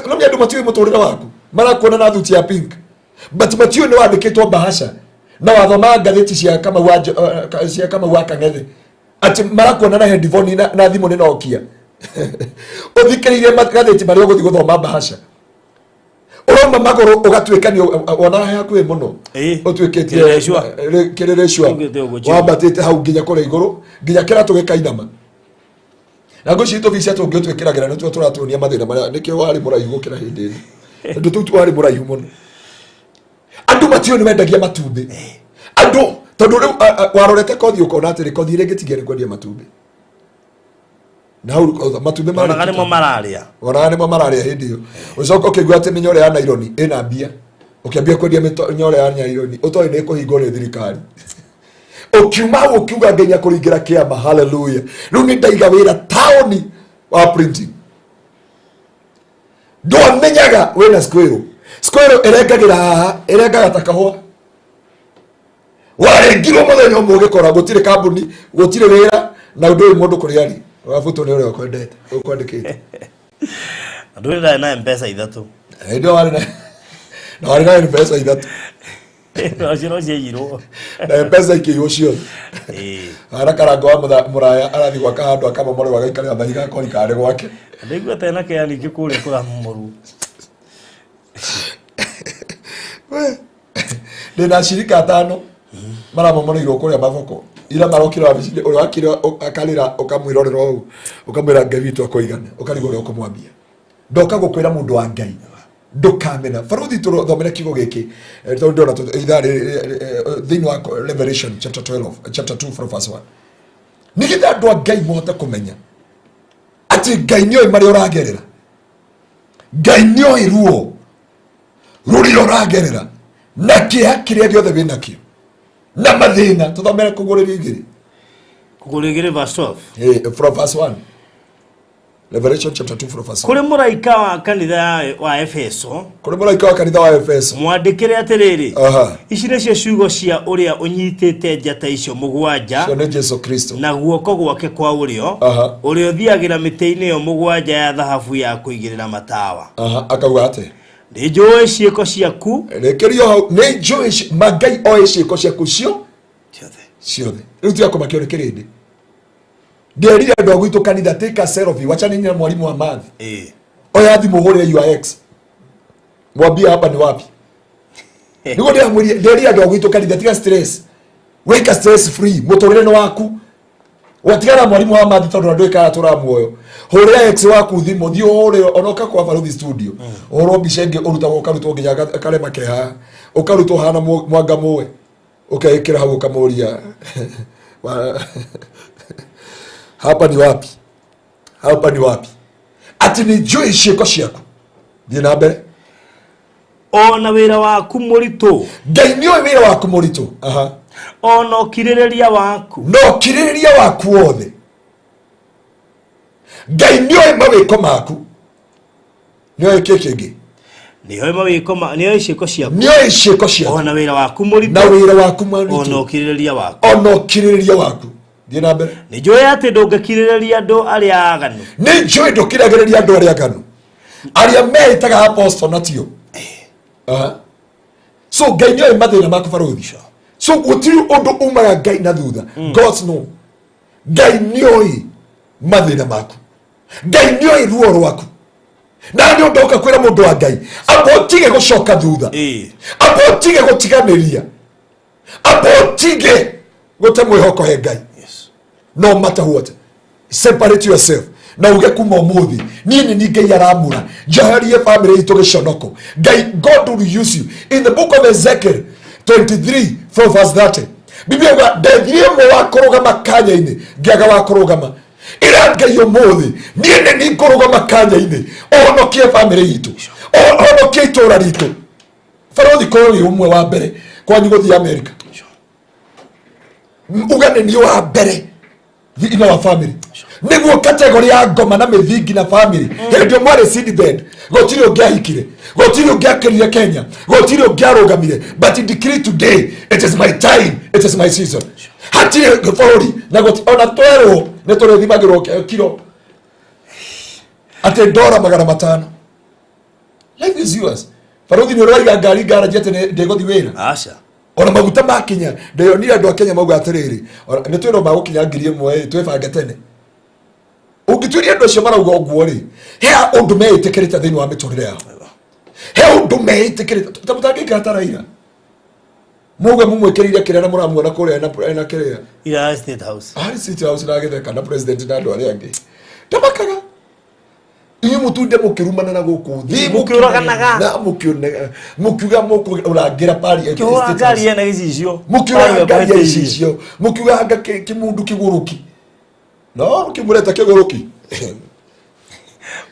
No nĩ andũ matiũĩ mũtũrĩre waku, marakuona na thuti ya pink, but matiũĩ nĩ wandĩkĩtwo bahasha na wathomaga ngathĩti cia Kamau wa cia Kamau wa Kang'ethe, atĩ marakuona na headphone na thimũ nĩ Nokia, ũthikĩrĩirie ngathĩti marĩa ũgũthiĩ gũthoma bahasha, ũrauma magũrũ ũgatuĩka nĩ wona hakuhĩ mũno. Ũtuĩkĩtie Kĩrĩrĩcua. Kĩrĩrĩcua. Ũgĩte ũguo chini. Wambatĩte hau nginya kũrĩa igũrũ, nginya kĩratũ gĩkainama, na ngwĩciria tũbica tũngĩ ũtwĩkĩragĩra nĩtuo tũratuonia mathĩna marĩa nĩkĩo warĩ mũraihu gũkĩra hĩndĩ ĩno, tondũ tũu warĩ mũraihu mũno. Andũ matiũĩ nĩ wendagia matumbĩ, andũ, tondũ rĩu warorete kothi ũkona atĩrĩ, kothi ĩrĩa ĩngĩtigia nĩ kwendia matumbĩ, na hau matumbĩ marĩ Onaga nĩmo mararĩa. Onaga nĩmo mararĩa. Hĩndĩ ĩyo ũcoka ũkĩigua atĩ mĩnyore ya naironi ĩna mbia, ũkĩambia kwendia mĩnyore ya naironi ũtoĩ nĩ ĩkũhingwo nĩ thirikari. Ũkiuma hau ũkiuga, "Ngai akũringĩra kĩama, haleluya, rĩu nĩ ndaiga wĩra taũni wa printing." Ndwamenyaga wĩna squirrel. Squirrel ĩrengagĩra haha, ĩrengaga ta kahũa. Warengirwo mũthenya ũmwe, ũgĩkora gũtirĩ kambuni, gũtirĩ wĩra, na ũndũ ũyũ mũndũ kũrĩa arĩ wabutwo nĩ ũrĩa ũkwendete, ũkwandĩkĩte. Andũ ĩrĩ ndarĩ na Mpesa ithatũ. Hĩndĩ ĩyo warĩ na mbeca ithatũ. Nacio no ciaiyirwo. Na mbeca ikĩiywo ciothe. Ara karango wa mũraya arathiĩ gwaka handũ, akamomorerwo, agaikarĩra mahiga akori karĩ gwake. Ndaigua tena kĩa ningĩ kũrĩa kũramomorwo. Ndĩ na cirika atano maramomoreirwo kũrĩa maboko ira, marokire wabici-inĩ, ũrĩa wakire akarĩra, ũkamwĩrorera ũũ, ũkamwĩra Ngai witũ akũigana, ũkarigwo ũrĩa ũkũmwambia. Ndoka gũkwĩra, mũndũ wa Ngai, ndũkamena. Baruthi, tũthomere kiugo gĩkĩ, tondũ ndĩrona ithaa thĩinĩ wa Revelation chapter 12, chapter 2 from verse 1, nĩgetha andũ a Ngai mahote kũmenya atĩ Ngai nĩoĩ marĩa ũragerera, Ngai nĩoĩ ruo rũrĩa ũragerera na kĩeha kĩrĩa gĩothe wĩ nakĩo na mathĩna. Tũthomere Kũguũrĩrio 2. Kũguũrĩrio 2 verse 12. From verse 1. Revelation chapter 2 from verse 1. Kũrĩ mũraika wa kanitha wa Efeso, Kũrĩ mũraika wa kanitha wa Efeso, mwandĩkĩre atĩrĩrĩ: Ici nĩcio ciugo cia ũrĩa ũnyitĩte njata icio mũgwanja Cio nĩ Jesu Kristo. na guoko gwake kwa ũrĩo, ũrĩa ũthiagĩra mĩtĩ-inĩ ĩyo mũgwanja ya thahabu ya kũigĩrĩra matawa. Akauga atĩ, Nĩ njũĩ ciĩko ciaku. Rĩkĩrio hau. Nĩ njũĩ ma Ngai oĩ ciĩko ciaku cio ciothe. Ciothe. Rĩu tiga kũmakio nĩ kĩrĩndĩ. Nderire andũ a gwitũ kanitha, take a selfie, wachana na mwalimu wa math. Oya thimũ, hũrĩre your ex, mwambie hapa ni wapi. Nĩguo ndĩramwĩrire, nderire andũ a gwitũ kanitha, tiga stress, wĩka stress free, mũtũrĩre nĩ waku, watigana na mwalimu wa math, tondũ andũ ĩkara tũra muoyo. Hũrĩra ex waku thimũ, thiĩ ũhũrĩre onoka kwa Baruthi studio, ũhũrwo mbica ĩngĩ ũrutagwo, ũkarutwo nginya karema ke haha, ũkarutwo hana mwanga mũwe, ũkeĩkĩra hau, ũkamũria, "Hapa ni wapi? Hapa ni wapi?" Atĩ nĩ njũĩ ciĩko ciaku. Thiĩ na mbere. O na wĩra waku mũritũ. Ngai nĩ oĩ wĩra waku mũritũ. O na ũkirĩrĩria waku. Na ũkirĩrĩria waku wothe. Ngai nĩ oĩ mawĩko maku, nĩ oĩ kĩ kĩngĩ? Nĩoĩ mawĩko ma nĩoĩ ciĩko ciaku. Nĩ oĩ ciĩko ciaku. O na wĩra waku mũritũ. Na wĩra waku o na mũritũ. Ũkirĩrĩria waku. O na ũkirĩrĩria waku. Thiĩ na mbere. Nĩ njũĩ atĩ ndũngĩkirĩrĩria andũ arĩa aganu. Nĩ njũĩ ndũkiragĩrĩria andũ arĩa aganu, arĩa meĩtaga apostle na tio. So Ngai nĩ oĩ mathĩna maku, baruthi. So gũtirĩ ũndũ umaga Ngai na thutha. God no Ngai nĩ oĩ mathĩna maku, Ngai nĩ oĩ ruo rwaku, na nĩ ũndũ ũka kwĩra mũndũ wa Ngai, amba ũtige gũcoka thutha, amba ũtige gũtiganĩria, amba ũtige gũte mwĩhoko he Ngai. No matter what, separate yourself. Na uge kuma ũmũthĩ niĩ nĩ niĩ Ngai aramũra njoherie family itũ gĩconoko. Ngai, God will use you. In the book of Ezekiel 23 from verse 30, Biblia yuga ndethire ũmwe wa kũrũgama kanya-inĩ, ngĩaga wa kũrũgama. Ĩra Ngai ũmũthĩ niĩ nĩ niĩ ngũrũgama kanya-inĩ, ũhonokie family itũ, ũhonokie itũra ritũ. Barothi, korwo wĩ ũmwe wa mbere kwanyu gũthiĩ America, uga nĩ niĩ wa mbere in our family, nĩguo category ya ngoma na mĩthingi na family. Hĩndĩ ĩyo mwarĩ seedbed, gũtirĩ ũngĩahikire, gũtirĩ ũngĩakĩrire Kenya, gũtirĩ ũngĩarũgamire, but decree today, it is my time, it is my season. Hatirĩ bũrũri na ona twerwo nĩ tũrĩthimagĩrwo kiro atĩ ndora 500. Life is yours. Barothi, nĩ ũraiga ngari ngaraji atĩ ndĩgũthiĩ wĩra? Aca. Ona maguta makinya, ndeyonire andũ a Kenya mauga atĩrĩrĩ, nĩ twĩrwo magũkinya 1000 ĩ, twĩbange tene. Ũngĩtuĩria andũ acio marauga ũguo rĩ, he ũndũ meĩtĩkĩrĩte thĩinĩ wa mĩtũrĩre yao, he ũndũ meĩtĩkĩrĩte ta mũtangĩikara ta Raila. Muga mumwĩkĩrĩire kĩrĩa na mũramuona kũrĩa ena kĩrĩa. Ira State House. Arĩ State House na agĩtheka na president na andũ arĩa angĩ. Ndamakaga inyuĩ mũtunde mũkĩrumana na gũkũ thĩ. Mũkĩũraganaga. Na mũkiuga mũkũrangĩra pari. Kĩhũra ngari ena gĩcicio. Mũkiuga ngari ya icicio, mũkiuga anga kĩmundu kĩgũrũki, no kĩmũreta kĩgũrũki.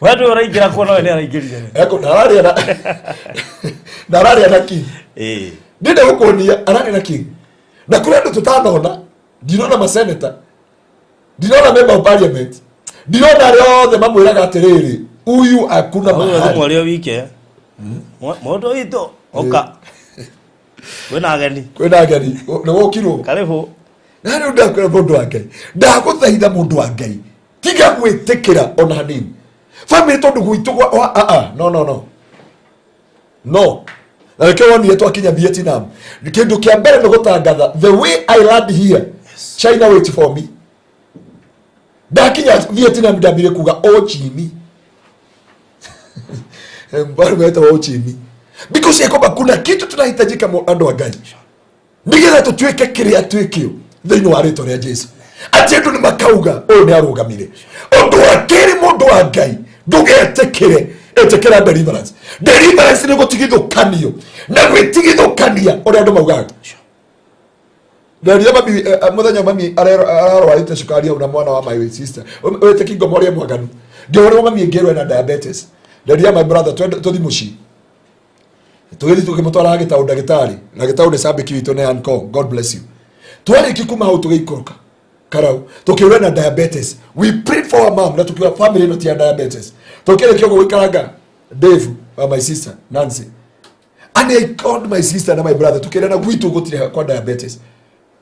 We ndũ ũraingĩra kuona we nĩ araingĩrire. Eko na araria na na araria na king. Ndĩrenda gũkuonia araria na king na kũrĩ andũ tũtanona. Ndinona maseneta, ndinona member of parliament, ndinona arĩa othe mamwĩraga atĩrĩrĩ, huyu hakuna Ũyũ mahali. Mwario wike. Mũndũ witũ ũka. Kwĩna ageni. Kwĩna ageni, nĩ wokirwo. Karibu. Na rĩu ndakwĩra, mũndũ wa Ngai, ndagũthaitha, mũndũ wa Ngai, tiga gwĩtĩkĩra ona hanini family tondũ gwitũ gwa ah, ah, no, no, no, no. Na nĩkĩo wonire twakinya Vietnam, kĩndũ kĩa mbere nĩ gũtangatha, "The way I land here, China wait for me." Ndakinya Vietnam ndambire kuga Ho Chi Minh, mfalme wetagwo Ho Chi Minh, because ya kwamba kuna kitu tunahitajika, andũ a Ngai, nigetha tutuĩke kĩrĩa twĩkĩo thĩinĩ wa rĩtwa rĩa Jesu, atĩ andũ nĩ makauga ũyũ nĩ arũgamire. Ũndũ wa kerĩ, mũndũ wa Ngai, ndũgetĩkĩre, ĩtĩkĩra deliverance. Deliverance nĩ gũtigithũkanio na gwĩtigithũkania ũrĩa andũ maugaga. Nderia mami, mũthenya mami ararwarĩte cukari hau na mwana wa my sister wĩtĩki ngoma ũrĩa mwaganu, ngĩhũrĩrwo mami ngĩrwo ena diabetes. Nderia my brother tũthi mũciĩ, tũgĩthiĩ tũkĩmũtwara gĩtaũ ndagĩtarĩ, na gĩtaũ nĩ cambĩki witũ nĩ Anko, God bless you. Twarĩki kuma hau tũgĩikũrũka karau, tũkĩũra na diabetes. We prayed for our mom na tukiuga family ĩno ti ya diabetes. Tũkĩrĩkia ũguo gũikaranga Dave wa my sister Nancy, and I called my sister na my brother, tukĩrana gwitũ gũtirĩ kwa diabetes.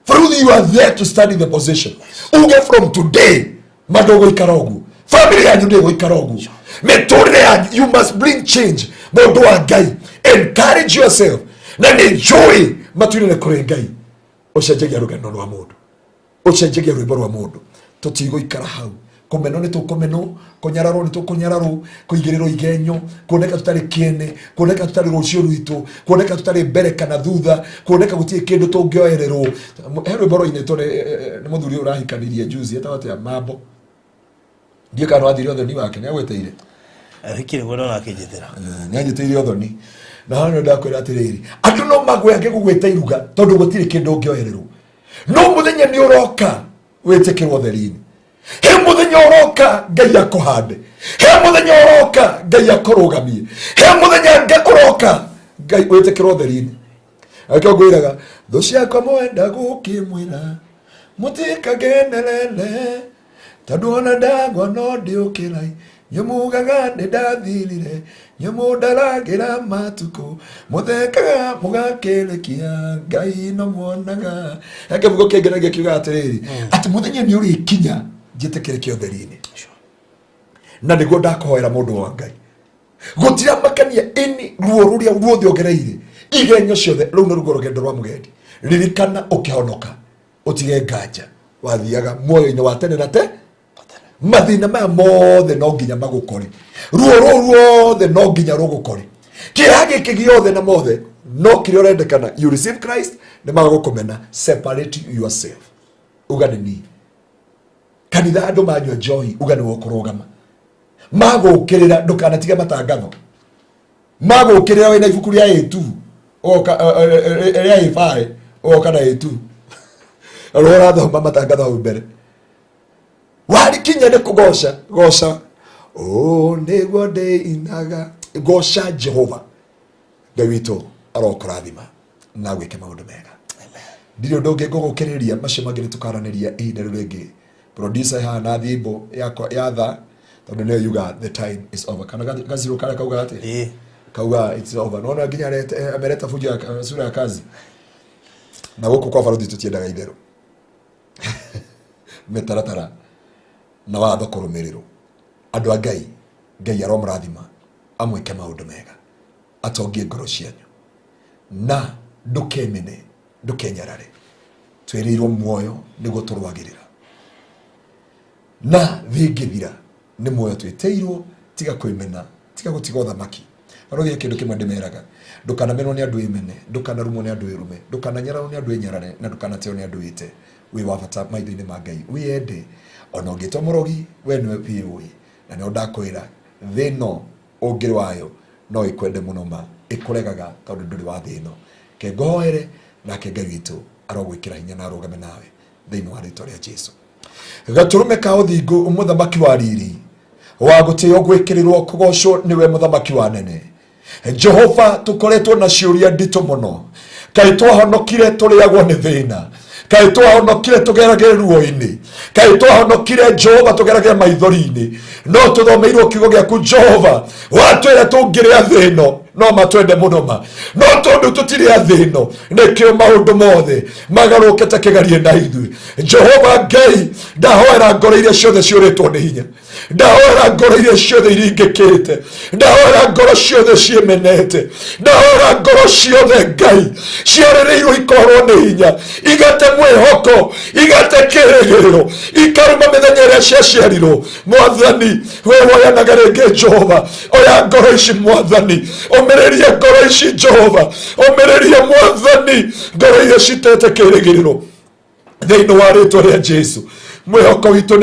Faruthi, you are there to stand in the position, uge from today mandũgũikara ũguo, family yanyu ndĩgũikara ũguo, mĩtũrĩre yanyu, you must bring change. Mũndũ wa Ngai, encourage yourself, na nĩ njũĩ matu-inĩ nĩ kũrĩ Ngai ũcenjagia rũgano rwa mũndũ, ũcenjagia rwĩmbo rwa mũndũ. Tũtigũikara hau. Kũmenwo nĩ tũkũmenwo, kũnyararwo nĩ tũkũnyararwo, kũigĩrĩrwo igenyo, kuoneka tũtarĩ kĩene, kuoneka tũtarĩ rũciũ rwitũ, kuoneka tũtarĩ mbere kana thutha, kuoneka gũtirĩ kĩndũ tũngĩoererwo. He rwĩmbo rwainĩtwo nĩ mũthuri ũyũ ũrahikanirie juzi, etagwo atĩa, Mambo, ndiĩ kana wathire ũthoni wake nĩ agwĩtĩire. Hikire guo ndona akĩnjĩtĩra. Nĩ anjĩtĩire ũthoni na hano ndakwĩra atĩrĩrĩ, andũ no magwe angĩgũgwĩta iruga tondũ gũtirĩ kĩndũ ũngĩoererwo, no mũthenya nĩ ũroka wĩtĩkĩrwo ũtheri-inĩ. He mũthenya ũroka Ngai akũhande, he mũthenya ũroka Ngai akũrũgamie, he mũthenya ũroka Ngai wĩtĩkĩrwo ũtheri-inĩ. Akĩo ngwĩraga thũ ciakwa, mwenda gũkĩmwĩra mũtikagenerere, tondũ ona ndagwa no ndĩũkĩra. Nyũmugaga nĩ ndathirire, nyũmũndaragĩra matukũ, mũthekaga mũgakĩrĩkia, Ngai no muonaga. He kĩbugo kĩngenagia kiugaga atĩrĩrĩ, atĩ mũthenya nĩ ũrĩkinya njĩtĩkĩrĩke ũtheri-inĩ. Na nĩguo ndakũhoera, mũndũ wa Ngai, gũtiramakania ĩni ruo rũrĩa ruothe ũgereire, igenyo ciothe, rũu nĩ ruo rũgendo rwa mũgendi. Ririkana ũkĩhonoka, ũtige nganja, wathiaga muoyo-inĩ wa tene na te. Mathĩna maya mothe no nginya magũkore, ruo rũu ruothe no nginya rũgũkore, kĩeha gĩkĩ gĩothe na mothe, no kĩrĩa ũrendekana, you receive Christ. Nĩ magũkũmena, separate yourself, uga nĩ niĩ. Kanitha andũ manyua njohi, uga nĩ wokũrũgama. Magũkĩrĩra ndũkanatige matangatho. Magũkĩrĩra wĩna ibuku rĩa A2 ũgoka rĩa A5 ũgoka na A2 rũrĩa ũrathoma matangatho hau mbere. Warikinya nĩ kũgoca goca, ũũ nĩguo ndĩinaga, goca Jehova Ngai witũ arokũrathima na gwĩke maũndũ mega. Ndirĩ ũndũ ũngĩ ngũgũkĩrĩria, macio mangĩ nĩ tũkaranĩria ihinda rĩu rĩngĩ. Producer haha na thimbo yakwa ya tha tondũ nĩyo yuga the time is over, kana gacirũ karĩa kauga atĩ kauga it's over. Nona nginya ameleta fujo ya sura ya kazi na gũkũ kwa barothi tũtiendaga itherũ, mĩtaratara na watho kũrũmĩrĩrwo. Andũ a Ngai, Ngai aromũrathima, amwĩke maũndũ mega, atongie ngoro cianyu, na ndũkemene, ndũkenyarare. Twĩrĩirwo muoyo nĩguo tũrũagĩrĩra, na thĩ ĩngĩthira nĩ muoyo twĩtĩirwo. Tiga kwĩmena, tiga gũtiga ũthamaki. Barothi kĩndũ kĩmwe ndĩmeraga, ndũkanamenwo nĩ andũ ĩmene, ndũkanarumwo nĩ andũ ĩrume, ndũkananyararwo nĩ andũ ĩnyarare, na ndũkanateo nĩ andũ ĩte. Wĩ wa bata maitho-inĩ ma Ngai, wĩyende. Ona ũngĩtwo mũrogi, we nĩwe wĩyũĩ. Na nĩho ndakwĩra, thĩ ĩno ũngĩrĩ wayo no ĩkwende mũno, ma ĩkũregaga tondũ ndũrĩ wa thĩ ĩno. Ke ngũhoere, nake Ngai witũ arogwĩkĩra hinya na arũgame nawe thĩinĩ wa rĩtwa rĩa Jesu. Gatũrũme ka ũthingu, mũthamaki wa riri, wa gũtĩo, gwĩkĩrĩrwo, kũgocwo nĩwe mũthamaki wa nene Jehova. Tũkoretwo na ciũria nditũ mũno. Kaĩ twahonokire tũrĩagwo nĩ thĩna? Kaĩ twahonokire tũgeragĩre ruo-inĩ? Kaĩ twahonokire Jehova tũgeragĩre maithori-inĩ? No tũthomeirwo kiugo gĩaku Jehova, watwĩra tũngĩrĩa thĩ ĩno no matwende mũno ma, no tondũ tũtirĩ a thĩ ĩno, nĩkĩo maũndũ mothe magarũkĩte kĩgarie na ithuĩ. Jehova Ngai, ndahoera ngoro iria ciothe ciũrĩtwo nĩ hinya, ndahoera ngoro iria ciothe iringĩkĩte, ndahoera ngoro ciothe ciĩmenete, ndahoera ngoro ciothe Ngai ciarĩrĩirwo ikorwo nĩ hinya, igate mwĩhoko, igate kĩrĩgĩrĩro, ikaruma mĩthenya ĩrĩa ciaciarirwo. Mwathani, we woyanaga rĩngĩ Jehova, oya ngoro ici Mwathani, ũmĩrĩrie ngoro ici Jehova, ũmĩrĩrie Mwathani ngoro iria citete kĩrĩgĩrĩro thĩinĩ wa rĩtwa rĩa Jesu. Mwĩhoko witũ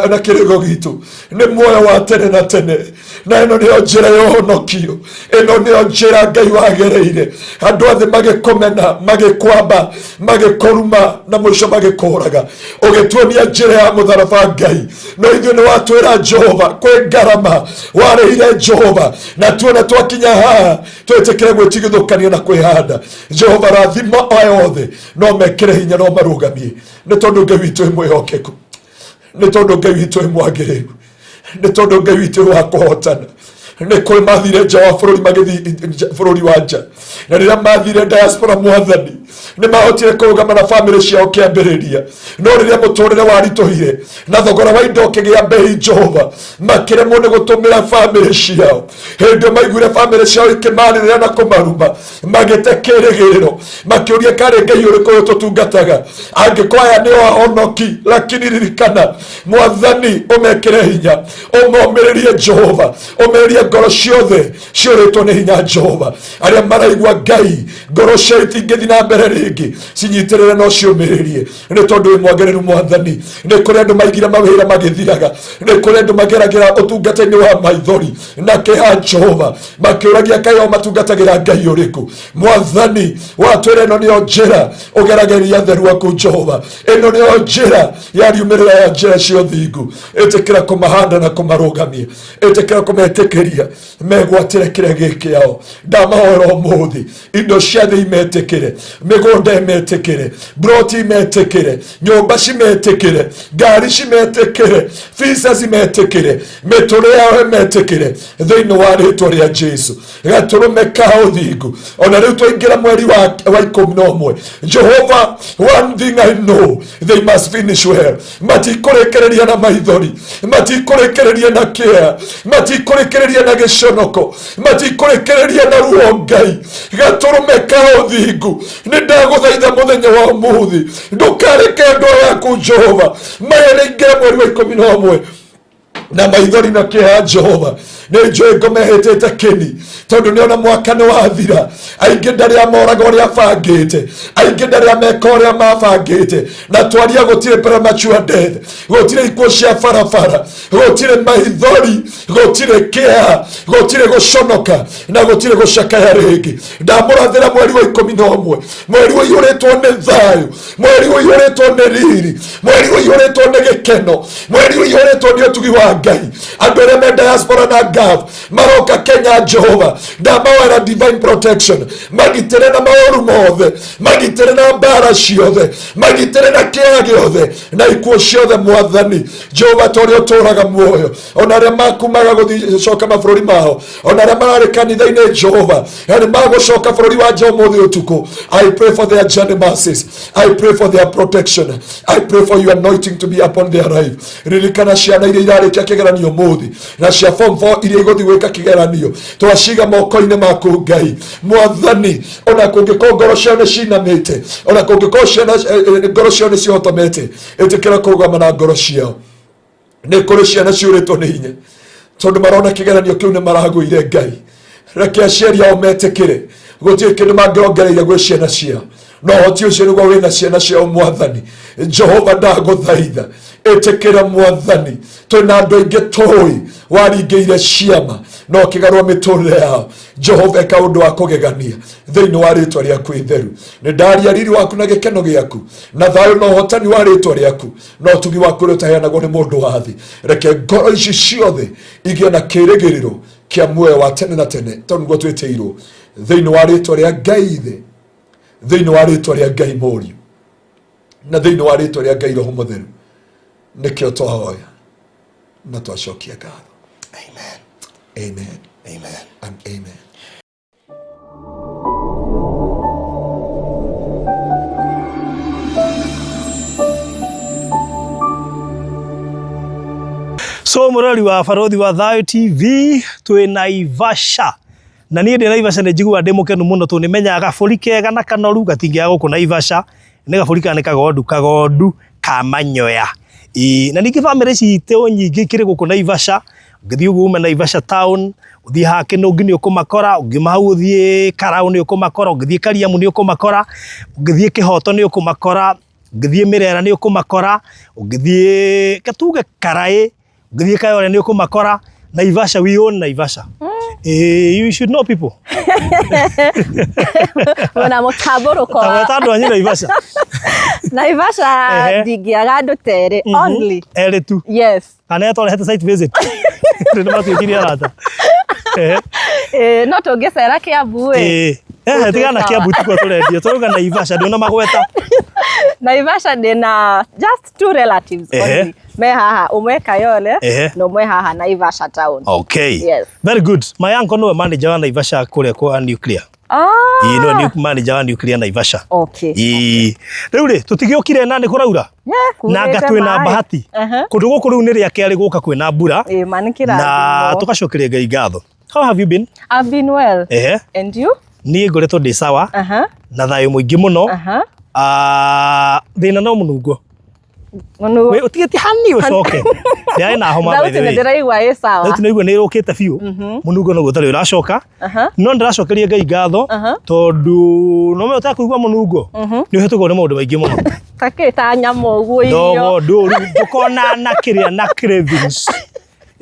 na kĩrĩgo gitũ nĩ muoyo wa tene na tene, na ĩno nĩyo njĩra ya ũhonokio, ĩno nĩyo njĩra Ngai wagereire. Andũ othe magĩkũmena, magĩkwamba, magĩkũruma, na mũico magĩkũraga, ũgĩtuonia njĩra ya mũtharaba Ngai. No ithuĩ nĩ watwĩra Jehova kwĩ ngarama warĩhire Jehova, na tuona twakinya haha twĩtĩkĩre gwĩtigithũkania na kwĩhanda. Jehova, rathima aya othe, no mekĩre hinya, no marũgamie, nĩ tondũ Ngai witũ ĩ mwĩhokeku, nĩ tondũ Ngai witũ ĩ mwagĩrĩru, nĩ tondũ Ngai witũ ĩ wa kũhotana. Nĩ kũrĩ mathire nja wa bũrũri, magĩthiĩ bũrũri wa nja, na rĩrĩa mathire diaspora Mwathani, nĩ mahotire kũrũgama na bamĩrĩ ciao kĩambĩrĩria, no rĩrĩa mũtũrĩre waritũhire na thogora wa indo ũkĩgĩa mbei Jehova, makĩremwo nĩ gũtũmĩra bamĩrĩ ciao. Hĩndĩ ĩyo maiguire bamĩrĩ ciao ikĩmarĩrĩra na kũmaruma, magĩte kĩrĩgĩrĩro, makĩũria karĩ Ngai ũrĩkũ ũyũ tũtungataga angĩkorwo aya nĩo ahonoki? Lakini ririkana Mwathani, ũmekĩre hinya, ũmomĩrĩrie Jehova, ũmĩrĩrie ngoro ciothe ciũrĩtwo nĩ hinya Jehova. Arĩa maraigua Ngai ngoro ciao itingĩthiĩ na mbere rĩngĩ, cinyitĩrĩre no ciũmĩrĩrie, nĩ tondũ wĩ mwagĩrĩru Mwathani. Nĩ kũrĩ andũ maigire mawĩra magĩthiraga, nĩ kũrĩ andũ mageragĩra ũtungata-inĩ wa maithori na kĩeha Jehova, makĩũragia kaĩ o matungatagĩra Ngai ũrĩkũ? Mwathani, watwĩra ĩno nĩyo njĩra ũgeragĩria atheru aku Jehova, ĩno nĩyo njĩra ya riumĩrĩra ya njĩra cia ũthingu. Ĩtĩkĩra kũmahanda na kũmarũgamia, ĩtĩkĩra kũmetĩkĩria megwatĩre kĩrĩa gĩ kĩao. Ndamahoera ũmũthĩ indo cia thĩ imetĩkĩre, mĩgũnda ĩmetĩkĩre, broti imetĩkĩre, nyũmba cimetĩkĩre, ngari cimetĩkĩre, visa cimetĩkĩre, mĩtũrĩre yao ĩmetĩkĩre thĩinĩ wa rĩtwa rĩa Jesu. Gatũrũme ka ũthingu, ona rĩu twaingĩra mweri wa 11 Jehova, one thing I know, they must finish well. Matikũrĩkĩrĩria na maithori, matikũrĩkĩrĩria na kĩeha, matikũrĩkĩrĩria na gĩconoko, matikũrĩkĩrĩria na ruo. Ngai gatũrũme ka ũthingu, nĩ ndagũthaitha mũthenya wa ũmũthĩ, ndũkareke andũ aya aku Jehova maya nĩingĩra mweri wa 11. Na maithori na kĩeha. Jehova, nĩ njũĩ ngomehĩtĩte kĩni, tondũ nĩona mwaka nĩ wathira. Aingĩ ndarĩa moraga ũrĩa bangĩte, aingĩ ndarĩa meka ũrĩa mabangĩte. Na twaria, gũtirĩ premature death, gũtirĩ ikuũ cia barabara, gũtirĩ maithori, gũtirĩ kĩeha, gũtirĩ gũconoka na gũtirĩ gũcakaya rĩngĩ. Ndamũrathĩra mweri wa 11, mweri ũiyũrĩtwo nĩ thayũ, mweri ũiyũrĩtwo nĩ riri, mweri ũiyũrĩtwo nĩ gĩkeno, mweri ũiyũrĩtwo nĩ ũtugi wa Ngai. Andũ arĩa me diaspora na Gulf maroka Kenya, Jehova, ndamawera divine protection. Magitĩre na maũru mothe, magitĩre na mbara ciothe, magitĩre na kĩeha gĩothe na ikuũ ciothe. Mwathani Jehova, ta ũrĩa ũtũũraga muoyo, ona arĩa makumaga gũthiĩ coka mabũrũri mao, ona arĩa mararĩ kanitha-inĩ, Jehova, na nĩ magũcoka bũrũri wa nja ũmũthĩ ũtukũ, I pray for their journey mercies, I pray for their protection, I pray for your anointing to be upon their life. Ririkana ciana iria irarĩkia kĩgeranio ũmũthĩ na cia form 4 iria igũthiĩ gwĩka kĩgeranio. Twaciga moko-inĩ maku, Ngai Mwathani. Ona kũngĩkorwo ngoro ciao nĩ cinamĩte, ona kũngĩkorwo ciana ngoro ciao nĩ cihotomete, ĩtĩkĩra kũrũgama na ngoro ciao. Nĩ kũrĩ ciana ciũrĩtwo nĩ hinya tondũ marona kĩgeranio kĩu nĩ maragũire. Ngai, reke aciari ao metĩkĩre gũtirĩ kĩndũ mangĩrongereire gwĩ ciana ciao, no ũhoti ũcio nĩguo wĩna ciana ciao. Mwathani Jehova, ndagũthaitha, ĩtĩkĩra. Mwathani, twĩna andũ aingĩ tũĩ waringĩire ciama no kĩgarũa mĩtũrĩre yao. Jehova, ĩka ũndũ wa kũgegania thĩinĩ wa rĩtwa rĩaku itheru. Nĩ ndaria riri waku na gĩkeno gĩaku na thayũ na ũhotani wa rĩtwa rĩaku na ũtugi waku ũrĩa ũtaheanagwo nĩ mũndũ wa thĩ. Reke ngoro ici ciothe igĩe na kĩĩrĩgĩrĩro kĩa muoyo wa tene na tene, tondũ nĩguo twĩtĩirwo. Thĩinĩ wa rĩtwa rĩa Ngai Ithe, thĩinĩ wa rĩtwa rĩa Ngai Mũriũ, na thĩinĩ wa rĩtwa rĩa Ngai Roho Mũtheru, nĩkĩo twahoya na twacokia ngatho. Amen. Amen. Amen. And amen. So mũrori wa Barũthi wa Thayũ TV, twĩ Naivasha na niĩ ndĩ Naivasha nĩ njiguaga ndĩ mũkenu mũno tondũ nĩ menyaga gabũri kega na kanoru gatingĩaga gũkũ Naivasha. Nĩ gabũri kana nĩ kagondu? Kagondu ka manyoya. Ĩĩ, na ningĩ bamĩrĩ citũ nyingĩ ikĩrĩ gũkũ Naivasha. Ũngĩthiĩ ũguo ume Naivasha town, ũthiĩ haha Kĩnũngi nĩ ũkũmakora, ũngiuma hau ũthiĩ Karaũ nĩ ũkũmakora, ũngĩthiĩ Kariamu nĩ ũkũmakora, ũngĩthiĩ Kĩhoto nĩ ũkũmakora, ũngĩthiĩ Mĩrera nĩ ũkũmakora, ũngĩthiĩ katuge Karaĩ, ũngĩthiĩ Kayole nĩ ũkũmakora. Naivasha, we own Naivasha. You should know people. Ona mũtambũrũko Ta wa gweta andũ anyu Naivasha. Naivasha. Ndingĩaga andũ terĩ only. Erĩ tu. Yes. Kana twarehete site visit. Nĩ matuĩkire arata. No tũngĩcera Kiambu ĩ. Ĩĩ. Tigana na Kiambu, tikuo tũrendio. Tũrauga Naivasha, ndũna magweta. Naivasha ndĩna just two relatives only me haha, ũmwe Kayole na ũmwe haha Naivasha town. Okay. Yes. Very good. My uncle nĩwe manager wa Naivasha kũrĩa kwa nuclear. Ĩĩ, nĩwe manager wa nuclear Naivasha. Ĩĩ. Rĩu rĩ, tũtigĩũkire na nĩ kũraura. Yeah, Na anga kurĩte twĩna maĩ. bahati. Kũndũ gũkũ rĩu nĩ rĩa kerĩ gũka kwĩna mbura. Ĩĩ, ma nĩ Na kĩrathimo. tũgacokeria Ngai ngatho. How have you been? I've been well. And you? Niĩ ngoretwo ndĩ sawa na thayũ mũingĩ mũno. Ah, thĩna no mũnungo. Mũnungo. Wĩ ũtigĩtie hani ũcoke. Ndĩrarĩ na homa, by Thauti the nĩ way. ndĩraigua ĩ sawa. Thauti nĩ nĩ ĩrũkĩte biũ. Mũnungo noguo ũtarĩ ũracoka. No ndĩracokeria Ngai ngatho tondũ no menya ũtakũigua mũnungo nĩ ũhetũkwo nĩ maũndũ maingĩ mũno. Ta kĩ, ta nyama ũguo, irio. Ndogo, ndũru, ndũkona na kĩrĩa na cravings.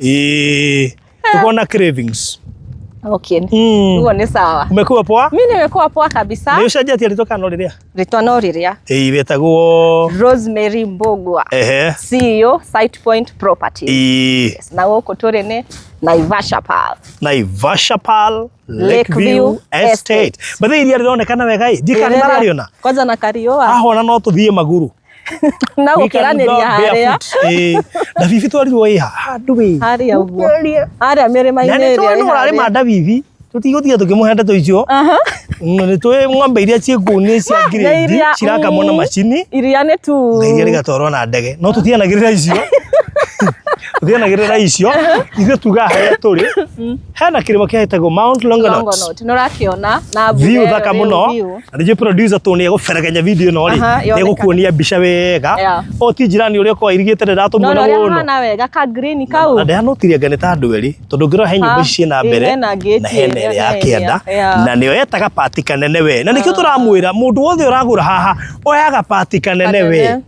Ĩĩ, ndũkona cravings. Okay. Ũguo nĩ sawa. Umekuwa poa? Mi nimekuwa poa kabisa. Nĩ ũcenjetie rĩtwa kana no rĩrĩa? Rĩtwa no rĩrĩa. Ĩĩ, wĩtagwo? Rosemary Mbugua. CEO Site Point Properties. Yes, na gũkũ tũrĩ nĩ Naivasha Pearl. Naivasha Pearl Lakeview Lakeview Estate. Estate. Bathe iria rĩronekana wega ĩ, ndiũĩ kana nĩ mararĩona. Kwanza na kariũa. Ahona no tũthiĩ maguru. Na We can go gũkĩranĩria harĩa. barefoot. Ĩĩ. Na bibi twarirwo ĩha handũ ĩ. Harĩa ũguo. Harĩa mĩrĩma-inĩ Na nĩ ĩrĩa tũĩ ĩ nũ ũrarĩma harĩa. ndabibi. Tũtigũtiga tũkĩmũhe ndeto icio. Nĩ tũĩ ng'ombe iria ciĩ kũu nĩ cia Na grade, cirakamwo na macini. Iria nĩ tu. Na iria rĩgatwarwo na ndege. No tũtianagĩrĩra icio. Tũtianagĩrĩra icio. Ithuĩ tugaga harĩa tũrĩ. Hena kĩrĩma kĩhetagwo Mount Longonot. Longonot. Nĩ ũrakĩona na mbura View ĩyo thaka rĩu mũno. view. Na nĩnjũĩ producer tũ nĩ egũberegenya video ĩno rĩ. Aha, Nĩ yonekane. egũkuonia mbica wega. Yeah. O ti jirani ũrĩa ũkoragwo airigĩte No ndatũmuona na ũrĩa mũno. hana wega ka green kau. Na ndanotirie anga nĩ ta andũ erĩ tondũ ngĩrora he nyũmba Ha, ici ciĩna ĩ, mbere hena gate na hena ĩrĩa ĩrĩa ya na kĩanda ĩrĩa, yeah. na nĩyo yetaga pati kanene we na nĩkĩo tũramwĩra mũndũ wothe ũragũra haha oyaga pati kanene we Kanene.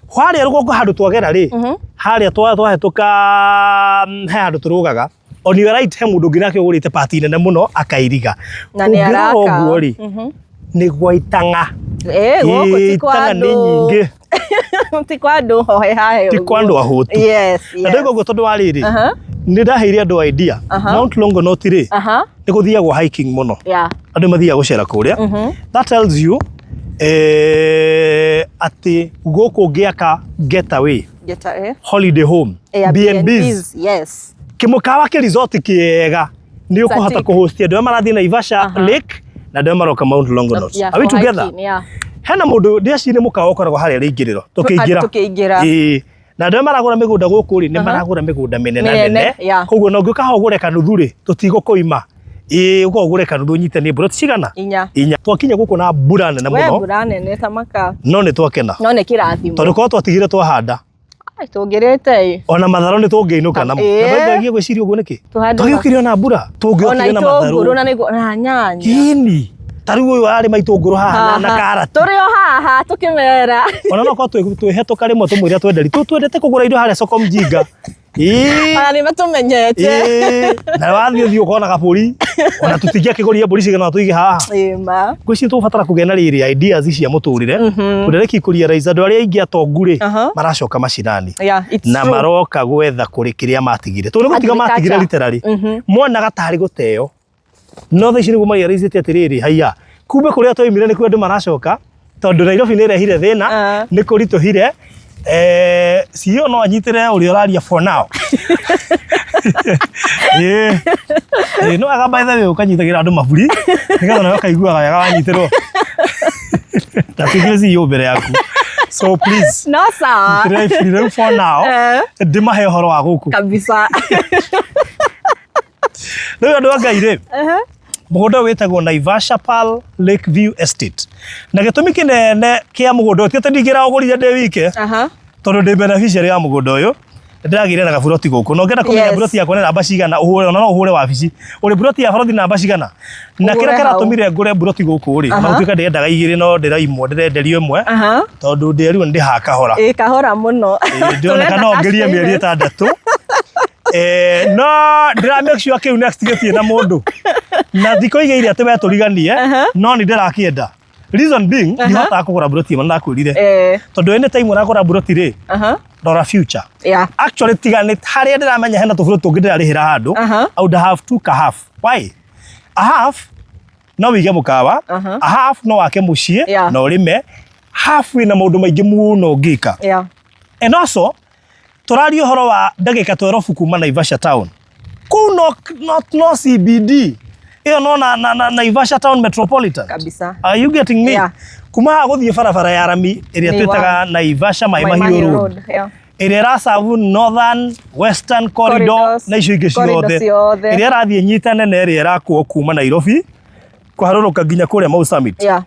harĩa rũgongo handũ twagera rĩ harĩa twahĩtũka he handũ tũrũgaga on your right he mũndũ ũngĩ nake ũgũrĩte pati nene mũno akairiga Na nĩ Ũngĩrora araka. ũguo rĩ nĩ gwa itang'a Eh, gũkũ ti kwa Itang'a nĩ andũ. nyingĩ Ti kwa andũ hohe hahe. ti kwa andũ ahũtu Yes, na yes. ndauga ũguo tondũ wa rĩrĩ Aha. nĩ ndaheire andũ idea Aha. Mount Longonot rĩ Aha. nĩ gũthiagwo hiking mũno Yeah. andũ mathiaga gũcera kũrĩa that tells you atĩ gũkũ ũngĩaka getaway Get a, eh? holiday home Airbnbs. B&Bs Yes. kĩmũkawa kĩ resort kĩega nĩ ũkũhota Satik. kũhost andũ arĩa marathiĩ Naivasha Aha. Lake na andũ arĩa maroka Mount Longonot Yeah, are we for together hiking, yeah. hena mũndũ ndĩreciria mũkawa ũkoragwo harĩa rĩingĩrĩro tũkĩingĩra Tũkĩingĩra. Ĩĩ. Na andũ arĩa maragũra mĩgũnda gũkũ rĩ nĩ maragũra mĩgũnda mĩnene Mĩnene, nene yeah. koguo na ũngĩũka haha ũgũre kanuthu rĩ tũtigũkũima ĩĩ ũka ũgũre kanuthu ũnyitanie mburoti cigana Inya. Inya. Twakinya gũkũ na mbura nene We mũno mbura nene ta maka. no nĩ twakena No nĩ kĩrathimo. tondũ korwo twatigire twahanda Ai, tũngĩrĩte ĩ. ona matharũ nĩ tũngĩinũka namo Ĩĩ. na baithagia gwĩciria ũguo nĩkĩ Tũhande twagĩũkire ona mbura Ona tũngĩokire na itũngũrũ matharũ na nĩguo na nyanya. kini ta rĩu ũyũ ararĩma itũngũrũ haha na karati Tũrĩ o haha tũkĩmera. ona no korwo twĩhetũka rĩmwe tũmwĩre twenderi tũtwendete kũgũra indo harĩa soko mjinga Ĩĩ. Ona nĩ matũmenyete. Ĩĩ, na wathiĩ ũthiĩ ũkona kabũri ona tũtingĩakĩgũria mbũri cigana tũige haha Ĩ ma. ngwĩciria tũgũbatara kũgĩa na rĩrĩ ideas cia mũtũrĩre tondũ reke kũrealize andũ arĩa aingĩ atongu rĩ Aha. maracoka macinani Yeah, it's na true. maroka gwetha kũrĩ kĩrĩa matigire tondũ nĩ gũtiga matigire Agriculture. literally monaga tarĩ gũteo no thaa ici nĩguo marealize atĩrĩrĩ haiya kumbe kũrĩa twaumire nĩkuo andũ maracoka tondũ Nairobi nĩ ĩrehire thĩna Ah. nĩ kũritũhire CEO no anyitĩre ũrĩa ũraria for now Ĩĩ. Ĩĩ, no wega by the way ũkanyitagĩra andũ maburi nĩgetha nawe ũkaiguaga wega wanyitĩrwo ndatuĩkire CEO mbere yaku so please No sawa. nyitĩrĩra iburi rĩu for now Eh. ndĩmahe ũhoro wa gũkũ Kabisa. rĩu andũ a Ngai rĩ mũgũnda ũyũ wĩtagwo Naivasha Pearl Lake View Estate na gĩtũmi kĩnene kĩa mũgũnda ũyũ ti atĩ ndingĩraũgũrire ndĩ wike Aha. tondũ ndĩ beneficiary ya mũgũnda ũyũ ndĩragĩire na gaburoti gũkũ na ũngĩenda kũmenya Yes. buroti yakwa nĩ namba cigana ũhũre ona no ũhũre wabici ũrĩ buroti ya barothi namba cigana na Ũgũre kĩrĩa hau. kĩratũmire ngũre buroti gũkũ rĩ ona gũtuĩka ndĩrendaga igĩrĩ no ndĩraimwo ndĩrenderio ĩmwe Aha. tondũ ndĩerirwo nĩ ndĩhaga kahora Ĩ kahora mũno. ndĩroneka Tũrenda no cash ngĩrie mĩeri payment. ĩtandatũ no ndĩra make sure kĩu next gĩtirĩ na mũndũ na thikũ igĩire atĩ we tũriganie no nĩ ndĩrakĩenda reason being ndihotaga kũgũra buroti ĩmwe ndakwĩrire tondũ anytime ũragũra buroti rĩ Aha. rora future Yeah. actually tiga nĩ harĩa ndĩramenya hena tũburoti tũngĩ ndĩrarĩhĩra handũ Aha. I would have took a half why a half no wĩige mũkawa Aha. a half no wake mũciĩ Yeah. na ũrĩme half wĩna maũndũ maingĩ mũno ũngĩka Yeah. and also tũraria ũhoro wa ndagĩka 12 kuma Naivasha town kũu no CBD ĩyo no na Naivasha town metropolitan Kabisa. Are you getting me? Yeah. Kuma haha gũthiĩ barabara ya rami ĩrĩa Nĩ twĩtaga Naivasha Mai Mai Mahiũ Mahiũ Road Road, yeah. ĩrĩa ĩracabu Northern Western Corridor Corridors, na icio ingĩ corridor ciothe ciothe. ĩrĩa ĩrathiĩ nyitane na ĩrĩa ĩrakwo kuma Nairobi kũharũrũka nginya kũrĩa Mau Summit Yeah.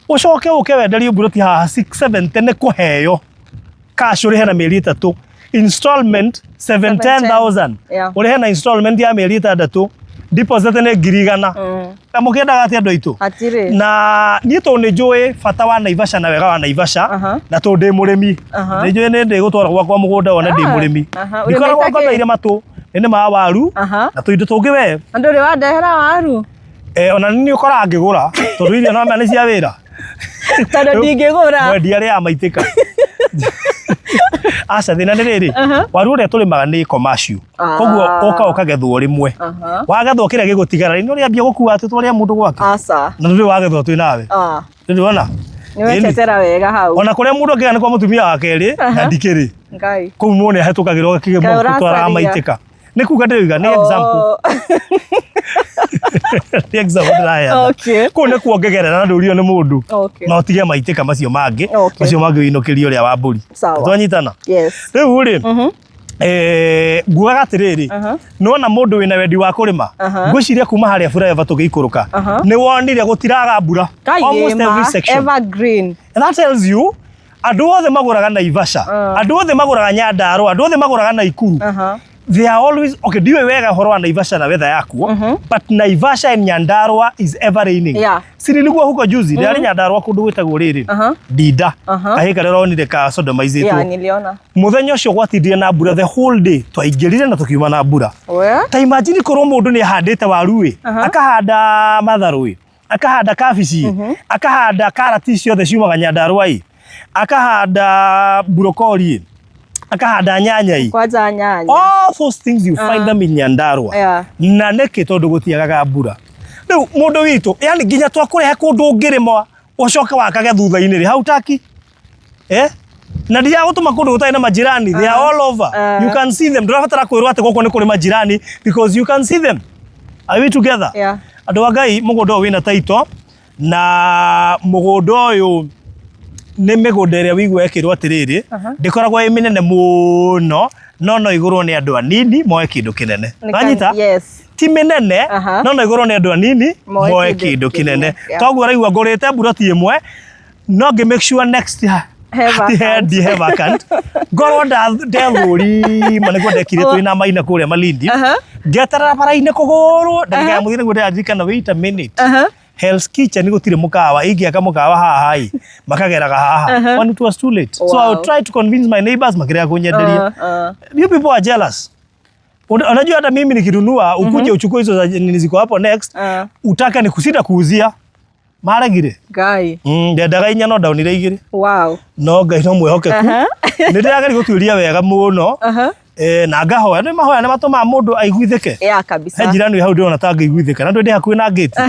ũcoke ũke wenderio mburoti haha 670 nĩ kũheo cash ũrĩhe na mĩeri ĩtatũ installment 710,000 Yeah. ũrĩhe na installment ya mĩeri ĩtandatũ deposit nĩ 100,000 na mũkĩendaga atĩa andũ aitũ Hatirĩ. na niĩ tondũ nĩ njũĩ bata wa Naivasha na wega wa Naivasha Aha. na tondũ ndĩ mũrĩmi Aha. nĩ njũĩ nĩ ndĩgũtwara gwakwa mũgũnda wone ndĩ Ah, mũrĩmi aha. ndikoragwo Ũrĩmĩte kĩ? ngomeire matũ nĩ nĩmaga waru Aha. na tũindo tũngĩ we Na ndũrĩ wandehera waru? Ona nĩ ũkoraga ngĩgũra tondũ irio no nĩ cia wĩra Tondũ ndingĩgũra. mwendia arĩa maitĩka aca thĩna nĩ rĩrĩ waru ũrĩa tũrĩmaga nĩ commercial Ah. koguo ũka ũkagethwo rĩmwe Aha. wagethwo kĩrĩa gĩgũtigara nĩ ũrĩambia gũkua atĩ twarĩa mũndũ gwake Aca. na ndũrĩ wagethwo twĩ nawe Ah. ndĩrona Nĩ wetetera wega hau. ona kũrĩa mũndũ angĩga nĩ kwa mũtumia wa kerĩ na ndikĩrĩ Ngai. kũu mũndũ nĩ ahĩtũkagĩrwo Kaĩ kĩgemo ũracaria. gũtwaraga maitĩka nĩ kuga ndĩroiga nĩ example Oh. nĩ example ndĩraheana Okay. kũu nĩ kuongegerera na ndũrio nĩ mũndũ Okay. na ũtige maitĩka macio mangĩ Okay. macio mangĩ wĩinũkĩrie ũrĩa wa mbũri Sawa. twanyitana Yes. rĩu rĩ Ngugaga atĩrĩrĩ, nĩwona mũndũ wĩna wendi wa kũrĩma, ngwĩciria kuma harĩa flyover tũgĩikũrũka, nĩ wonire gũtiraga mbura. Kai Almost ĩma, every section. Evergreen. And that tells you andũ othe magũraga Naivasha, andũ othe magũraga Nyandarua, andũ othe magũraga Naikuru, they are always okay. Ndiũĩ wega ũhoro wa Naivasha na weather yakuo, but Naivasha and Nyandarua is ever raining. Si nilikuwa huko juzi, ndĩrarĩ Nyandarua kũndũ gwĩtagwo rĩrĩ, Ndinda, kahĩ karĩa ũronire ka sodomizĩtwo. Yeah, niliona. Mũthenya ũcio gwatindire na mbura the whole day, twaingĩrire na tũkiuma na mbura. We? Ta imagine korwo mũndũ nĩ ahandĩte waru ĩ, akahanda matharũ ĩ, akahanda kabici ĩ, akahanda karati ciothe ciumaga Nyandarua ĩ, akahanda brokoli ĩ, akahanda nyanya ĩ, Kwanja nyanya. All those things you find them in Nyandarua. Na nĩkĩ? Tondũ gũtiagaga mbura. Rĩu mũndũ witũ, yani nginya twakũrehe kũndũ ũngĩrĩma ũcoke wakage thutha-inĩ rĩ, hautaki, eh? Na ndiragũtũma kũndũ gũtarĩ na majirani. They are all over. You can see them. Ndũrabatara kwĩrwo atĩ gũkũ nĩ kũrĩ majirani because you can see them. Are we together? Yeah. Andũ a Ngai, mũgũnda ũyũ wĩna title, na mũgũnda ũyũ nĩ mĩgũnda ĩrĩa wĩigua ĩkĩrwo atĩrĩrĩ, ndĩkoragwo ĩ mĩnene mũno, no ĩgũrwo nĩ andũ anini moe kĩndũ kĩnene. Wanyita? Yes. Ti mĩnene, no ĩgũrwo nĩ andũ anini Moe moe kĩndũ kĩndũ kĩnene. kĩnene, yeah. Toguo ũraigua ngũrĩte mburoti ĩmwe, no ngĩ make sure next He he vacant. ndi he vacant, ngorwo ndethũrima nĩguo ndekire twĩna Maina kũrĩa Malindi, ngeterera bara-inĩ kũgũrwo ndagĩka ya mũthia nĩguo ndĩraririkana, wait a minute, Hell's Kitchen gũtirĩ mũkawa, ingĩaka mũkawa haha ĩ, makageraga haha. When it was too late, so I would try to convince my neighbors, makĩrega kũnyenderia. You people are jealous. Unajua hata mimi nikinunua, ukuje uchukue hizo za nini ziko hapo next, utake ni kusita kuuzia maregire. Ngai. Ndendaga 4 no ndaonire 2. No Ngai no mwĩhokeku, nĩ ndĩrageria gũtuĩria wega mũno, na ngahoya. Nĩ mahoya nĩ matũmaga mũndũ aiguithĩke. Yeah, kabisa. He njirani wĩ hau ndĩrona ta ngĩiguithĩka na ndĩ hakuhĩ na gate.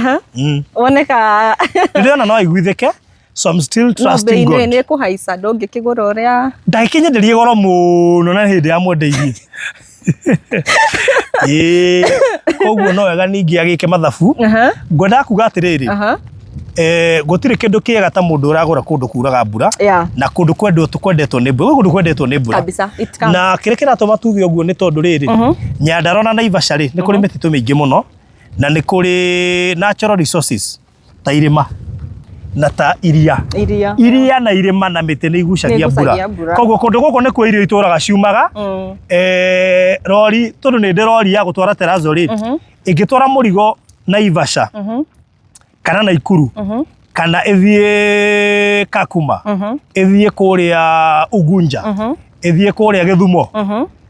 Woneka. Nĩ ndĩrona no aiguithĩke, so I'm still No trusting bei God. nĩ ĩkũhaica, ndũngĩkĩgũra ũrĩa. Ndagĩkĩnyenderie goro mũno na hĩndĩ ya mwendeirie. Ĩĩ, koguo no wega ningĩ agĩke mathabu. Ngwendaga kuga atĩrĩrĩ, gũtirĩ kĩndũ kĩega ta mũndũ ũragũra kũndũ kuraga mbura na kũndũ kwendetwo nĩ mbura. Gwĩ kũndũ kwendetwo nĩ mbura. Kabisa. It comes. Na kĩrĩa kĩratũma tuge ũguo nĩ tondũ rĩrĩ, Nyandarua na Naivasha rĩ, nĩ kũrĩ mĩtitũ mĩingĩ mũno na nĩ kũrĩ natural resources ta irĩma na ta iria. Iria. Iria na irĩma na mĩtĩ nĩ igucagia mbura. Nĩ igucagia mbura. Koguo kũndũ gũkũ nĩkuo irio itũraga ciumaga. Rori, tondũ nĩ ndĩ rori ya gũtwara terazo rĩ, ĩngĩtwara mũrigo Naivasha kana Naikuru kana ĩthiĩ Kakuma, ĩthiĩ kũrĩa Ugunja, ĩthiĩ kũrĩa Gĩthumo,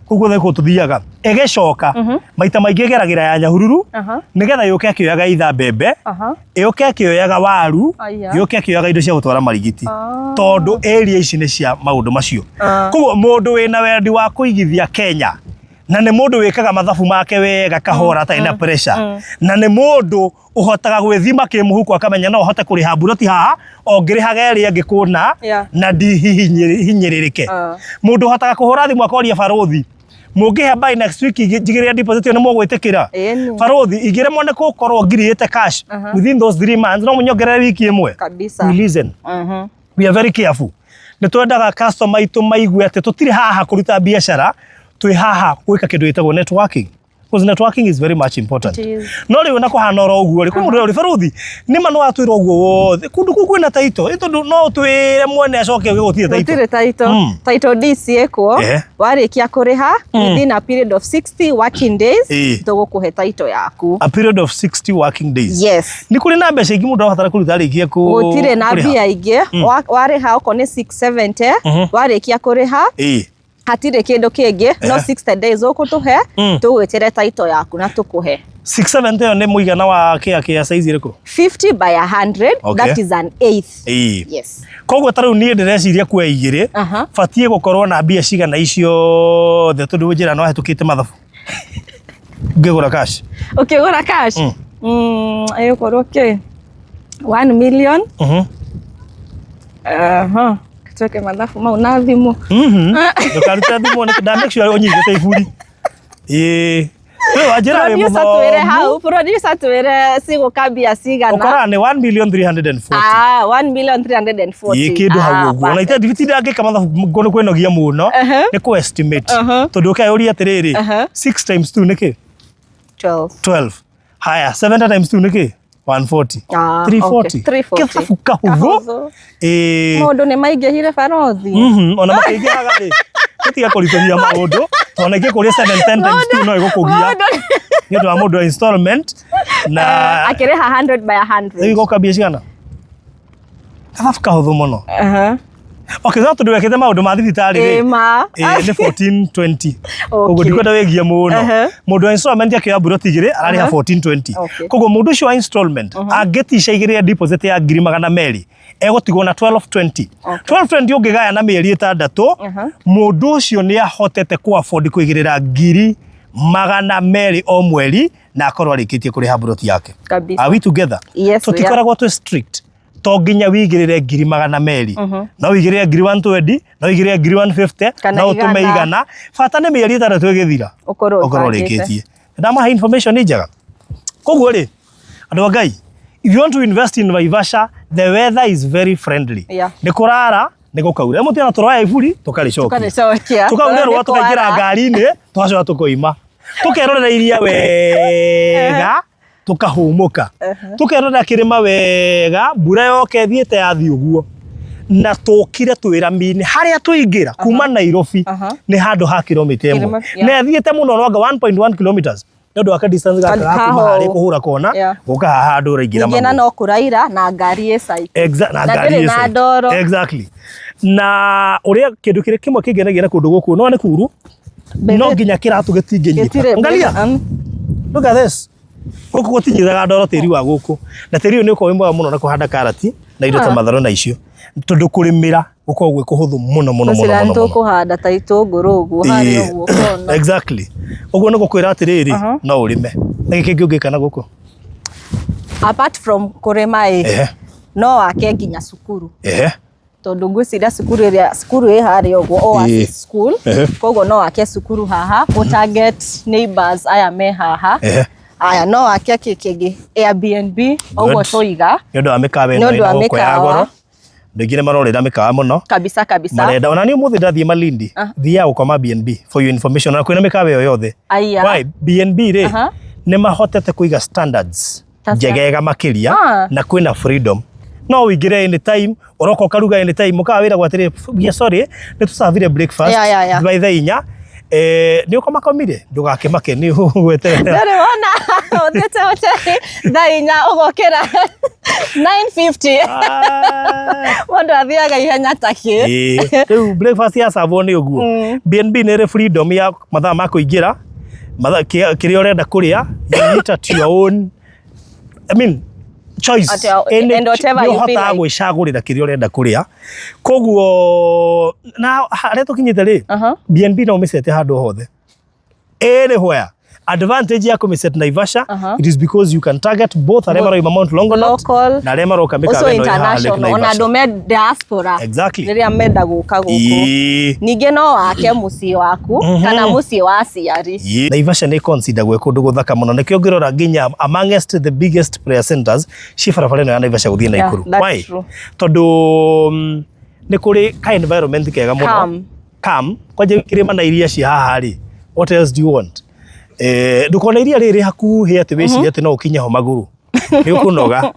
kũu guothe kũu tũthiaga, ĩgĩcoka maita maingĩ ĩgeragĩra ya Nyahururu, nĩgetha yũke ĩkĩoyaga itha mbembe, ĩũke ĩkĩoyaga waru, yũke ĩkĩoyaga indo cia gũtwara Marigiti, tondũ area ici nĩ cia maũndũ macio. Koguo mũndũ wĩna wendi wa kũigithia Kenya, na nĩ mũndũ wĩkaga mathabu make wega kahora atarĩ na pressure, na nĩ mũndũ ũhotaga gwĩthima kĩmũhuko akamenya no hote kũrĩha mburoti haha o ngĩrĩhaga ĩrĩa ĩngĩ kũna na ndihihinyĩrĩrĩke, mũndũ ũhotaga kũhũra thimũ akoria barũthi, mũngĩhe by next week njigĩrĩre deposit ĩyo nĩ mũgwĩtĩkĩra? Ĩni. Barũthi, ingĩremwo nĩ gũkorwo ngirĩte cash within those 3 months, no mũnyongerere wiki ĩmwe? Kabisa. We listen. We are very careful. Nĩ twendaga customer aitũ maigue atĩ tũtirĩ haha kũruta biacara, twĩ haha gwĩka kĩndũ gĩtagwo networking, because networking is very much important. It is. No rĩu na kũhana oro ũguo rĩ, kwĩ mũndũ ũrĩ barũthi nĩ ma nĩ watwĩra ũguo wothe kũndũ kũu kwĩna title ĩ, tondũ no ũtwĩre mwene acoke ũge gũtirĩ title. Gũtirĩ title. Title deed ciĩkuo. Warĩkia kũrĩha within a period of 60 working days, tũgũkũhe title yaku. A period of 60 working days? Yes. Nĩ kũrĩ na mbeca ingĩ mũndũ arabatara kũruta arĩkia kũ Gũtirĩ na kũrĩha? mbia ingĩ. Warĩha okorwo nĩ 670, warĩkia kũrĩha hatirĩ kĩndũ kĩngĩ, no 60 days ũgũtũhe, tũgwĩtĩre title yaku na tũkũhe. 670 ĩyo nĩ mũigana wa kĩa size ĩrĩkũ? 50 by 100. That is an eighth. Yes. Koguo ta rĩu niĩ ndĩreciria kuoya 2, batiĩ gũkorwo na mbia cigana iciothe, tondũ njĩra no ahĩtũkĩte mathabu ngĩgũra cash? Ũkĩgũra cash, ĩgũkorwo kĩ 1 million. Aha. Tuweke mathabu mau na thimũ. Ndũkarute thimũ nĩ nda make sure ũnyitĩte iburi. Ĩĩ. Rĩu wanjĩra wĩ Producer twĩre mũthomu. hau, producer twĩre cigũka mbia cigana. Ũkoraga nĩ 1 million 340. Ah, 1 million 340. Ĩ kĩndũ hau Ah, ũguo. Ona perfect. itindangĩka mathabu ngo nĩ kwĩnogia mũno. Nĩ kũ estimate. Tondũ ũkeyũria atĩrĩrĩ, 6 times 2 nĩ kĩ? 12. 12. Haya, 70 times 2 nĩ kĩ? 140. Ah, 340. okay. 340. Kĩthabu kahũthũ. Kahũthũ. Ĩ. Maũndũ nĩ maingĩhire barothi. Ona makĩingĩhaga rĩ, tũtiga kũritũhia maũndũ tondũ ona ingĩkũria 7 10 times 2 no ĩgũkũgia nĩ ũndũ wa mũndũ wa installment na Akĩrĩha 100 by 100. rĩu igoka mbia cigana? Gathabu kahũthũ mũno. Aha. Okay, no tondũ wekĩte maũndũ ma thibitarĩ rĩ. Ĩ ma. Ĩ, nĩ 1420. Okay. Ũguo ndikwenda wĩgie mũno. Ehe. Mũndũ wa installment akĩoya mburoti igĩrĩ ararĩha 1420. Okay. Koguo mũndũ ũcio wa installment angĩtica igĩrĩ ya deposit ya 200,000 egũtigwo na 1220. Okay. 1220 ũngĩgaya na mĩeri ĩtandatũ mũndũ ũcio nĩ ahotete kũ afford kũigĩrĩra 200,000 o mweri na akorwo arĩkĩtie kũrĩha mburoti yake. Kabisa. Are we together? Yes, we are. Tũtikoragwo twĩ strict to nginya wigĩrĩre 200,000 no wigĩrĩre 120,000 no wigĩrĩre 150,000 Kana no ũtũme igana. igana bata nĩ mĩeri ĩtandatũ ĩgĩthira Ũkorwo ũkorwo ũbangĩte. ũrĩkĩtie ndamahe information nĩ njega koguo rĩ andũ a Ngai if you want to invest in Naivasha the weather is very friendly Yeah. nĩ kũrara nĩ gũkaura rĩmwe tiana tũroya iburi tũkarĩcokia Tũkarĩcokia. tũkaurĩrwo Nĩ tũkaingĩra kwara. ngari-inĩ tũgacoka tũkoima tũkerorera iria wega tũkahũmũka tũkerorera kĩrĩma wega mbura yoka ĩthiĩte yathiĩ ũguo na tũkire twĩ rami-inĩ harĩa tũingĩra kuma Nairobi Aha. nĩ handũ ha kilomita ĩmwe Kilomita, yeah. na ĩthiĩte mũno no anga 1.1 kilometers nĩ ũndũ wa ka distance gaka ga kuma Kaho. harĩa kũhũra kona Yeah. gũka haha handũ ũraingĩra Ningĩ na magũrũ. no kũraira na ngari ĩ site. Na Na ngari ndĩrĩ ĩ na site. ndoro. Exactly. Na ũrĩa kĩndũ kĩrĩa kĩmwe kĩngenagia na kũndũ gũkũ no nĩ kuru no nginya kĩratũ gĩtingĩnyita. Gĩtirĩ- Angalia. Look at this. Gũkũ gũtinyitaga ndoro tĩri wa gũkũ. Na tĩri ũyũ nĩ ũkoragwo wĩ mwega mũno na kũhanda karati na indo ta matharũ na icio. Tondũ kũrĩmĩra gũkoragwo gwĩ kũhũthũ mũno mũno mũno Ngwĩciria mũno. nĩ mũno. tũkũhanda ta itũngũrũ ũguo harĩa Ĩĩ. ũguo kona. Exactly. Ũguo nĩ gũkwĩra atĩrĩrĩ no ũrĩme. Nĩ kĩngĩ ũngĩka na gũkũ? Apart from kũrĩma ĩ, Ehe. no wake nginya cukuru. Ehe. Tondũ ngwĩciria cukuru ĩrĩa cukuru ĩ harĩa ũguo Oasis School. Ehe. Koguo no wake cukuru haha gũ target neighbors aya me haha. Ehe. Aya no wake kĩ kĩngĩ Airbnb ũguo Good. tũiga Nĩ ũndũ wa mĩkawa Nĩ ĩno ũndũ wa ĩna gũkũ ya mĩkawa. goro. Andũ aingĩ nĩ marorĩra mĩkawa mũno. kabisa kabisa. Marenda ona niĩ ũmũthĩ ndathiĩ Malindi thiaga gũkoma B&B for your information ona kwĩna mĩkawa ĩyo yothe. Aya. Why? B&B rĩ Aha. nĩ mahotete kũiga standards Ta- njegega makĩria Ah. na kwĩna freedom no ũingĩre anytime ũroka ũkaruga anytime mũkawa wĩragwo atĩrĩ yeah, sorry nĩ tũcabire breakfast Yeah, yeah, yeah. by thaa inya eh, nĩ ũkomakomire ndũgakĩmake nĩ ũgweterera Ndũrĩ wona ũthiĩte hoteli thaa inya ũgokĩra 9:50 mũndũ athiaga ihenya takĩ. Ĩĩ. Rĩu breakfast ya servo nĩ ũguo B&B nĩ ĩrĩ freedom ya mathaa ma kũingĩra mathaa kĩrĩa ũrenda kũrĩa you eat at your own I mean choice At your- and whatever you feel ũhotaga like. gwĩcagũrĩra kĩrĩa ũrenda kũrĩa koguo na harĩa tũkinyĩte rĩ Aha. B&B no ũmĩcete handũ hothe anywhere advantage ya kũmĩset Naivasha Aha. it is because you can target both arĩa marauma Mount Longonot Local, na arĩa maroka mĩkawa Also ĩno ĩ haha Lake international ona Naivasha. andũ me diaspora Exactly. rĩrĩa menda gũka gũkũ. Ĩĩ. Ningĩ no wake mũciĩ waku kana mũciĩ wa aciari. Ĩĩ. Naivasha nĩ consider gwĩ kũndũ gũthaka mũno nĩkĩo ũngĩrora nginya amongst the biggest prayer centers ci barabara ĩno ya Naivasha gũthiĩ Yeah, Naikuru. that's Why? true. Tondũ nĩ kũrĩ ka environment kega mũno. Calm. Calm. Kwanja kĩrĩma na iria ci haha rĩ. What else do you want? Eh, ndũkona iria rĩrĩ hakuhĩ atĩ wĩcirie atĩ no ũkinye ho magũrũ. Nĩ ũkũnoga.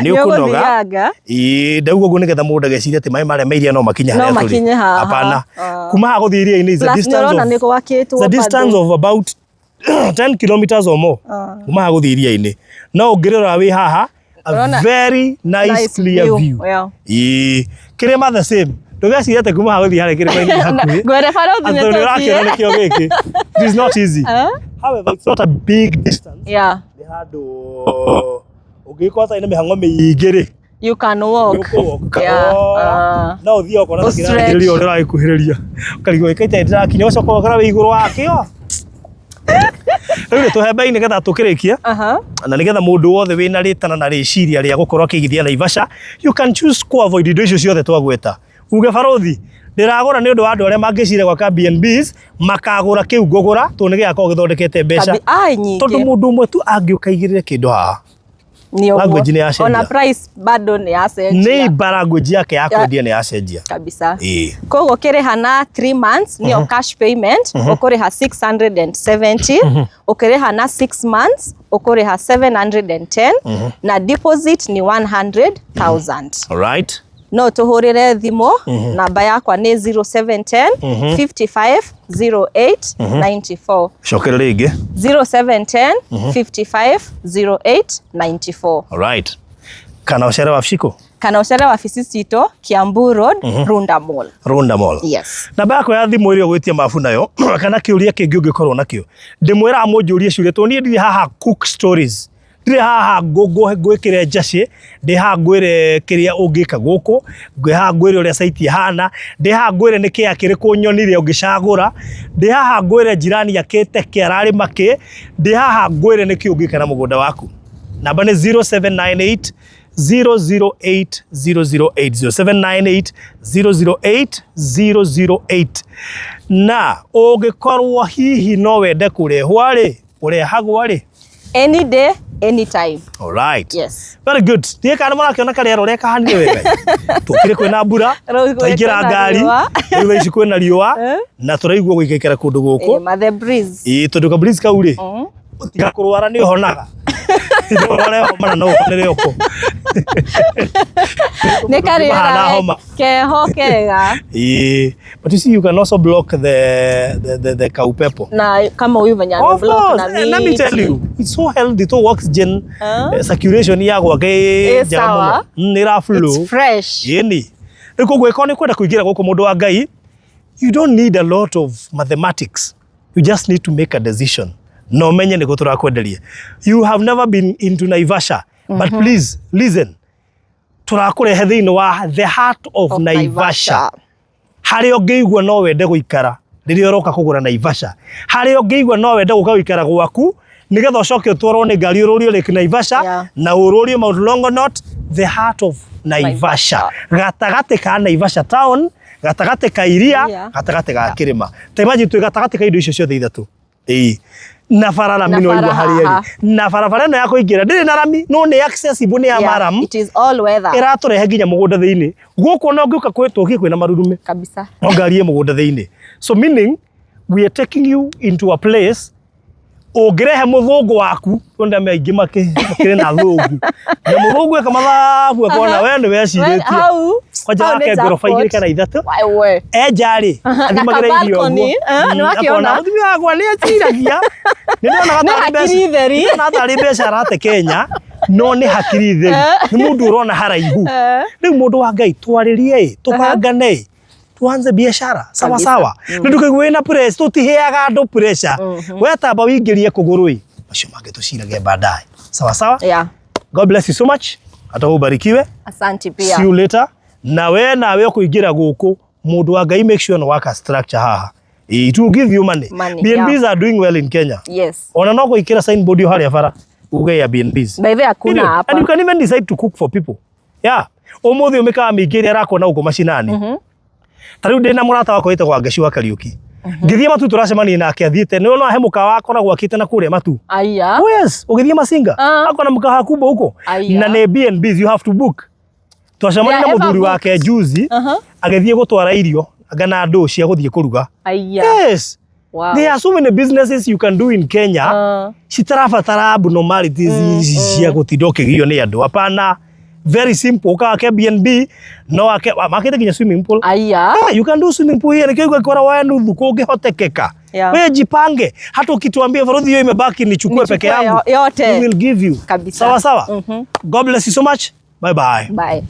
Nĩ ũkũnoga. Nĩũgũthianga. Ĩĩ ndauga ũguo nĩgetha mũndũ ageciria atĩ maĩ marĩa ma iria no makinye No harĩa tũrĩ. makinye haha. Hapana. Ah. Kuma haha gũthiĩ iria-inĩ is a Plus distance nĩũrona of nĩ gwakĩtwo the distance bado. of about 10 kilometers or more kuma haha gũthiĩ iria-inĩ no ũngĩrora wĩ haha a Ũrona- very nice, Nice clear view, view, yeah. Ĩĩ kĩrĩma the same ndũgecirie atĩ kuma haha gũthiĩ harĩa kĩrĩma-inĩ nĩ hakuhĩ Ngwĩre barothi nĩ Atĩ nĩ ũrakĩona tũthiĩ. nĩkĩo gĩkĩ it is not easy Eh? however it's not a big distance Yeah. nĩ handũ ũngĩgĩkorwo ũtarĩ na mĩhang'o mĩingĩ rĩ You can walk. nĩũkũwalk Yeah. kahora. Ah. No ũthiĩ ũkona ta Ũstretch. kĩrarigĩrĩria ũrĩa ũragĩkuhĩrĩria ũkarigwo ĩkaita ndĩrakinya ũcoka ũgakora wĩ igũrũ wakĩo rĩu nĩ tũhembe-inĩ nĩgetha tũkĩrĩkie Aha. na nĩgetha mũndũ wothe wĩna rĩtana na rĩciria rĩa gũkorwo akĩigithia Naivasha you can choose ku avoid indo icio ciothe twagweta uge barothi Ndĩragũra nĩ ũndũ wa andũ arĩa mangĩcira gwaka B&Bs makagũra kĩu ngũgũra tondũ nĩ gĩgakorwo gĩthondekete mbeca. Ai, nyingĩ. Tondũ mũndũ ũmwe tu angĩũka aigĩrĩre kĩndũ haha Nĩ ũguo. Language nĩ yacenjia. Ona price bado nĩ yacenjia. Neighbor language yake ya kwendia nĩ yacenjia. Kabisa. Ĩĩ. Koguo ũkĩrĩha na 3 months nĩyo cash payment ũkũrĩha 670, ũkĩrĩha na 6 months ũkũrĩha 710 na deposit ni 100,000. Alright. No tũhũrĩre thimũ, namba yakwa nĩ 0710 55 08 94. Cokera rĩngĩ. 0710 55 08 94. Alright. Kana ũcere wabici kũ? Kana ũcere wabici citũ Kiambu Road, Runda Mall. Runda Mall. Yes. Namba yakwa ya thimũ ĩrĩa ũgwĩtia mabu nayo kana kĩũria kĩngĩ ũngĩkorwo nakĩo, ndĩmwĩraga mũnjũrie ciũria tondũ niĩ ndirĩ haha cook stories, ndirĩ haha ngwĩkĩre njacĩ, ndĩ haha ngwĩre kĩrĩa ũngĩka gũkũ, ndĩ haha ngwĩre ũrĩa site ĩhana, ndĩ haha ngwĩre nĩ kĩea kĩrĩkũ nyonire ũngĩcagũra, ndĩ haha ngwĩre jirani akĩte kĩ ararĩma kĩ, ndĩ haha ngwĩre nĩkĩ ũngĩka na mũgũnda waku. Namba nĩ 0798 008 008 0798 008 008. Na ũngĩkorwo hihi no wende kũrehwo rĩ, ũrehagwo rĩ? Any day, anytime. Alright. Yes. Very good. Ndiĩ kana mũrakĩona karĩera ũrĩa kahanire wega. Tũkire kwĩna mbura, Rĩu twaingĩra kwĩna ngari, riũa. rĩu thaa ici kwĩna riũa na tũraigua gũikaikara kũndũ gũkũ. Ma the breeze. Ĩĩ tondũ ka breeze kau rĩ, tiga kũrwara nĩ ũhonaga. Ũrware homa na no ũhonere oko. Nĩ karĩera Mahana homa. keho kega. Ĩĩ, but you see you can also block the kaupepo. Na kama huyu venye Of ameblock course, na and let me miti. tell you, it's so healthy to oxygen Huh? circulation ya gwake Ĩ njega sawa. mũno. Nĩ ĩra flow. It's fresh. Ĩni. Rĩu koguo ĩkorwo nĩ kwenda kũingĩra gũkũ mũndũ wa Ngai, you don't need a lot of mathematics. You just need to make a decision. Na ũmenye nĩkũ tũrakwenderia. You have never been into Naivasha, but please listen. Tũrakũrehe thĩinĩ wa the heart of Of Naivasha. Naivasha. Harĩa ũngĩigua no wende gũikara rĩrĩa ũroka kũgũra Naivasha, harĩa ũngĩigua no wende gũka gũikara gwaku nĩgetha ũcoke ũtwarwo nĩ ngari ũrũrio Lake Naivasha Yeah. na ũrũrio Mount Longonot, the heart of Naivasha, gatagatĩ ka Naivasha town, gatagatĩ ka iria, Iria. gatagatĩ ga kĩrĩma. Ta imagine twĩ gatagatĩ ka indo icio ciothe ithatũ. Ĩĩ. Na bara rami Na no bara igua harĩa haha. ĩrĩ. Na barabara ĩno ya kũingĩra ndĩrĩ na rami no nĩ accessible nĩ ya Yeah, maram it is all weather. ĩratũrehe nginya mũgũnda thĩinĩ. Gũkũ ona ũngĩũka tũkie kwĩna marurume Kabisa. no ngari ĩ mũgũnda thĩinĩ. So meaning we are taking you into a place ũngĩrehe mũthũngũ waku kwenda aingĩ makĩrĩ na thũngũ na mũthũngũ eka mathabu akona we nĩ wecirĩtie Hau. kwanja hau nĩ wake ngoroba igĩrĩ jackpot. kana ithatũ Wewe. enja rĩ Na athimagĩra ka irio ũguo. balcony, nĩwakĩona? Akona mũtumia wakwa nĩ eciragia nĩ ndonaga Nĩ tarĩ hakiri mbeca- theri. nĩ ndonaga tarĩ mbeca arate Kenya no nĩ hakiri theri nĩ mũndũ ũrona haraihu rĩu mũndũ wa Ngai twarĩrie ĩ tũbangane ĩ tuanze biashara sawa Kabisa. sawa nĩ ndũkaigua wĩna pressure tũtiheaga andũ pressure we tamba wĩingĩrie kũgũrũ ĩ macio mangĩ tũcirage baadaye sawa sawa. Yeah. God bless you so much atawe ubarikiwe. Asante pia. See you later. Na we nawe ũkũingĩra gũkũ mũndũ wa Ngai make sure nĩ waka structure haha. It will give you money. Money, B&Bs yeah. are doing well in Kenya. Yes. Ona no gwĩkĩra signboard yo harĩa bara uge ya B&Bs. By the way, hakuna Period. hapa. And you can even decide to cook for people. Yeah. Ũmũthĩ ũmĩkaga mĩingĩ ĩrĩa arakwo na gũkũ macinani. Ta rĩu ndĩna mũrata wakwa wĩtagwo Wangeci wa Kariũki. Ngĩthiĩ Matu tũracemania nake athiĩte nĩ ona he mũkawa akoragwo akĩte na kũrĩa Matu. Aya. Oh yes, ũgĩthiĩ Masinga. Akona mkahawa kubwa huko. Aya. Na nĩ B&Bs you have to book. Twacemania They na are ever mũthuri booked. wake juzi agĩthiĩ gũtwara irio anga na ndũ cia gũthiĩ kũruga. Aya. Yes. Wow. There are so many businesses you can do in Kenya citarabatara abnormalities ici cia gũtinda ũkĩgio nĩ andũ. Hapana. Very simple. Ũkawake B&B no wake makĩte nginya swimming pool. Aya. Ah, you can do swimming pool here. Nĩkĩo igwĩkora wa nuthu kũngĩhotekeka. Yeah. Wewe jipange. Hata ukituambia farodhi hiyo imebaki nichukue peke Nichukue yangu. yote. We will give you. Kabisa. Sawa sawa. God bless you so much. Bye bye. Bye.